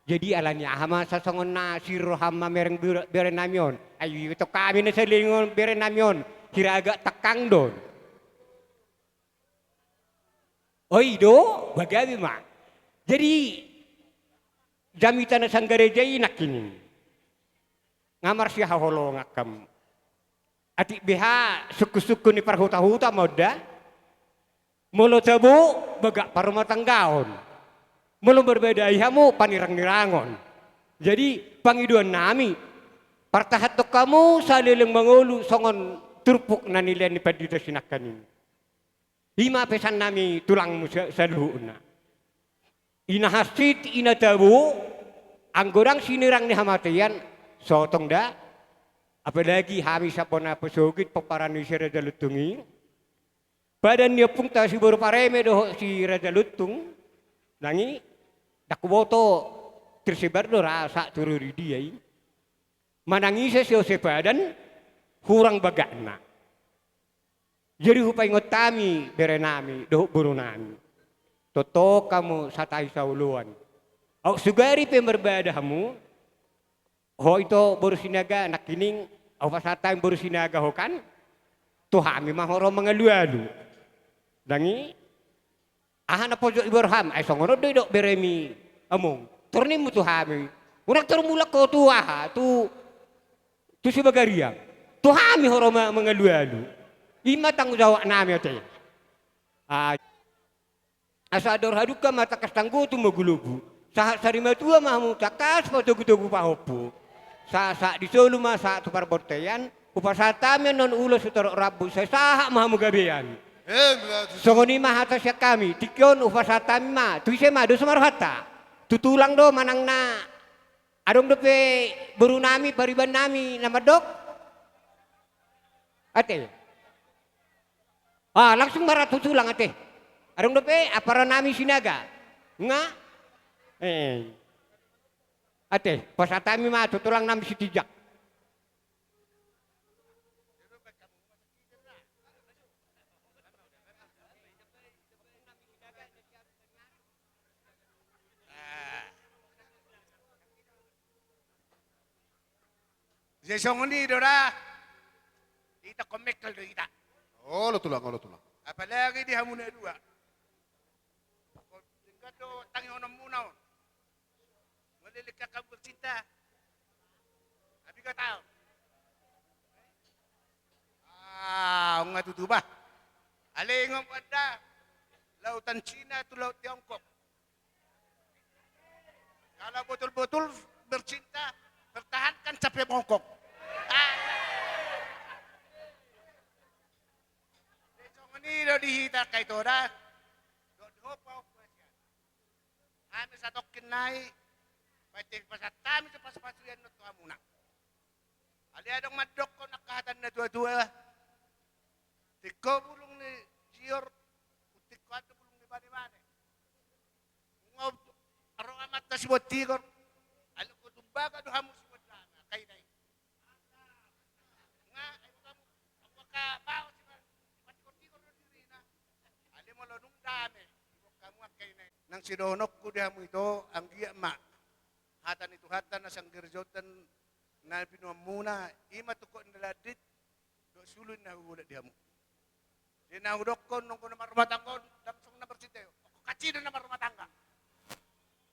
Jadi alani aha ma sasongon na sirroham mamereng bere-, bere nami on. Ai itong hami na saleleng on bere nami on, hiragak tangkang do on. Oi do, bagabe ma. Jadi jamita na sanggareja i nangkining. Nga marsihaholongan hamu. Atik beha sungkun-sungkun ni parhuta-huta ma on da. Molo tabo, bagak parrumatanggaon. Molo marbadai hamu, panirang-nirangon. Jadi pangidoan nami, partahathon hamu saleleng mangolu songon turpuk na nilean ni pandita sinangkaning. I ma pesan nami tulangmu sa-, saluhutna. Ina hansit, ina tabo, anggo ndang sinirang ni hamatean, sotong da. Apalagi hami sambona pasogit pomparan ni si Raja Lontung i. Padan ni ompungta si Boru Pareme dohot si Raja Lontung. Nang i, ndang huboto tersebar do ra sahat tu ro di dia i. Manang ise siose padan, hurang bagakna. Jadi hupaingot hami bere nami dohot boru nami. Tongtong hamu satahi saoloan. Aut sugari pe marbada hamu, ho ito boru Sinaga nangkining, hupasahat hami boru Sinaga ho kan, tu hami ma ho ro mangalualu. Nang i, aha na pojok iboan hami, ai songon on do didok beremi among. Tor ninmu tu hami, unang tor mulak ho tu aha, tu, tu Sibagariang. Tu hami ho ro ma-, mangalualu. I ma tanggung jawab nami ate. Ah, asa andor hadungka ma tangkas tanggo tumogulogul. Sahat sarimatua ma hamu tangkas patogutogu pahompu. Sahat, sahat di solu ma sahat tu parbontean. Hupasahat hami annon ulos tu torop rambu, sai sahat ma hamu gabean. Songon i ma hata sian hami, tingki on hupasahat hami ma, tu ise ma, dos ma rohanta. Tu tulang do manang na adong dope boru nami, pariban nami na mandok? Ate. Ah, langsung ma ra tu tulang ate. Adong dope ampara nami Sinaga. Nga? Eh. Ate, pasahat hami ma tu tulang nami Sitinjak. Jadi songon i do da. Hita komekkel do hita. Olo tulang, olo tulang. Apalagi di hamu na dua. Denggan do tangihononmuna on. Molo leleng hamu bercinta. tiga tahun. Ah, nunga tutu bah. Alai ingot ma da, lautan Cina tu laut Tiongkok. Kalau betul-betul bercinta, pertahankan sampai bongkok. Ah. Jadi songon i do di hita angka ito da. Dohot, dohot pahompu hasian. Hami satongkin nai, painte pasahat hami tu pasu-pasu i annon tu hamuna. Alai adong mandokkon angka hata ni na tua-tua. Tingko bulung ni sior, tingko an do bulung ni bane-bane. Nunga ro amanta siboan tigor, alai tingko tumbaga do hamu siboan dame, angka ina i. Nga, ai boha hamu, angka baoa siboan, siboan tigor-tigor do dirina. Alai molo dung dame, diboan hamu angka ina i. Nang sidohononku di hamu ito, anggiat ma hata ni Tuhanta na sanggar jolma na pinuanmuna, i ma tungkot ni na landit, dohot sulu ni na hubulat di hamu. Jadi na hudokkon, nonggo na marrumah tangga on, ndang songon na bersinta i. Kacina na marrumah tangga.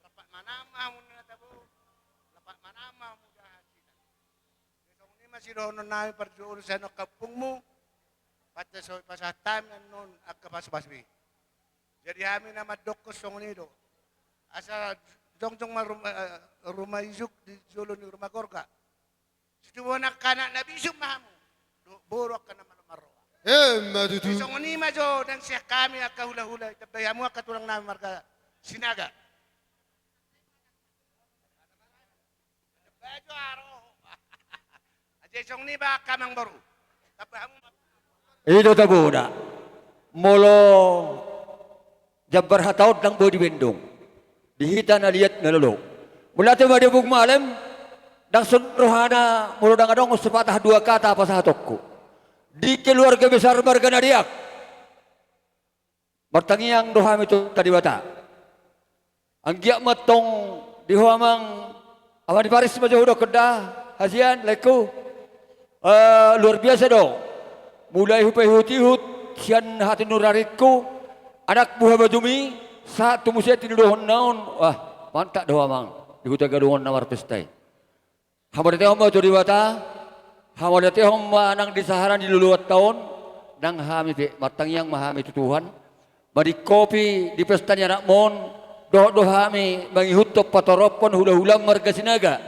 Lapak manama hamu na tabo, lapak manama hamu da hasian. Jadi songon i ma sidohonon nami parjolo sian angka ompungmu, painte so pasahat hami annon angka pasu-pasu i. Jadi hami na mandokkon songon i do. Asa jongjong ma ruma, eh, ruma isuk di jolo ni ruma gorga. Situbuan angka anak na bisuk ma hamu. Dohot boru angka na malo marroha. Emma tutu. Songon i ma jo nang sian hami angka hula-hula, ditambai hamu angka tulang nami marga Sinaga. Aja songon i bah angka amangboru. Tambai hamu ma. I do tabona. Molo jambar hata on ndang boi dibendong. Di hita na liat na lolo. Mauliate ma di Ompu Malem, ndang songon rohana molo ndang adong sepatah dua kata pasahatonku. Di keluarga besar marga Nariak. Martangiang do hami tu Tuhanta Debata. Anggiat ma tong di ho amang, amang ni Paris ma jo hudokkon da, hasian, laengku. Eh, luar biasa do. Mulai hupaihut-ihut, sian hatiha nurarikku, anak buha batu mi, sahat tu muse tinudohonna on, wah, mantap do ho amang, di Huta Galungan na marpesta i. Hamauliatehon ma tu Debata, hamauliatehon ma nang di sahala ni luluanta on, nang hami pe, martangiang ma hami tu Tuhan, maningkopi di pesta ni anakmon, dohot do hami mangihuthon patorophon hula-hula marga Sinaga.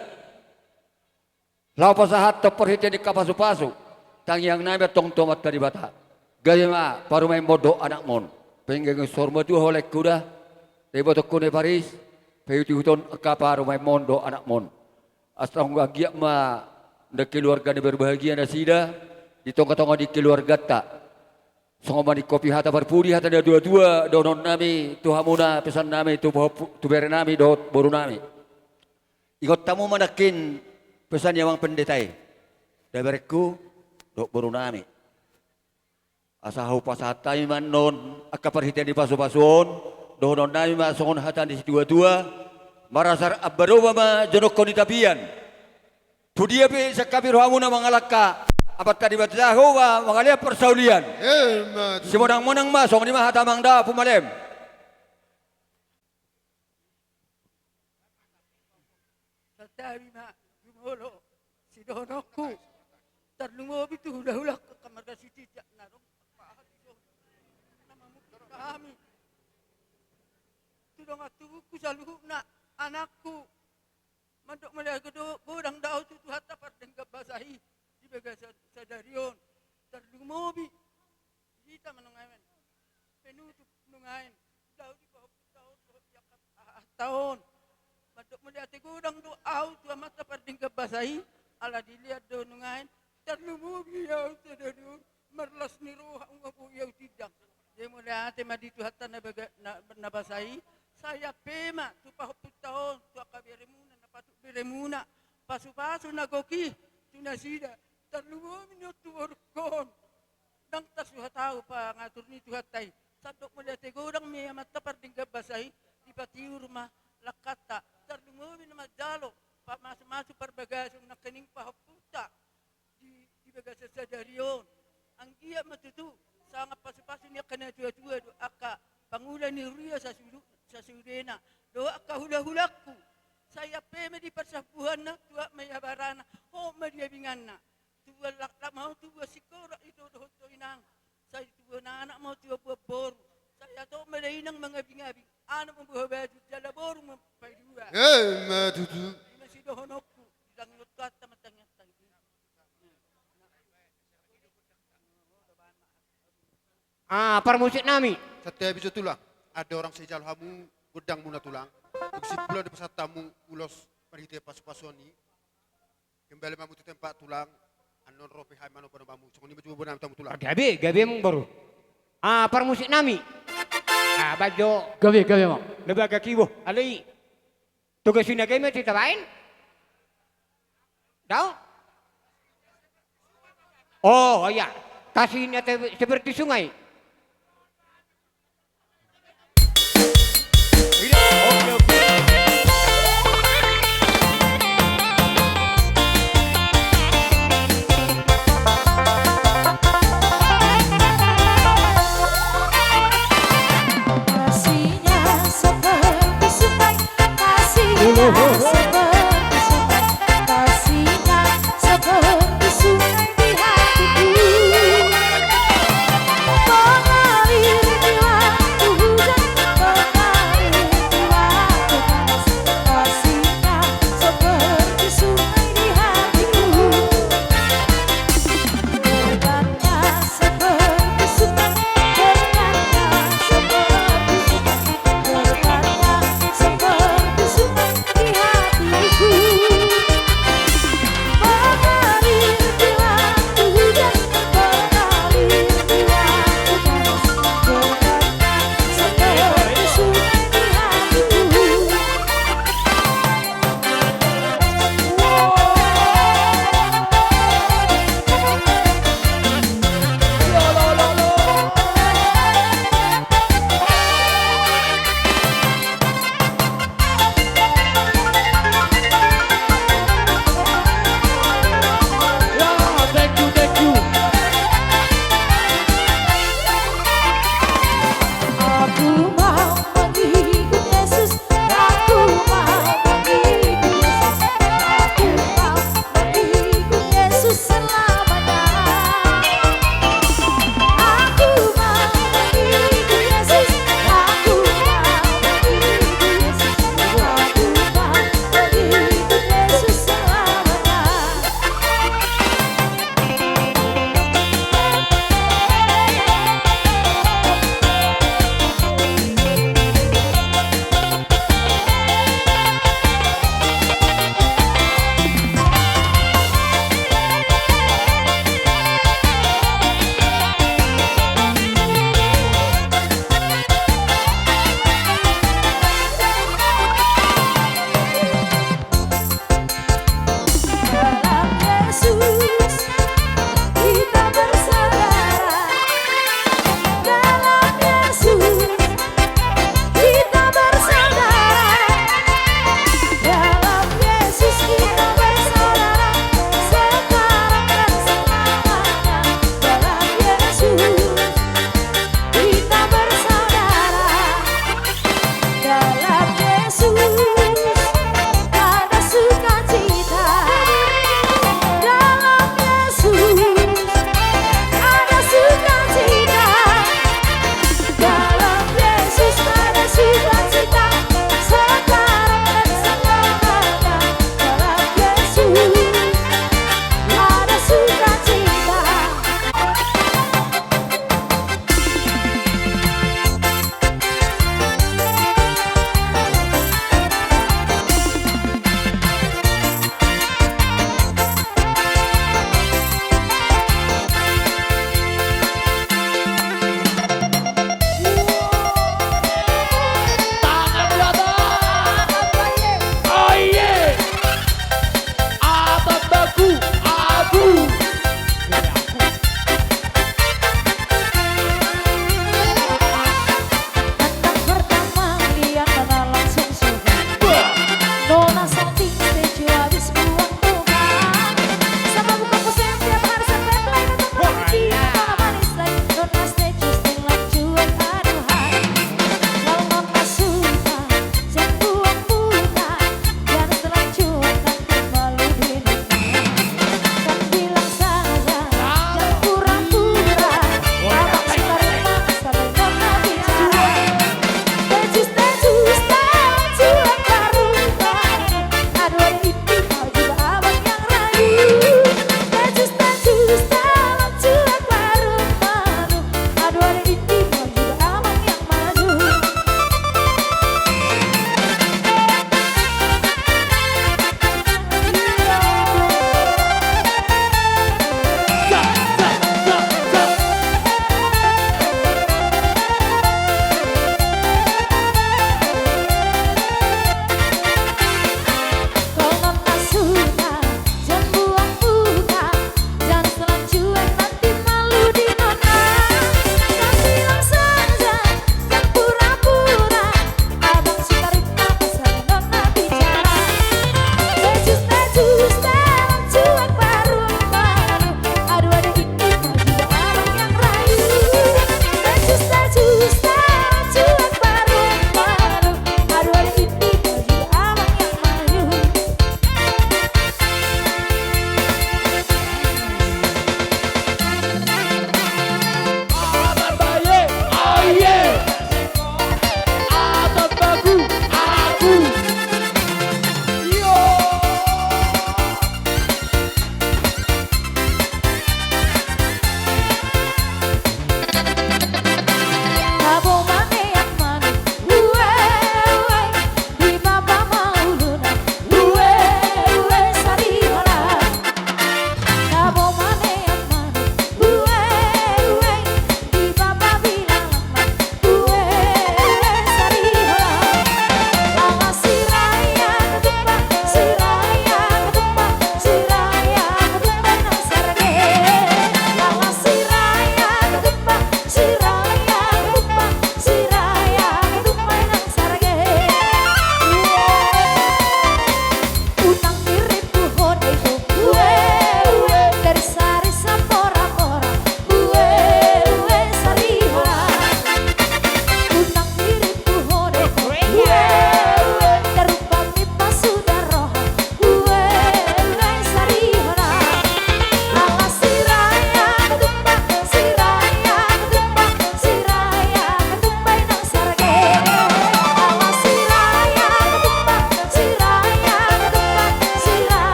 Laho pasahathon parhitean ni angka pasu-pasu, tangiang nami antong tu Amanta Debata. Gabe ma parumaenmon dohot anakmon. Pengge saur matua ho laengku da, ibotongku na i Paris, paihut-ihuthon angka parumaenmon dohot anakmon. Asa anggiat ma nang keluarga na berbahagia nasida di tonga-tonga ni keluarganta. Songon maningkopi hata parpudi, hata ni natua-tua, dohonon nami tu hamuna, pesan nami tu pahompu, tu bere nami dohot boru nami. Ingot hamu ma nangkin pesan ni amang pendeta i, da berengku dohot boru nami. Asa hupasahat hami ma annon angka parhitean ni pasu-pasu on, dohonon nami ma songon hata ni situa-tua, marasar ambaroba ma jonok ni tapian. Tu dia pe sangkap ni rohamuna mangalangka, Amanta Debata Jahowa mangalehon parsaulian. Emma tutu. Simonang-monang ma, songon i ma hata amang da, Ompu Malem. Santabi ma jumolo sidohononku. Tarlumobi tu hula-hula angka marga Sitinjak na adong paha di son na mamungka hami. Tu dongan tubungku saluhutna, anakku. Mandok mauliate godang do ahu tu Tuhanta pardenggan basa i di bagasan sadari on. Tarlumobi hita ma nuaeng, penutup nuaeng, dao di pahompunta on dohot di angka hahanta on. Mandok mauliate godang do ahu tu Amanta pardenggan basa i, ala dilehon do nuaeng, tarlumobi ahu sadari on, marlas ni roha nunga boi ahu tindak. Jadi mauliate ma di Tuhanta na baga-, na, na basa i, sai ampe ma tu pahompunta on, tu angka beremuna, na patut beremuna, pasu-pasu na gok i tu nasida, tarlumobi ma tu borungkon. Ndang tasuhat ahu pangatur ni Tuhanta i. Sandok mauliate godang ma i Amanta pardenggan basa i, dipatiur ma langkanta. Tarlumobi na manjalo pamasu-masu parbagason nangkining pahompunta di, di bagasan sadari on. Anggiat ma tutu sangap pasu-pasu ni angka natua-tua dohot angka pangula ni huria sasudu-, sasudena. Dohot angka hula-hulangku. Sai ampe ma di parsambuanna, tuat ma di abarana, hot ma di abinganna. Tubuan laklak ma ho, tubuan singkoru i do dohot ho inang. Sai tubuan anak ma ho, tubuan boru. Sai hatop ma dainang mangabingabing, anak mamboha baju, jala boru mampaidua. Emma tutu. I ma sidohononku, di tangiang Tuhanta ma tangiangta i. Ah, parmusik nami. Santabi jo tulang. Andorang sai jalo hamu gondangmuna tulang, dung simpulan do pasahat hamu ulos marhite pasupasuon i. Kembali ma hamu tu tempat tulang. Annon ro pe hami manomba-nomba hamu. Songon i ma jo boanami tu hamu tulang. Gabe, gabe amang boru. Ah, parmusik nami. Ah, bahen jo. Gabe, gabe amang. Na bagak i bo. Alai. Tugas i na gabe ma tu tabaen. Dao? Oh, iya. Kasih na te-, seperti sungai. Oke, oke. Kasihnya seperti sungai, kasihnya seperti sungai, kasihnya seperti sungai di hatiku. Mengalir di waktu hujan, mengalir di waktu panas, kasihnya seperti sungai di hatiku. Lebarnya seperti sungai, lebarnya seperti sungai, lebarnya seperti sungai di hati.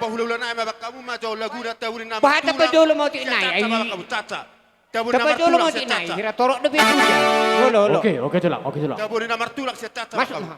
Pahulahula nai ma baen hamu ma jo laguna Tabo ni na martulang. Bah, tapa jolo ma otik nai. Caca ma baen hamu, caca. Tabo ni na martulang sian caca. Hira torop dope puja. Olo, olo. Oke, oke, tulang, oke, tulang. Tabo ni na martulang sian caca. Masuk ma.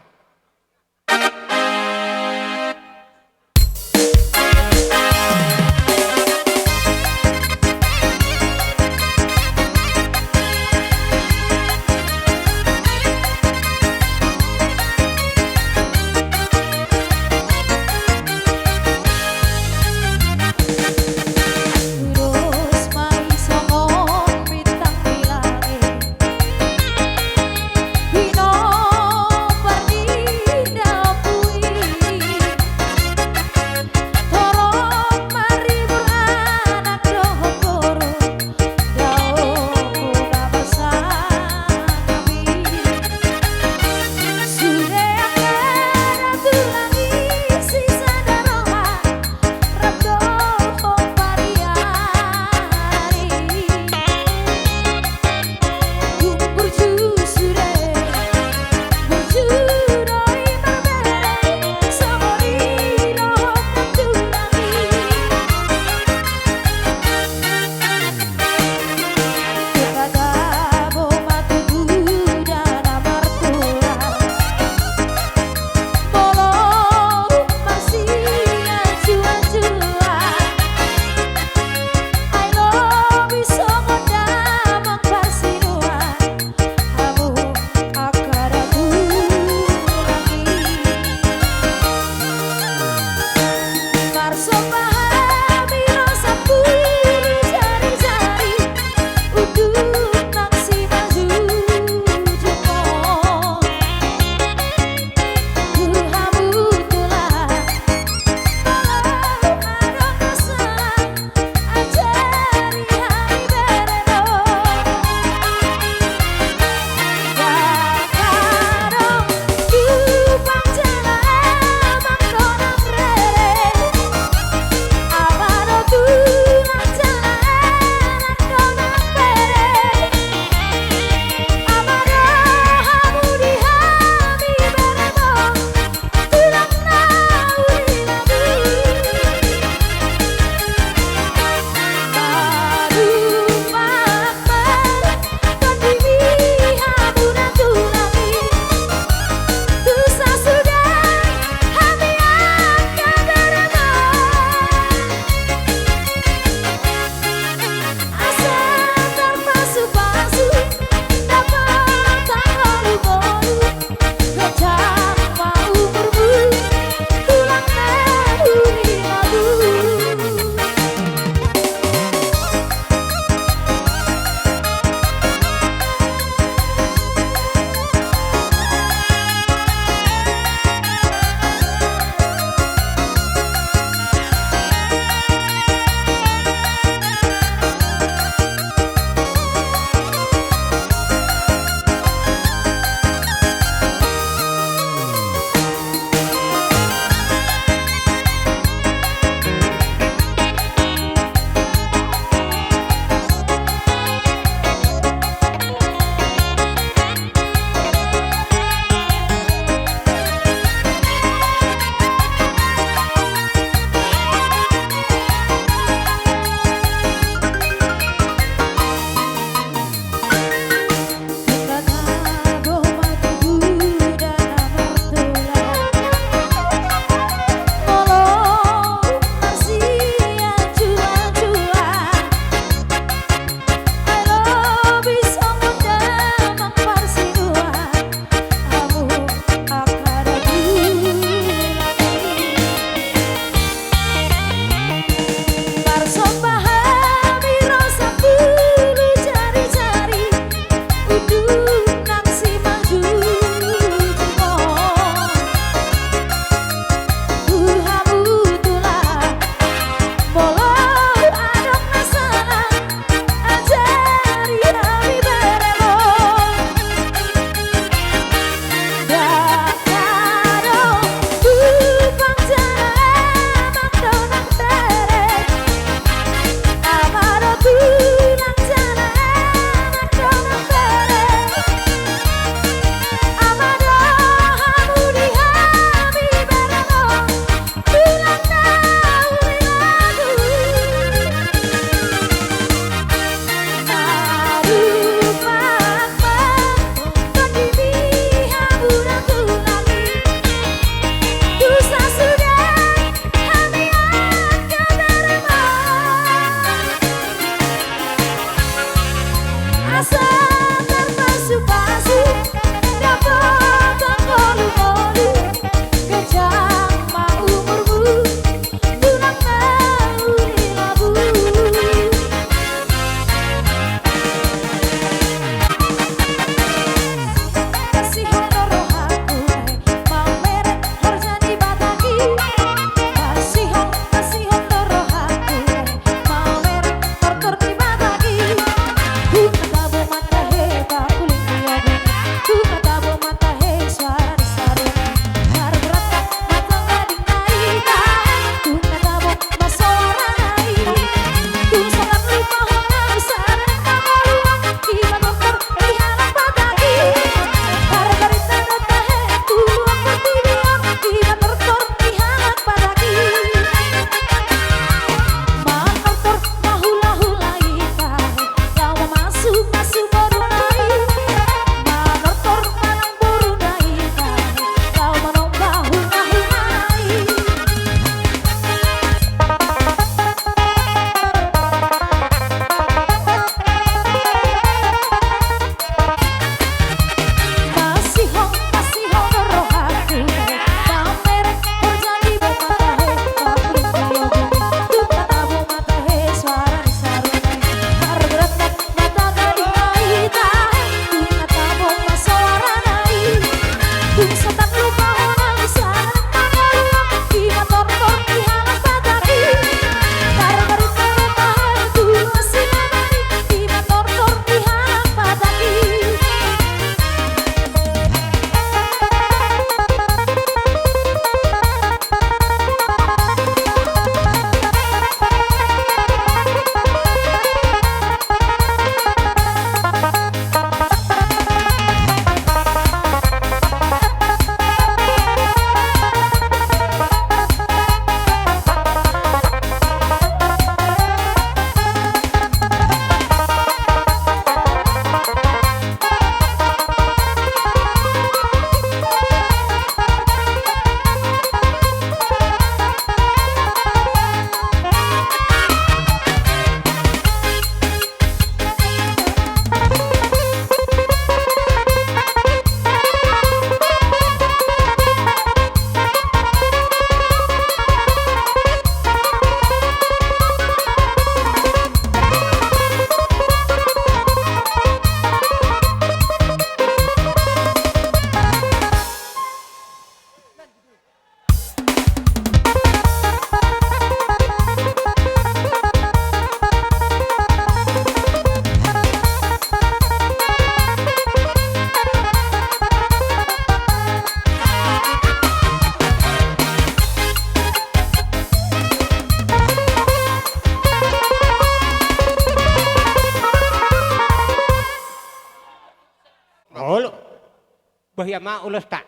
Ia ma ulos ta.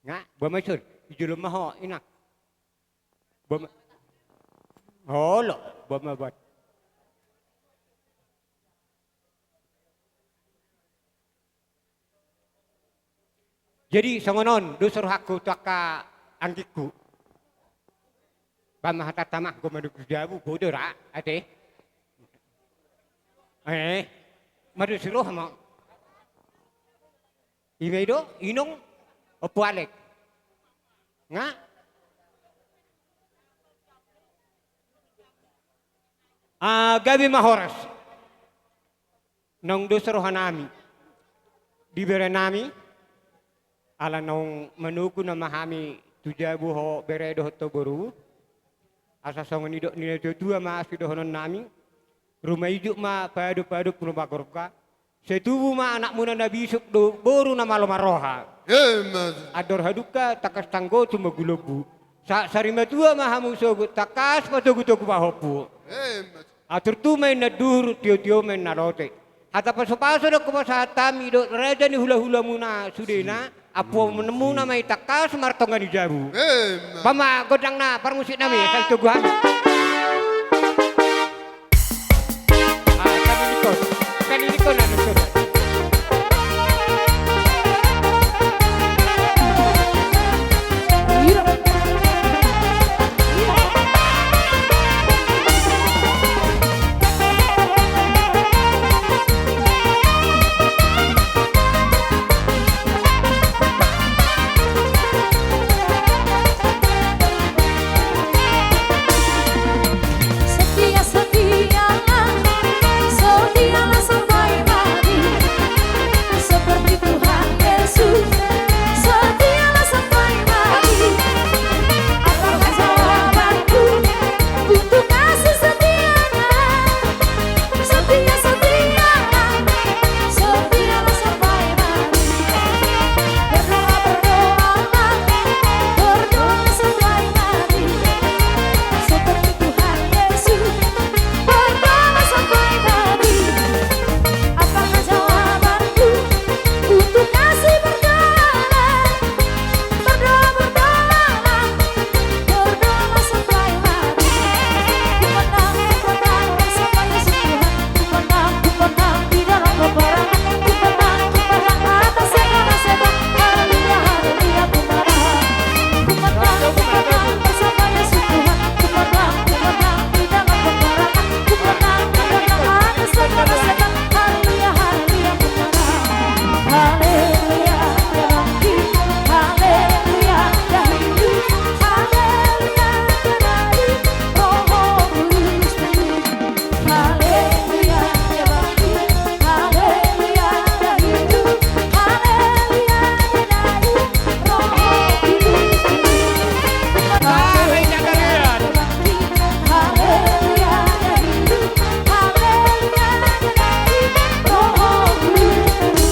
Nga, boa ma ison, i jolo ma ho, inang. Boa ma. Olo, boa ma buat. Jadi songon on do sorohanku tu angka anggingku. Ba ma hata tamah go manunggu jabu, bodo ra, ate. Eh, madu si roha ma. Ima i do, inong, Ompu Alek. Nga? Ah, gabe ma horas. Naung dos rohanami di berenami, ala naung manungkun nama hami tu jabu ho bere dohot ho boru. Asa songon nidok ni natuatua ma sidohononnami, ruma ijuk ma padopadop ruma gorga, sai tubu ma anakmuna na bisuk dohot boru na malo marroha. Emma. Andor hadungka tangkas tanggo tumogulombu. Sa-, sarimatua ma hamu sogot tangkas patogutogu pahompu. Emma. Atur tu ma inna duhur, tiotio ma inna lote. Hata pasupasu do hupasahat hami dohot raja ni hulahulamuna sudena, ampuonmuna ma i tangkas martonga ni jabu. Emma. Ba ma gondangna parmusiknami, asa ditogu hami. Ah, kan ini kau. Kan ini kau nak nonton. Setia, setialah, setialah sampai mati. Seperti Tuhan Yesus, setialah sampai mati. Apakah jawabanku untuk kasih setianya? Setia, setialah, setialah sampai mati. Berdoa, berdoalah, berdoa sampai mati. Seperti Tuhan Yesus, berdoa sampai mati. Apakah jawabanku untuk kasih berjalan? Berdoa, berdoalah, berdoa sampai mati. Ku menang, ku menang, sampai Yesus Tuhan. Ku menang, ku menang di dalam peperangan. Ku menang, ku menang atas segala setan. Haleluya, haleluya, ku menang. Ku menang, ku menang bersama Yesus Tuhan. Ku menang, ku menang di dalam peperangan. Ku menang, ku menang atas segala setan. Haleluya, haleluya, ku menang. Haleluya, dia bangkit. Haleluya, dia hidup. Haleluya, dia naik. Roh Kudus turun. Haleluya, dia bangkit. Haleluya, dia hidup. Haleluya, dia naik. Roh Kudus turun. Haleluya, dia bangkit. Haleluya, dia hidup. Haleluya, dia naik. Roh Kudus turun.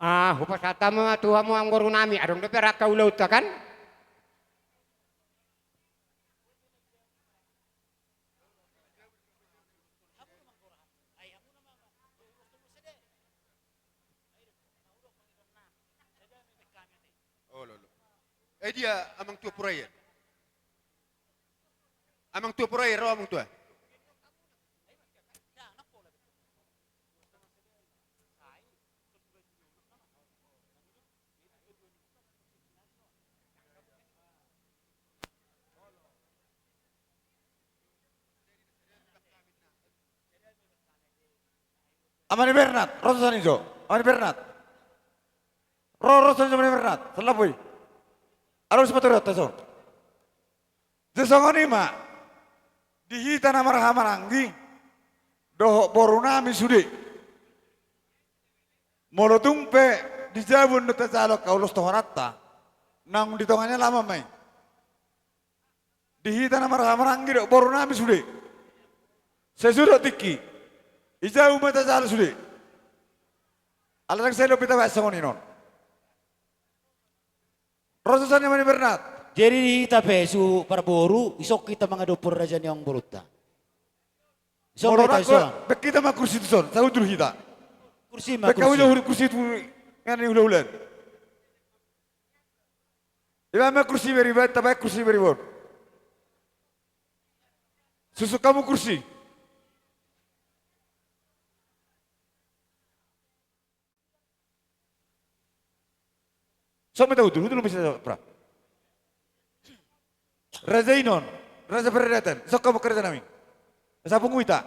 Ah, hupasahat ma tu hamu amang boru nami, adong dope rangka ulaonta kan? Olo, olo. Eh, dia amang tua Purayan. Amang tua Purayan, ro amang tua. Amani Bernat, ro tu son i jo. Amani Bernat. Ro, ro tu son i jo, Amani Bernat. Sala poi. Alus ma tu ro tu son. Jadi songon i ma di hita na marhahamaranggi dohot borunami sude. Molo tung pe di jabu do tajalo angka ulos tohonanta, naung di tonga ni alaman ma i. Di hita na marhahamaranggi dohot borunami sude. Sesuai dohot tingki. Di jabu ma tajalo sude. Ala ndang sai lobi tabaen songon i non. Ro tu son i, Amani Bernat. Jadi di hita pe suhut parboru, dison hita mangadophon raja ni amangborunta. Dison ma hita, dison. Baen hita ma kursi tu son, sahundul hita. Kursi ma, kursi. Baen hamu jo kursi tu, ngani hulahulaan. Ibaen ma kursi bere i, baen, tabaen kursi bere i on. Susun hamu kursi. Dison ma hita hundul, hundul ma hita, pra. Raja i non, raja paradaton, dison hamu angka rajanami. Sapungu hita.